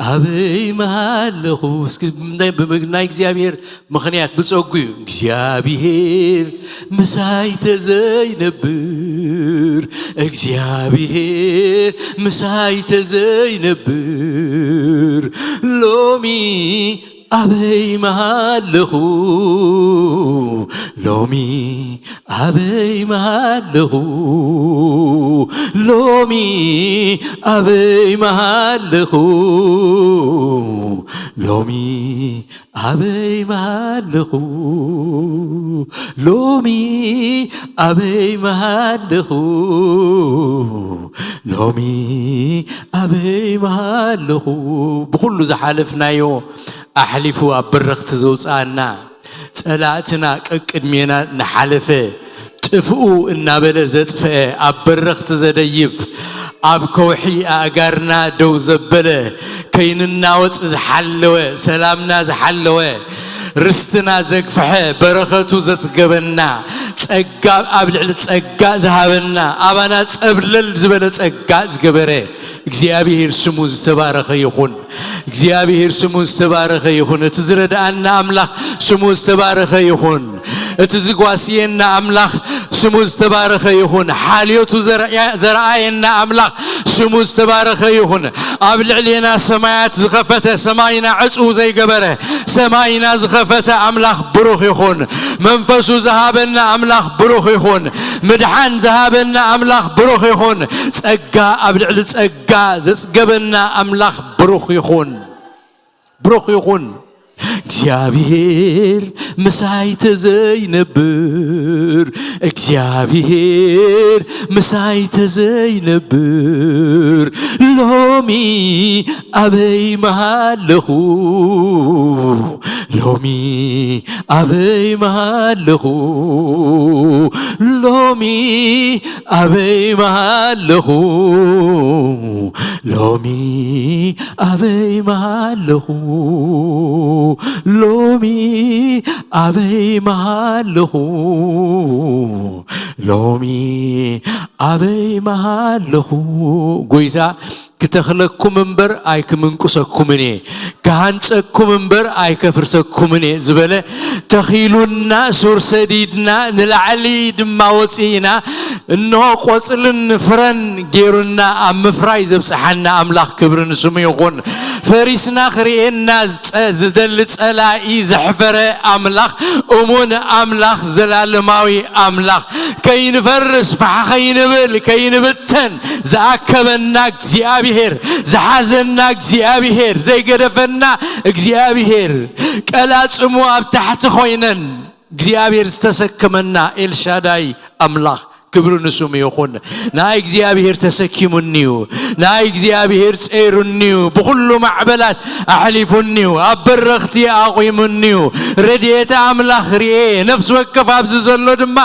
ኣበይ መሃለኹ? እስኪ ናይ ብመግ-፣ ናይ እግዚኣብሔር ምኽንያት ብጸጉ እዩ። እግዚኣብሔር ምሳይ ተዘይነብር፣ እግዚኣብሔር ምሳይ ተዘይነብር፣ ሎሚ ኣበይ መሃለኹ? ሎሚ ኣበይ መሃለኹ? ሎሚ ኣበይ መሃለኹ? ሎሚ ኣበይ መሃለኹ? ሎሚ ኣበይ መሃለኹ? ሎሚ ኣበይ መሃለኹ? ብኹሉ ዝሓለፍናዮ ኣሕሊፉ ኣብ በረኽቲ ዘውፅኣና፣ ጸላእትና ቀቅድሜና እናሓለፈ፣ ጥፍኡ እናበለ ዘጥፍአ፣ ኣብ በረኽቲ ዘደይብ፣ ኣብ ከውሒ ኣእጋርና ደው ዘበለ፣ ከይንናወጽ ዝሓለወ፣ ሰላምና ዝሓለወ፣ ርስትና ዘግፍሐ፣ በረኸቱ ዘጽገበና፣ ጸጋ ኣብ ልዕሊ ጸጋ ዝሃበና፣ ኣባና ጸብለል ዝበለ ጸጋ ዝገበረ፣ እግዚኣብሔር ስሙ ዝተባረኸ ይኹን። እግዚኣብሔር ስሙ ዝተባረኸ ይኹን። እቲ ዝረድኣና ኣምላኽ ስሙ ዝተባረኸ ይኹን። እቲ ዝጓስየና ኣምላኽ ስሙ ዝተባረኸ ይኹን። ሓልዮቱ ዘርኣያ-፣ ዘርኣየና ኣምላኽ ስሙ ዝተባረኸ ይኹን። ኣብ ልዕሌና ሰማያት ዝኸፈተ፣ ሰማይና ዕጹው ዘይገበረ፣ ሰማይና ዝኸፈተ ኣምላኽ ብሩኽ ይኹን። መንፈሱ ዝሃበና ኣምላኽ ብሩኽ ይኹን። ምድሓን ዝሃበና ኣምላኽ ብሩኽ ይኹን። ጸጋ ኣብ ልዕሊ ጸጋ ዘጽገበና ኣምላኽ ብሩኽ ይኹን። ብሩኽ ይኹን። እግዚኣብሔር ምሳይ ተዘይነብር፣ እግዚኣብሔር ምሳይ ተዘይነብር፣ ሎሚ ኣበይ መሃለኹ? ሎሚ ኣበይ መሃለኹ? ሎሚ ኣበይ መሃለኹ? ሎሚ ኣበይ መሃለኹ? ሎሚ ኣበይ መሃለኹ? ሎሚ ኣበይ መሃለኹ? ጎይታ ክተኽለኩም እምበር ኣይክምንቁሰኩምን እየ፣ ክሃንጸኩም እምበር ኣይከፍርሰኩምን እየ ዝበለ፣ ተኺሉና፣ ሱር ሰዲድና፣ ንላዕሊ ድማ ወጺእና፣ እንሆ ቆጽልን ፍረን ገይሩና ኣብ ምፍራይ ዘብጽሓና ኣምላኽ ክብሪ ንስሙ ይኹን። ፈሪስና ክርእየና ዝጸ-፣ ዝደሊ ጸላኢ ዘሕፈረ ኣምላኽ፣ እሙን ኣምላኽ፣ ዘላለማዊ ኣምላኽ፣ ከይንፈርስ፣ ፋሕ ከይንብል፣ ከይንብተን ዝኣከበና እግዚኣብሔር፣ ዝሓዘና እግዚኣብሔር፣ ዘይገደፈና እግዚኣብሔር፣ ቀላጽሙ ኣብ ታሕቲ ኮይነን እግዚኣብሔር ዝተሰከመና ኤልሻዳይ ኣምላኽ ክብሪ ንስሙ ይኹን። ናይ እግዚኣብሔር ተሰኪሙኒ እዩ። ናይ እግዚኣብሔር ጸይሩኒ እዩ። ብኹሉ ማዕበላት ኣሕሊፉኒ እዩ። ኣብ በረኽቲ ኣቑሙኒ እዩ። ረድኤት ኣምላኽ ርኤ። ነፍሲ ወከፍ ኣብዚ ዘሎ ድማ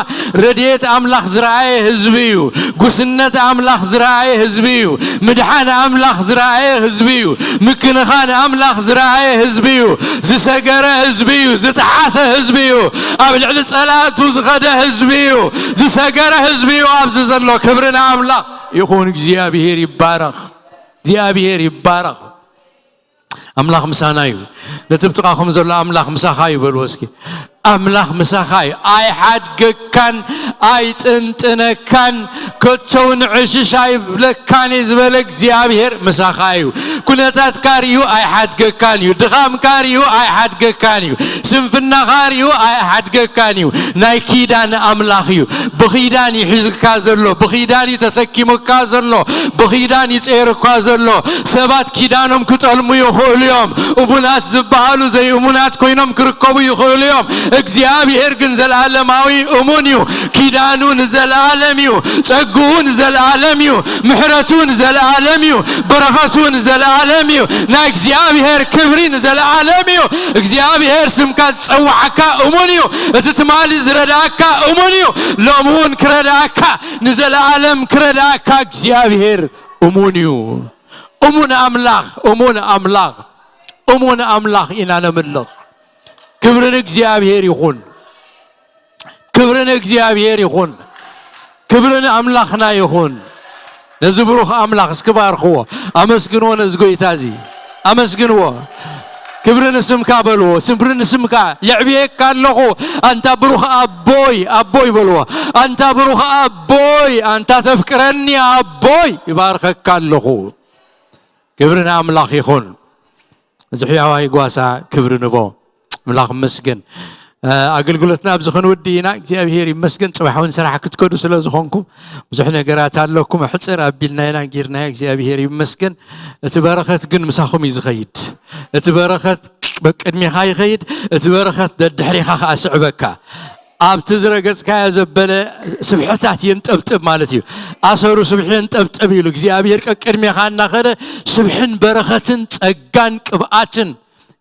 ረድኤት ኣምላኽ ዝረኣየ ህዝቢ እዩ። ጉስነት ኣምላኽ ዝረኣየ ህዝቢ እዩ። ምድሓን ኣምላኽ ዝረኣየ ህዝቢ እዩ። ምክንኻን ኣምላኽ ዝረኣየ ህዝቢ እዩ። ዝሰገረ ህዝቢ እዩ። ዝጠሓሰ ህዝቢ እዩ። ኣብ ልዕሊ ጸላእቱ ዝኸደ ህዝቢ እዩ። ዝሰገረ ህዝቢ እዩ። ኣብዚ ዘሎ ክብሪ ንኣምላኽ ይኹን። እግዚኣብሔር ይባረኽ። እግዚኣብሔር ይባረኽ። ኣምላኽ ምሳና እዩ። ነቲ ብጥቓኹም ዘሎ ኣምላኽ ምሳኻ እዩ በልዎ እስኪ። ኣምላኽ ምሳኻ እዩ። ኣይሓድገካን፣ ኣይጥንጥነካን፣ ከቶ ንዕሽሽ ኣይብለካን እዩ ዝበለ እግዚኣብሔር ምሳኻ እዩ። ኩነታትካ ርዩ ኣይሓድገካን እዩ። ድኻምካ ርዩ ኣይሓድገካን እዩ። ስንፍናኻ ርዩ ኣይሓድገካን እዩ። ናይ ኪዳን ኣምላኽ እዩ። ብኺዳን እዩ ሒዝካ ዘሎ፣ ብኺዳን እዩ ተሰኪሙካ ዘሎ፣ ብኺዳን እዩ ጸይሩካ ዘሎ። ሰባት ኪዳኖም ክጠልሙ ይኽእሉ እዮም። እሙናት ዝበሃሉ ዘይእሙናት ኮይኖም ክርከቡ ይኽእሉ እዮም። እግዚኣብሔር ግን ዘለዓለማዊ እሙን እዩ። ኪዳኑ ንዘለዓለም እዩ። ጸግኡ ንዘለዓለም እዩ። ምሕረቱ ንዘለዓለም እዩ። በረኸቱ ንዘለዓለም እዩ። ናይ እግዚኣብሔር ክብሪ ንዘለዓለም እዩ። እግዚኣብሔር ስምካ ዝጸውዓካ እሙን እዩ። እቲ ትማሊ ዝረድኣካ እሙን እዩ። ሎሚ እውን ክረድኣካ፣ ንዘለዓለም ክረድኣካ እግዚኣብሔር እሙን እዩ። እሙን ኣምላኽ፣ እሙን ኣምላኽ፣ እሙን ኣምላኽ ኢና ነምልኽ። ክብሪ ንእግዚኣብሔር ይኹን። ክብሪ ንእግዚኣብሔር ይኹን። ክብሪ ንኣምላኽና ይኹን። ነዚ ብሩኽ ኣምላኽ እስኪ ባርኽዎ፣ ኣመስግንዎ። ነዚ ጐይታ እዚ ኣመስግንዎ። ክብሪ ንስምካ በልዎ፣ ክብሪ ንስምካ። የዕብየካ ኣለኹ ኣንታ ብሩኽ ኣቦይ፣ ኣቦይ በልዎ። ኣንታ ብሩኽ ኣቦይ፣ ኣንታ ተፍቅረኒ ኣቦይ፣ ይባርኸካ ኣለኹ። ክብሪ ንኣምላኽ ይኹን። እዚ ሕያዋይ ጓሳ ክብሪ ንቦ። ኣምላኽ ይመስገን። እ፣ ኣገልግሎትና ኣብዚ ክንውዲ ኢና። እግዚኣብሔር ይመስገን። ጽባሕ እውን ስራሕ ክትከዱ ስለ ዝኾንኩም ብዙሕ ነገራት ኣለኩም። ሕጽር ኣቢልና ኢና ጌርናዮ። እግዚኣብሔር ይመስገን። እቲ በረኸት ግን ምሳኹም እዩ ዝኸይድ። እቲ በረኸት ቅድሜኻ ይኸይድ። እቲ በረኸት ደድሕሬኻ ኸኣ ስዕበካ። ኣብቲ ዝረገጽካዮ ዘበለ ስብሕታት የንጠብጥብ ማለት እዩ። ኣሰሩ ስብሒ የንጠብጥብ ኢሉ እግዚኣብሔር ቀቅድሜኻ እናኸደ ስብሕን በረኸትን ጸጋን ቅብኣትን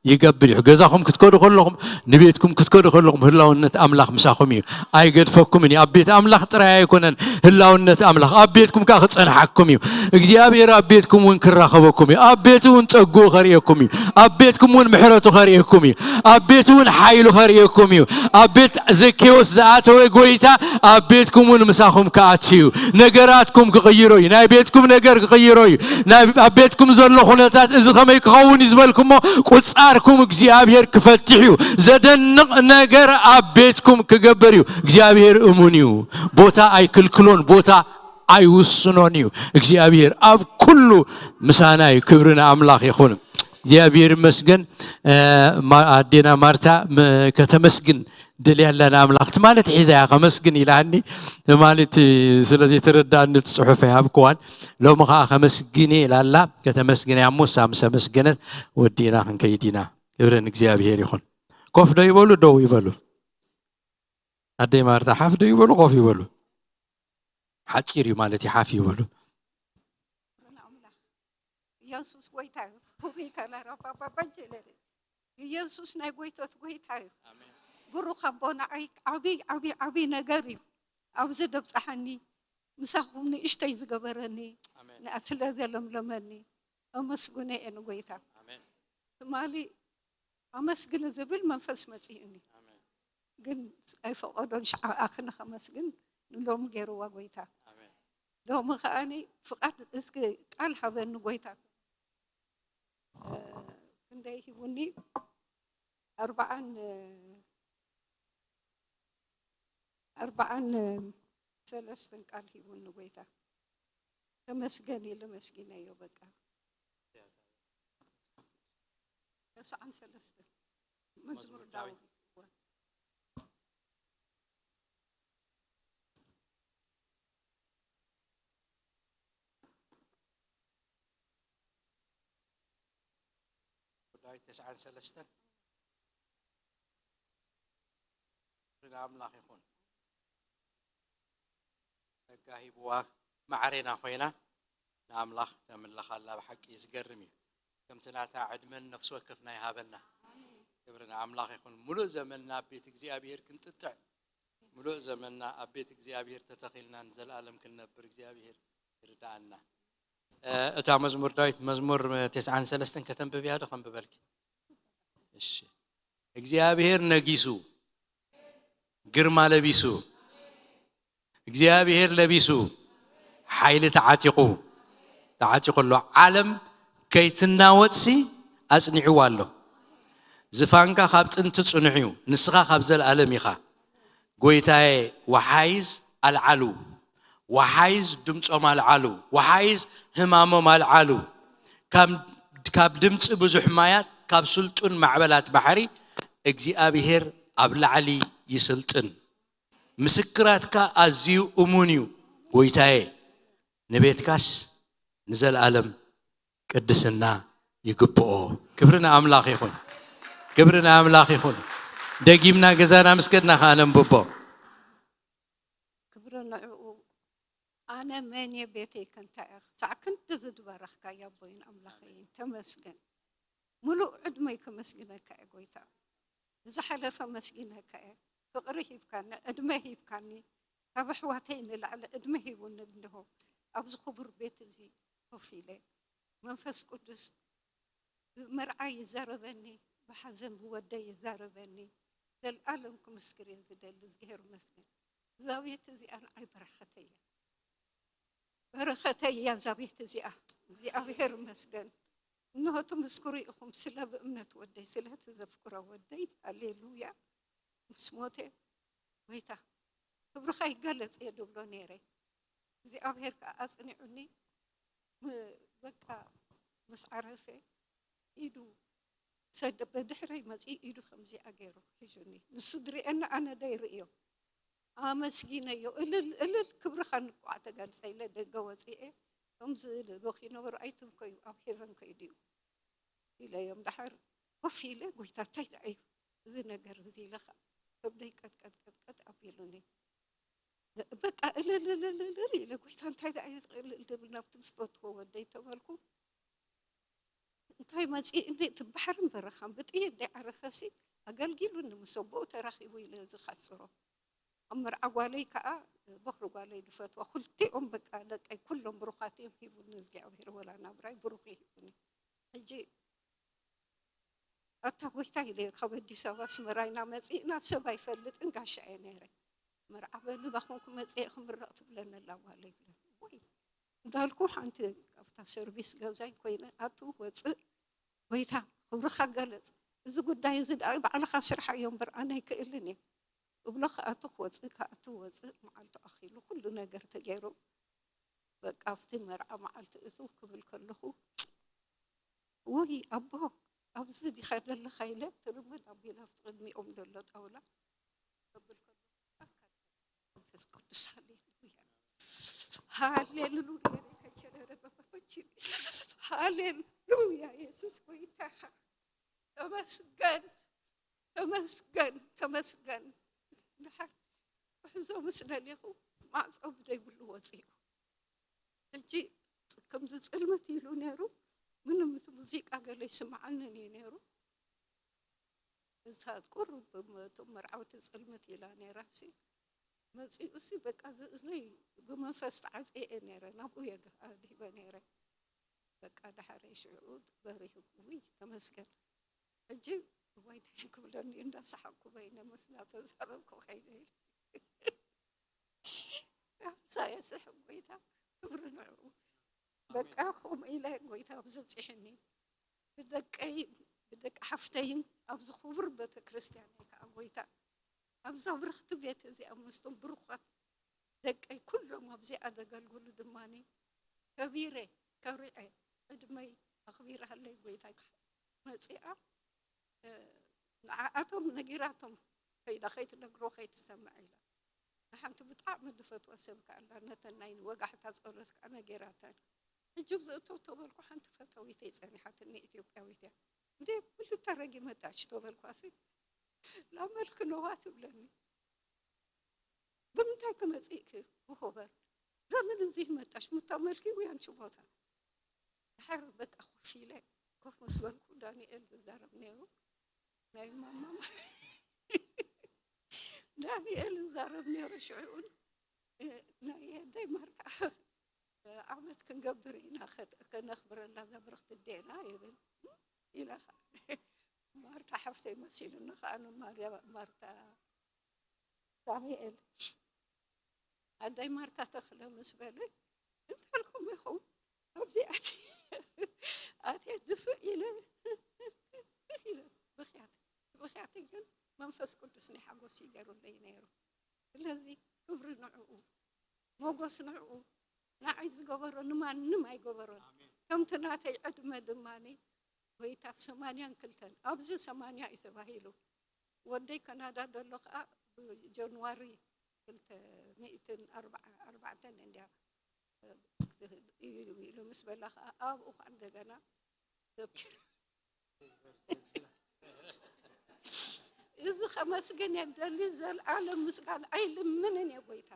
ይገብር እዩ። ገዛኹም ክትከዱ ከለኹም፣ ንቤትኩም ክትከዱ ከለኹም ህላውነት ኣምላኽ ምሳኹም እዩ። ኣይገድፈኩምን እዩ። ኣብ ቤት ኣምላኽ ጥራይ ኣይኮነን ህላውነት ኣምላኽ፣ ኣብ ቤትኩም ከኣ ክጸንሓኩም እዩ። እግዚኣብሔር ኣብ ቤትኩም እውን ክራኸበኩም እዩ። ኣብ ቤቱ እውን ጸግኡ ከርእየኩም እዩ። ኣብ ቤትኩም እውን ምሕረቱ ከርእየኩም እዩ። ኣብ ቤቱ እውን ሓይሉ ከርእየኩም እዩ። ኣብ ቤት ዘኬዎስ ዝኣተወ ጐይታ ኣብ ቤትኩም እውን ምሳኹም ክኣቱ እዩ። ነገራትኩም ክቕይሮ እዩ። ናይ ቤትኩም ነገር ክቕይሮ እዩ። ናይ፣ ኣብ ቤትኩም ዘሎ ኩነታት እዚ ከመይ ክኸውን እዩ ዝበልኩሞ፣ ቁጻርኩም እግዚኣብሔር ክፈትሕ እዩ። ዘደንቕ ነገር ኣብ ቤትኩም ክገብር እዩ። እግዚኣብሔር እሙን እዩ። ቦታ ኣይክልክሎን፣ ቦታ ኣይውስኖን እዩ። እግዚኣብሔር ኣብ ኩሉ ምሳና እዩ። ክብሪ ንኣምላኽ ይኹን። እግዚኣብሔር ይመስገን። እ፣ ማ-፣ ኣዴና ማርታ ም-፣ ከተመስግን ደልያ ኣላ ንኣምላኽ። ትማሊ ሒዛ እያ ከመስግን ኢላኒ። ትማሊ እቲ ስለ ዘይተረዳእኒ እቲ ጽሑፍ ኣይሃብክዋን። ሎሚ ኸኣ ከመስግን እየ ኢላ ኣላ። ከተመስግን እያ እሞ፣ ንሳ ምስ ኣመስገነት ወዲእና ክንከይድ ኢና። ክብሪ ንእግዚኣብሔር ይኹን። ኮፍ ዶ ይበሉ፣ ደው ይበሉ? ኣደይ ማርታ፣ ሓፍ ዶ ይበሉ፣ ኮፍ ይበሉ? ሓጺር እዩ ማለት እዩ፣ ሓፍ ይበሉ። ኣምላኽ ኢየሱስ ጐይታ እዩ። ቡሪ ከለራ ባባ በጀለለ። ኢየሱስ ናይ ጐይቶት ጐይታ እዩ። ኣሜን። ብሩኽ ኣቦ፣ ንዓይ ዓብይ፣ ዓብይ፣ ዓብይ ነገር እዩ ኣብዚ ደብጽሓኒ፣ ምሳኹም ንእሽተይ ዝገበረኒ፣ ኣሜን። ንኣ ስለ ዘለምለመኒ፣ ኣመስግኖ እየ ንጐይታ። ኣሜን። ትማሊ ኣመስግን ዝብል መንፈስ መጺኡኒ። ኣሜን። ግን ኣይፈቐዶን ሽዓ ኣኽነ ከመስግን ንሎሚ ገይርዋ ጐይታ። ኣሜን። ሎሚ ከኣኒ ፍቓድ እስኪ ቃል ሃበኒ ጐይታ። እ፣ ክንደይ ሂቡኒ? ኣርባዓን፣ ኣርባዓን ሰለስተን ቃል ሂቡኒ ጐይታ። ተመስገን ኢለ መስጊነዮ በቃ። ተስዓን ሰለስተን መዝሙር መዝሙር ዳዊት። ዳዊት። ዳዊት ተስዓን ሰለስተን። ክብሪ ንኣምላኽ ይኹን። ጸጋ ሂብዋ ማዕሬና ኮይና ንኣምላኽ ተምልኽ ኣላ። ብሓቂ ዝገርም እዩ። ከምቲ ናታ ዕድመን ነፍሲ ወከፍና ይሃበና። ክብሪ ንኣምላኽ ይኹን። ምሉእ ዘመንና ኣብ ቤት እግዚኣብሔር ክንጥጥዕ፣ ምሉእ ዘመንና ኣብ ቤት እግዚኣብሔር ተተኺልና ንዘለኣለም ክንነብር እግዚኣብሔር ይርድኣና። እ፣ እታ መዝሙር ዳዊት መዝሙር ተስዓን ሰለስተን ከተንብብያ ዶ ከንብበልኪ? እሺ። እግዚኣብሔር ነጊሱ፣ ግርማ ለቢሱ፣ እግዚኣብሔር ለቢሱ፣ ሓይሊ ተዓጢቑ፣ ተዓጢቑ ኣሎ። ዓለም ከይትናወጽሲ ኣጽኒዕዋ ኣሎ። ዝፋንካ ካብ ጥንቲ ጽኑዕ እዩ፣ ንስኻ ካብ ዘለኣለም ኢኻ። ጐይታዬ፣ ወሓይዝ ኣልዓሉ፣ ወሓይዝ ድምጾም ኣልዓሉ፣ ወሓይዝ ህማሞም ኣልዓሉ። ካብ፣ ካብ ድምጺ ብዙሕ ማያት፣ ካብ ስልጡን ማዕበላት ባሕሪ እግዚኣብሔር ኣብ ላዕሊ ይስልጥን። ምስክራትካ ኣዝዩ እሙን እዩ ጐይታዬ፣ ንቤትካስ ንዘለኣለም ቅድስና ይግብኦ። ክብሪ ንኣምላኽ ይኹን። ክብሪ ንኣምላኽ ይኹን። ደጊምና ገዛና ምስ ከድና ኸኣ ነንብቦ። ክብሪ ንዕኡ። ኣነ መን እየ፣ ቤተይ ከ እንታይ እየ፣ ክሳዕ ክንድዚ ዝበረኽካይ ኣቦይን ኣምላኸይን፣ ተመስገን። ምሉእ ዕድመይ ከመስግነካ እየ ጐይታ። ንዝሓለፈ ኣመስጊነካ እየ። ፍቕሪ ሂብካኒ፣ ዕድመ ሂብካኒ። ካብ ኣሕዋተይ ንላዕሊ ዕድመ ሂቡኒ እንሆ ኣብዚ ክቡር ቤት እዚ ኮፍ ኢለ። መንፈስ ቅዱስ ብመርዓ ይዛረበኒ፣ ብሓዘን ብወደይ ይዛረበኒ። ዘልኣለም ክምስክር እየ ዝደሊ። እግዚኣብሔር ይመስገን። እዛ ቤት እዚኣ ንዓይ በረኸተይ እያ። በረኸተይ እያ እዛ ቤት እዚኣ። እግዚኣብሔር ይመስገን። እንሆ ትምስክሩ ኢኹም ስለ ብእምነት ወደይ፣ ስለቲ ዘፍቅሮ ወደይ። ሃሌሉያ። ምስ ሞተ፣ ጎይታ ክብርኻ ይገለጽ እየ ድብሎ ነይረ። እግዚኣብሔር ከዓ ኣጽኒዑኒ። ም-፣ በቃ ምስ ዓረፈ ኢዱ ሰደ-፣ በድሕረይ መጺኡ ኢዱ ከምዚኣ ገይሩ ሒዙኒ። ንሱ ድርእየኒ፣ ኣነ ደይርእዮ። ኣመስጊነዮ፣ እልል እልል፣ ክብርኻ እንቋዕ ተገልጸ ኢለ ደገ ወጺኤ። ከምዚ ኢሉ በኪ ነበሩ፣ ኣይትብከዩ፣ ኣብ ሄቨን ከይዱ እዩ ኢለዮም። ደሓር ኮፍ ኢለ፣ ጎይታ እንታይ ደኣ እዩ እዚ ነገር እዚ ኢለ፣ ከብደይ ቀጥቀጥቀጥቀጥ ኣቢሉኒ። በቃ እልል እልል እልል ኢለ፣ ጎይታ እንታይ ደኣ እዩ ዝቕልል ድብል ናብቲ ዝፈትዎ ወደይ ተበልኩ። እንታይ መጺእኒ፣ እቲ ባሕርን በረኻን ብጥይት ደይዓረፈሲ ኣገልጊሉኒ፣ ምስ ኣቦኡ ተራኺቡ ኢለ ዝኻጽሮ። ኣብ መርዓ ጓለይ ከኣ፣ በኹሪ ጓለይ ዝፈትዋ፣ ክልቲኦም በቃ ደቀይ ኩሎም ብሩኻት እዮም፣ ሂቡኒ እግዚኣብሔር፣ ወላ ናብራይ ብሩኽ እዩ ሂቡኒ። ሕጂ ኣታ ጎይታ ኢለ፣ ካብ ኣዲስ ኣበባ ኣስመራ ኢና መጺእና፣ ሰብ ኣይፈልጥን፣ ጋሻ እየ ነይረ። መርዓ በሊ ባኹም ክመጽእ እየ ክምረቕ ትብለኒ ኣላ ጓለይ ብለን። ወይ እንዳልኩ ሓንቲ ካብታ ሰርቪስ ገዛይ ኮይነ ኣቱ ወጽእ፣ ጎይታ ክብርኻ ገለጽ፣ እዚ ጉዳይ እዚ ደኣ ባዕልኻ ስርሓዮ እምበር ኣነ ኣይክእልን እየ እብሎ። ክኣቱ ክወጽእ፣ ክኣቱ ክወጽእ፣ መዓልቱ ኣኺሉ ኩሉ ነገር ተገይሩ። በቃ ኣብቲ መርዓ መዓልቲ እቱ ክብል ከለኹ፣ ውይ ኣቦ፣ ኣብዚ ዲኻ ዘለኻ ኢለ ትርምድ ኣቢለ ኣብቲ ቅድሚኦም ዘሎ ጣውላ ከብል ከለኹ፣ ኣካ መንፈስ ቅዱስ፣ ሃሌሉያ፣ ሃሌሉያ፣ ከቸረረ በባቦች፣ ሃሌሉያ፣ የሱስ ጎይታ ኢኻ። ተመስገን፣ ተመስገን፣ ተመስገን። ድሓር ክሕዞ ምስ ደሌኹ፣ ማዕጾ ብደይብሉ ወጺኡ። ሕጂ ከምዚ ጽልምት ኢሉ ነይሩ፣ ምንም እቲ ሙዚቃ ገለ ይስምዓንን እዩ ነይሩ። እሳ ቁሩብ እቶም መርዓውቲ ጽልምት ኢላ ነይራሲ፣ መጺኡሲ በቃ እዚ እዝነይ ብመንፈስ ተዓጽየ እየ ነይረ፣ ናብኡ እየ ኣድሂበ ነይረ። በቃ ደሓረይ ሽዑ በሪሁ፣ ውይ ተመስገን። ሕጂ እዋይ እንታይ ክብለኒ እንዳሰሓቅኩ በይነ ምስ እናተዛረብኩ ከይደ ኢለ። ኣምሳየ ስሕብ ጎይታ ክብሪ ንዕኡ። በቃ ከምኡ ኢለ ጎይታ ኣብዚ ኣብፂሕኒ። ብደቀይ ብደቂ ሓፍተይን ኣብዚ ክቡር ቤተክርስትያነይ ከዓ ጎይታ ኣብዛ ብርኽቲ ቤት እዚኣ ምስቶም ብሩኻት ደቀይ ኩሎም ኣብዚኣ ዘገልግሉ ድማኒ ከቢረ ከሪዐ ዕድመይ ኣኽቢርሃለይ ጎይታይ መፂኣ። ንዓኣቶም ነጊራቶም ከይዳ ከይትነግሮ ከይትሰምዕ ኢላ። ንሓንቲ ብጣዕሚ ዝፈትዋ ሰብ ከኣላ ነተን ናይ ወጋሕታ ጸሎት ከኣ ነጊራተን። ሕጂ ብዝእቶ ተበልኩ ሓንቲ ፈታዊተይ ጸኒሓትኒ ኢትዮጵያዊት እያ። እንዴ ብልታ ረጊ መጣች ተበልኳሲ ላመልክ ነዋ ትብለኒ። ብምንታይ ክመጽእኪ ብሆበር ለምን እዚህ መጣሽ ምታመልኪ ወይ አንቺ ቦታ ድሓር በቃ ኮፍ ኢለ ኮፍ ምስ በልኩ ዳንኤል ዝዛረብ ነይሩ ናይ ማማ ዳንኤል ዝዛረብ ነይሩ ሽዑን ናይ ኣደይ ማርታ ዓመት ክንገብር ኢና ከነኽብረላ እዛ ብርኽቲ ኣዴና ይብል ኢለ ማርታ ሓፍተይ መሲሉኒ ከዓ ንማርያ ማርታ ዳንኤል ኣደይ ማርታ ተኽለ ምስ በለ እንታይ ኢልኩም ኢኹም ኣብዚ ኣትየ ኣትየ ድፍእ ኢለ ኢለ ብኽያት ብኽያተይ ግን መንፈስ ቅዱስ ናይ ሓጎስ ይገሩለይ ነይሩ። ስለዚ ክብሪ ንዕኡ ሞጎስ ንዕኡ ንዓይ ዝገበሮ ንማንም ኣይገበሮን። ከምቲ ናተይ ዕድመ ድማ ጎይታ ሰማንያን ክልተን ኣብዚ ሰማንያ እዩ ተባሂሉ። ወደይ ካናዳ ዘሎ ከዓ ብጀንዋሪ ክልተ ሚእትን ኣርባዕተን እንድያ እዩ ኢሉ ምስ በላ ከዓ ኣብኡ ከዓ እንደገና ዘኪሩ እዚ ከመስግን የደሊ ዘልዓለም ምስጋና ኣይልምንን እየ ጎይታ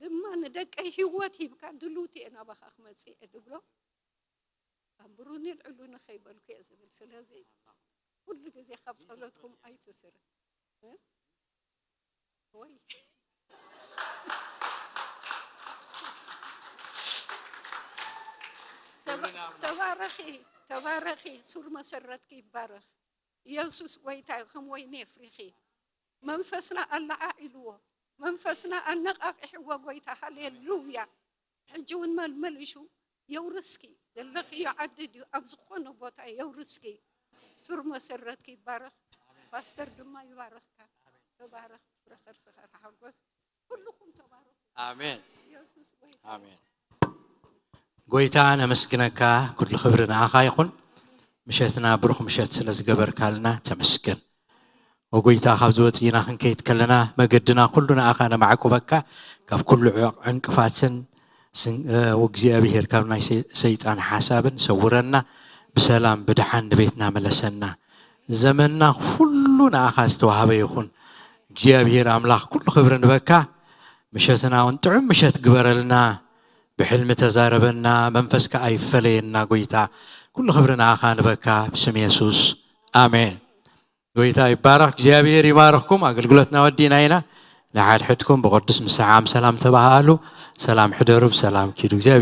ድማ ንደቀይ ህይወት ሂብካ ድልውቲ እየ ናባኻ ክመፅእ እየ ድብሎ ኣንብሩኒ ልዕሉኒ ከይበልኩ እየ ዝብል ስለዚ ኩሉ ግዜ ካብ ጸሎትኩም ኣይትስር ወይ ተባረኺ ተባረኺ ሱር መሰረትኪ ይባረኽ ኢየሱስ ጎይታ እዩ ከም ወይኒ የፍሪኺ መንፈስና ኣለዓዒልዎ መንፈስና ኣነቃቂሕዎ ጎይታ ሃሌሉያ ሕጂ እውን መልመሊሹ የውርስኪ። ዘለኽዮ ዓዲ ድዩ ኣብ ዝኾነ ቦታ የውርስኪ። ስር መሰረትኪ ይባረኽ። ፓስተር ድማ ይባረኽካ። ተባረኽ። ፍረ ከርስኻ ተሓጎስ። ኩልኹም ተባረኹ። ኣሜን። ኢየሱስ ጎይታ። ኣሜን። ጎይታ ነመስግነካ። ኩሉ ክብሪ ንኣኻ ይኹን። ምሸትና ብሩኽ ምሸት ስለ ዝገበርካልና ተመስገን። ኦ ጎይታ፣ ካብ ዝወፅእና ክንከይድ ከለና መገድና ኩሉ ንኣኻ ነማዕቁበካ። ካብ ኩሉ ዕንቅፋትን እግዚኣብሔር ካብ ናይ ሰይጣን ሓሳብን ሰውረና። ብሰላም ብድሓን ንቤትና መለሰና። ዘመንና ኩሉ ንኣኻ ዝተዋህበ ይኹን። እግዚኣብሔር ኣምላኽ ኩሉ ክብሪ ንበካ። ምሸትና እውን ጥዑም ምሸት ግበረልና። ብሕልሚ ተዛረበና። መንፈስካ ኣይፈለየና ጎይታ። ኩሉ ክብሪ ንኣኻ ንበካ ብስም የሱስ ኣሜን። ጎይታ ይባረኽ። እግዚኣብሔር ይባረኽኩም። ኣገልግሎትና ወዲእና ኢና። ንሓድሕድኩም ብቅዱስ ምሰዓም ሰላም ተባሃሉ። ሰላም ሕደሩ። ብሰላም ኪዱ። እግዚኣብሔር